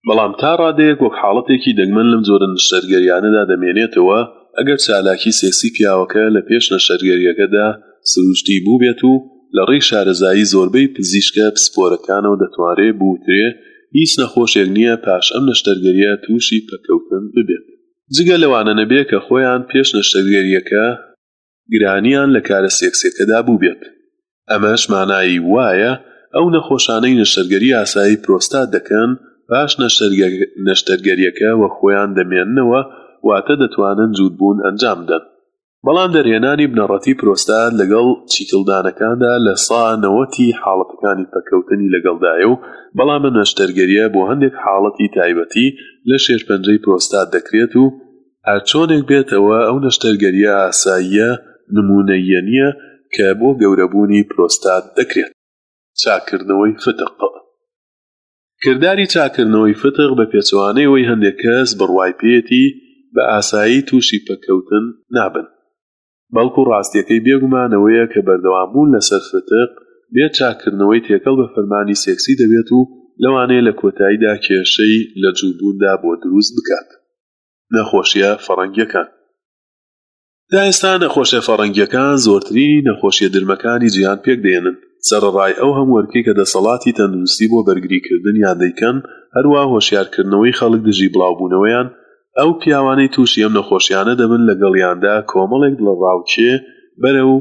بەڵام تا ڕادەیەک وەک حاڵەتێکی دەگمەن لەم جۆرە نەشتەرگەریانەدا دەمێنێتەوە، ئەگەر چالاکی سێکسی پیاوەکە لە پێش نەشتەرگەرییەکەدا سروشتی بووبێت و لە ڕێی شارەزایی زۆربەی پزیشکە پسپۆرەکانەوە دەتوانرێ بوترێ هیچ نەخۆشێک نییە پاش ئەم نەشتەرگەرییە تووشی پەککەوتن ببێت. جگە لەوانە نەبێ کە خۆیان پێش نەشتەرگەرییەکە گرانیان لە کارە سێکسیەکەدا بووبێت. ئەمەش مانای وایە ئەو نەخۆشانەی نەشتەرگەری ئاسایی پرۆستات دەکەن پاش نەشتەرگەریەکە وەک خۆیان دەمێننەوە واتە دەتوانن جووتبوون ئەنجام بدەن. بەڵام دەرهێنانی بنەڕەتی پرۆستات لەگەڵ چیکڵدانەکاندا لە سا نەوەتی حاڵەتەکانی پەککەوتنی لەگەڵدایە و بەڵام ئەم نەشتەرگەریە بۆ هەندێک حاڵەتی تایبەتی لە شێرپەنجەی پرۆستات دەکرێت و هەرچۆنێک بێت ئەوە ئەو نەشتەرگەرییە ئاساییە نموونەییە نییە کە بۆ گەورەبوونی پرۆستات دەکرێت. چاککردنەوەی فتق کرداری چاککردنەوەی فتق بە پێچەوانەی ئەوەی هەندێک کەس بڕوای پێیەتی بە ئاسایی تووشی پەککەوتن نابن بەڵکو ڕاستیەکەی بێگومان ئەوەیە کە بەردەوامبوون لەسەر فتق بێ چاککردنەوەی تێکەڵ بە فەرمانی سێکسی دەبێت و لەوانەیە لە کۆتاییدا کێشەی لە جووتبووندا بۆ دروست بکات. نەخۆشیە فەڕەنگیەکان. تا ئێستا نەخۆشیە فەڕەنگیەکان زۆرترینی نەخۆشیە درمەکانی جیهان پێکدەهێنن، سەرەڕای ئەو هەموو ئەرکەی کە دەسەڵاتی تەندروستی بۆ بەرگریکردنیان دەیکەن، هەروا هۆشیارکردنەوەی خەڵک دژی بڵاوبوونەوەیان، ئەو پیاوانەی تووشی ئەم نەخۆشیانە دەبن لەگەڵیاندا کۆمەڵێک دڵەڕاوکێ بەرەو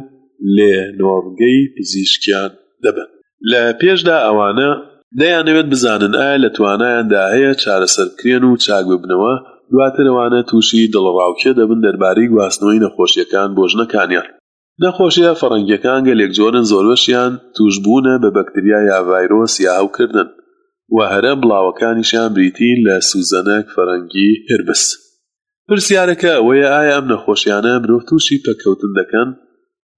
لێنۆڕگەی پزیشکیان دەبەن. لە پێشدا ئەوانە دەیانەوێت بزانن ئایا لە توانایاندا هەیە چارەسەر بکرێن و چاک ببنەوە، دواتر ئەوانە تووشی دڵەڕاوکێ دەبن دەربارەی گواستنەوەی نەخۆشییەکان بۆ ژنەکانیان. نەخۆشییە فەڕەنگییەکان گەلێک جۆرن زۆربەشیان تووشبوونە بە بەکتریا یا ڤایرۆس یا هەوکردن. و هەرە بڵاوەکانیشیان بریتین لە سوزەنەک، فەرەنگی، هربس. پرسیارەکە ئەوەیە ئایا ئەم نەخۆشیانە مرۆڤ تووشی پەککەوتن دەکەن؟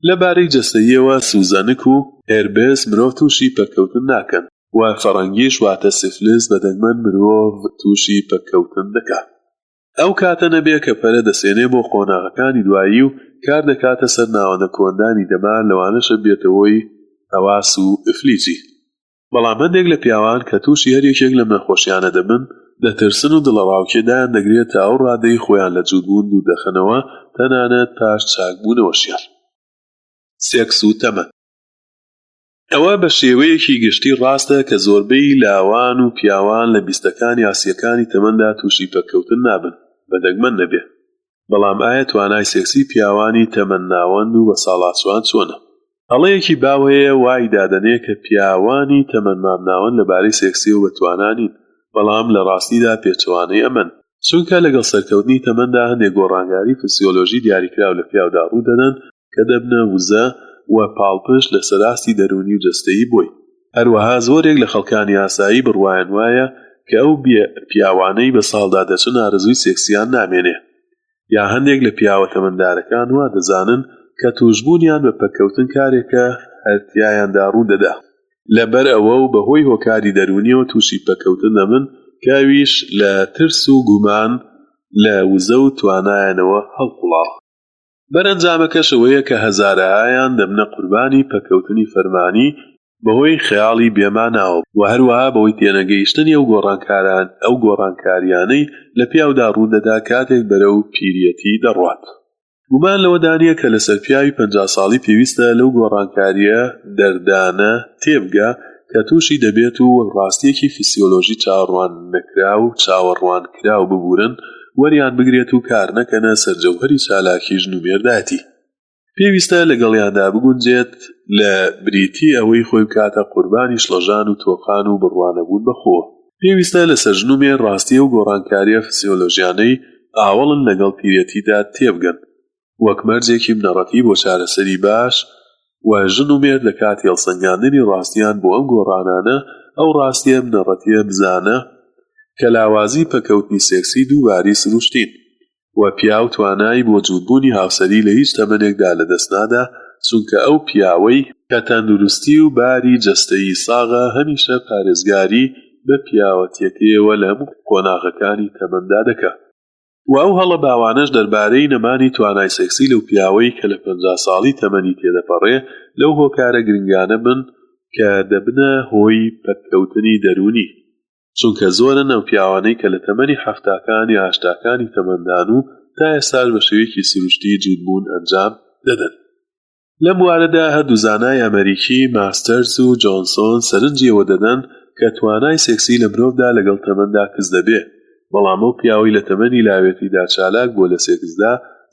لە بارەی جەستەییەوە سوزەنک و هێربس مرۆڤ تووشی پەککەوتن ناکەن و فەرەنگیش واتە سفلس بە دەگمەن مرۆڤ تووشی پەککەوتن دەکا. ئەو کاتە نەبێ کە پەرە دەسێنێ بۆ قۆناغەکانی دوایی و کار دەکاتە سەر ناوەندە کۆئەندامی دەمار لەوانەشە بێتە هۆی هەواس و ئفلیجی. بەڵام هەندێک لە پیاوان کە تووشی هەر یەکێک لەم نەخۆشیانە دەبن دەترسن و دڵەڕاوکێ دایان دەگرێت تا ئەو ڕادەی خۆیان لە جووتبوون دوور دەخەنەوە تەنانەت پاش چاکبوونەوەشیان. سێکس و تەمەن. ئەوە بە شێوەیەکی گشتی ڕاستە کە زۆربەی لاوان و پیاوان لە بیستەکان یا سیەکانی تەمەندا تووشی پەککەوتن نابن، بە دەگمەن نەبێ. بەڵام ئایا توانای سێکسی پیاوانی تەمەن ناوەند و بەساڵاچوان چۆنە؟ هەڵەیەکی باو هەیە وای دادەنێ کە پیاوانی تەمەن مامناوەند لەبارەی سێکسیەوە بە توانا نین، بەڵام لە ڕاستیدا پێچەوانەی ئەمەن. چونکە لەگەڵ سەرکەوتنی تەمەندا هەندێک گۆڕانگاری فسیۆلۆژی دیاریکراو لە پیاودا ڕوودەدەن کە دەبنە وزە و پاڵپشت لەسەر ئاستی دەروونی و جەستەیی بۆی. هەروەها زۆرێک لە خەڵکانی ئاسایی بڕوایان وایە کە ئەو پیاوانەی بە ساڵدا دەچن ئارەزووی سێکسیان نامێنێ یا هەندێک لە پیاوە تەمەندارەکان وا دەزانن کە تووشبوونیان بە پەککەوتن کارێکە هەر تیایاندا ڕوو دەدا لەبەر ئەوە و بەهۆی هۆکاری دەروونیەوە تووشی پەککەوتن دەبن کە ئەویش لە ترس و گومان لە وزە و توانایانەوە هەڵقوڵاوە. بەرەنجامەکەش ئەوەیە کە هەزارەهایان دەبنە قوربانی پەککەوتنی فەرمانی بەهۆی خەیاڵی بێ ماناوە و هەروەها بەهۆی تێنەگەیشتنی ئەو ئەو گۆڕانکاریانەی لە پیاودا ڕوودەدا کاتێک بەرەو پیریەتی دەڕوات. گومان لەوەدا نییە کە لەسەر پیاوی 50 ساڵی پێویستە لەو گۆڕانکارییە دەردانە تێبگا کە تووشی دەبێت و وەک ڕاستییەکی فیسیۆلۆژی چاوەڕواننەکراو چاوەڕوانکراو ببورن وەریان بگرێت و کار نەکەنە سەر جەوهەری چالاکی ژن و مێردایەتی. پێویستە لەگەڵیاندا بگونجێت لە بریتی ئەوەی خۆی بکاتە قوربانی شڵەژان و تۆقان و بڕوانەبوون بە خۆوە. پێویستە لەسەر ژن و مێرد ڕاستی ئەو گۆڕانکارییە فسیۆلۆژیانەی ئاوەڵن لەگەڵ پیرێتیدا تێبگەن وەک مەرجێکی بنەڕەتی بۆ چارەسەری باش و ژن و مێرد لە کاتی هەڵسەنگاندنی ڕاستیان بۆ ئەم گۆڕانانە ئەو ڕاستییە بنەڕەتییە بزانە کە لاوازی پەکەوتنی سێکسی دووباری سروشتین و پیاو توانای بۆ جووتبوونی هاوسەری لە هیچ تەمەنێکدا لەدەست نادا چونکە ئەو پیاوەی کە تەندروستی و باری جەستەیی ساغە هەمیشە پارێزگاری بە پیاوەتیەکەیەوە لە هەموو قۆناغەکانی تەمەندا دەکا. و ئەو هەڵە باوانەش دەربارەی نەمانی توانای سێکسی لەو پیاوەی کە لە 50 ساڵی تەمەنی تێدەپەڕێ لەو هۆکارە گرنگانە بن کە دەبنە هۆی پەککەوتنی دەروونی، چونکە زۆرن ئەو پیاوانەی کە لە تەمەنی حەفتاکان یا هەشتاکانی تەمەندان و تا ئێستاش بە شێوەیەکی سروشتی جووتبوون ئەنجام دەدەن. لەم بوارەدا هەردوو زانای ئەمەریکی ماستەرز و جۆنسۆن سەرنجی ئەوە دەدەن کە توانای سێکسی لە مرۆڤدا لەگەڵ تەمەندا کز دەبێ، بەڵام ئەو پیاوەی لە تەمەنی لاوێتیدا چالاک بووە لە سێکسدا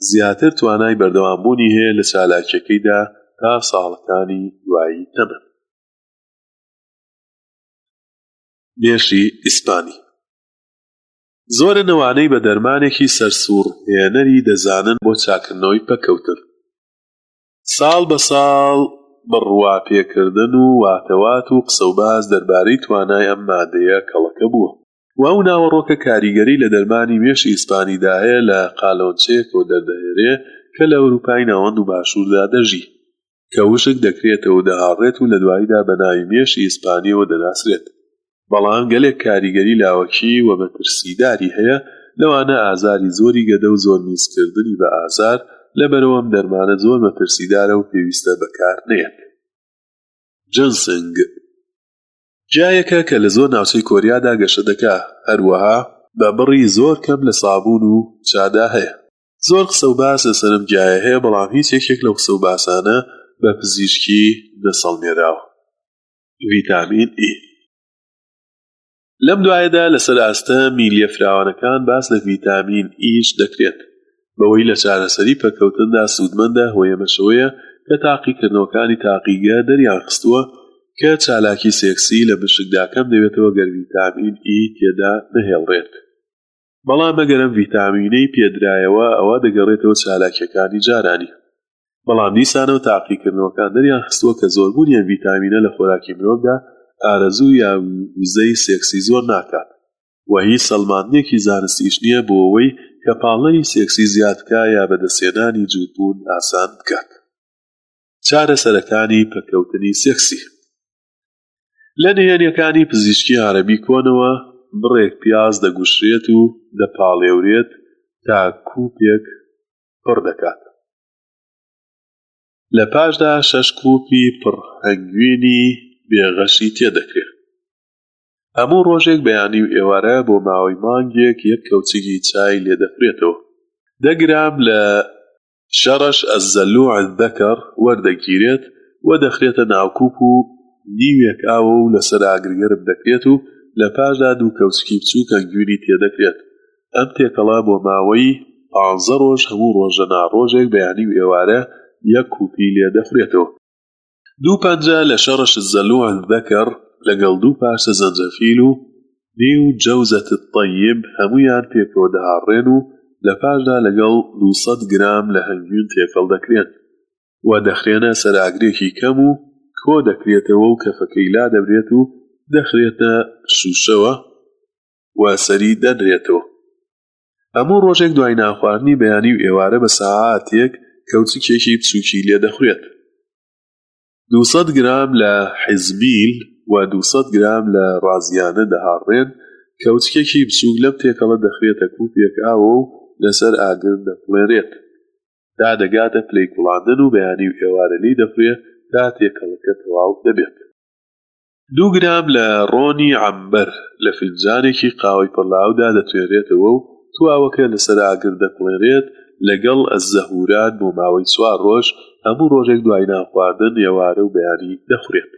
زیاتر توانای بەردەوامبوونی هەیە لە چالاکیەکەیدا تا ساڵەکانی دوایی تەمەن. مێشی ئیسپانی زۆرن ئەوانەی بە دەرمانێکی سەرسوڕهێنەری دەزانن بۆ چاککردنەوەی پەککەوتن. ساڵ بە ساڵ بڕواپێکردن و واتەوات و قسەوباس دەربارەی توانای ئەم مادەیە کەڵەکە بووە و ئەو ناوەڕۆکە کاریگەری لە دەرمانی مێشی ئیسپانیدا هەیە لە قالۆنچەیەکەوە دەردەهێنرێ کە لە ئەوروپای ناوەند و باشووردا دەژی کە وشک دەکرێتەوە و دەهاڕرێت و لە دواییدا بە ناوی مێشی ئیسپانییەوە دەناسرێت. بەڵام گەلێک کاریگەری لاوەکی و مەترسیداری هەیە، لەوانە ئازاری زۆری گەدە و زۆر میزکردنی بە ئازار، لەبەرئەوە ئەم دەرمانە زۆر مەترسیدارە و پێویستە بەکار نەیەت. جنسنگ گیایەکە کە لە زۆر ناوچەی کۆریادا گەشە دەکا، هەروەها بە بڕی زۆر کەم لە سابوون و چادا هەیە. زۆر قسە و باس لەسەر ئەم گیایە هەیە، بەڵام هیچ یەکێک لەو قسە و باسانە بە پزیشکی نەسەڵمێراوە. ڤیتامین ئی. لەم دوایەدا لەسەر ئاستە میلیە فراوانەکان باس لە ڤیتامین ئیش دەکرێت بەوەی لە چارەسەری پەککەوتندا سوودمەندە، هۆی ئەمەش ئەوەیە کە تاقیکردنەوەکانی تاقیگە دەریانخستووە کە چالاکی سێکسی لە مشکدا کەم دەبێتەوە گەر ڤیتامین ئی تێدا نەهێڵرێت. بەڵام ئەگەر ئەم ڤیتامینەی پێدرایەوە ئەوا دەگەڕێتەوە چالاکیەکانی جارانی. بەڵام دیسانەوە تاقیکردنەوەکان دەریانخستووە کە زۆربوونی ئەم ڤیتامینە لە خۆراکی مرۆڤدا. ئارەزوو یا وزەی سێکسی زۆر ناکات و هیچ سەلماندنێکی زانستیش نییە بۆ ئەوەی کە پاڵنەری سێکسی زیاد بکا یا بەدەستهێنانی جووتبوون ئاسان بکات. چارەسەرەکانی پەککەوتنی سێکسی. لە نهێنیەکانی پزیشکی عەرەبی کۆنەوە بڕێک پیاز دەگوشرێت و دەپاڵێورێت تا کوپێک پڕ دەکات. لە پاشدا شەش کوپی پڕ هەنگوینی بێ غەشی تێدەکرێ. هەموو ڕۆژێک بەیانی و ئێوارە بۆ ماوەی مانگێک یەک کەوچگی چای لێ دەخورێتەوە. دە گرام لە. شەڕەش الزلوع الذکر وەردەگیرێت و دەخرێتە ناو کوپ و نیوێک ئاوە و لەسەر ئاگر گەرم دەکرێت و لە پاشدا دوو کەوچکی بچووک هەنگوینی تێدەکرێت ئەم تێکەڵە بۆ ماوەی پانزە ڕۆژ هەموو ڕۆژە نا ڕۆژێک بەیانی و ئێوارە یەک کوپی لێ دەخورێتەوە. دوو پەنجە لە شەڕش الزلوع الذکر لەگەڵ دوو پارچە زەنجەفیل و نیو جوزە الطیب هەموویان پێکەوە دەهاڕرێن و لە پاشدا لەگەڵ 200 گرام لە هەنگوین تێکەڵ دەکرێن و دەخرێنە سەر ئاگرێکی کەم و کۆ دەکرێتەوە و کەفەکەی لادەبرێت و دەخرێتە شوشەوە و سەری دەنرێتەوە. هەموو ڕۆژێک دوای نانخواردنی بەیانی و ئێوارە بە سەعاتێک کەوچکێکی بچووکی لێ دەخورێت. 200 گرام لە حیزمیل و 200 گرام لە ڕازیانە دەهاڕرێن، کەوچکێکی بچووک لەم تێکەڵە دەخرێتە کوپێک ئاوە و لەسەر ئاگر دەکوڵێنرێت تا دەگاتە پلەی کوڵاندن و بەیانی و ئێوارە لێی دەخورێت تا تێکەڵەکە تەواو دەبێت. دوو گرام لە ڕۆنی عەمبەر لە فنجانێکی قاوەی پڕ لە ئاودا دەتوێنرێتەوە و تواوەکە لەسەر ئاگر دەکوڵێنرێت لەگەڵ الزهورات بۆ ماوەی چوار ڕۆژ، هەموو ڕۆژێک دوای نان خواردن ئێوارە و بەیانی دەخورێت.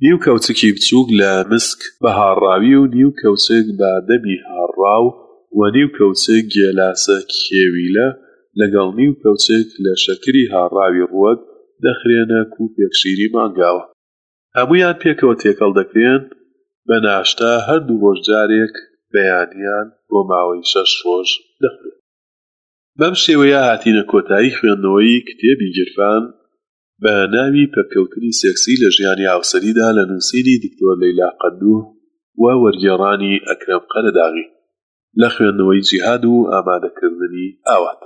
نیو کەوچکی بچووک لە مسک بە هاڕراوی و نیو کەوچک بادەمی هاڕراو و نیو کەوچک گێلاسە کێویلە لەگەڵ نیو کەوچک لە شەکری هاڕراوی ڕووەک دەخرێنە کوپێک شیری مانگاوە. هەموویان پێکەوە تێکەڵ دەکرێن بە ناشتا هەر دوو ڕۆژ جارێک بەیانیان بۆ ماوەی شەش ڕۆژ دەخورێت. بەم شێوەیە هاتینە کۆتایی خوێندنەوەی کتێبی گیرفان بە ناوی پەککەوتنی سێکسی لە ژیانی هاوسەریدا لە نووسینی دکتۆر لەیلا قەدوه و وەرگێڕانی ئەکرەم قەرەداغی لە خوێندنەوەی جیهاد و ئامادەکردنی ئاوات.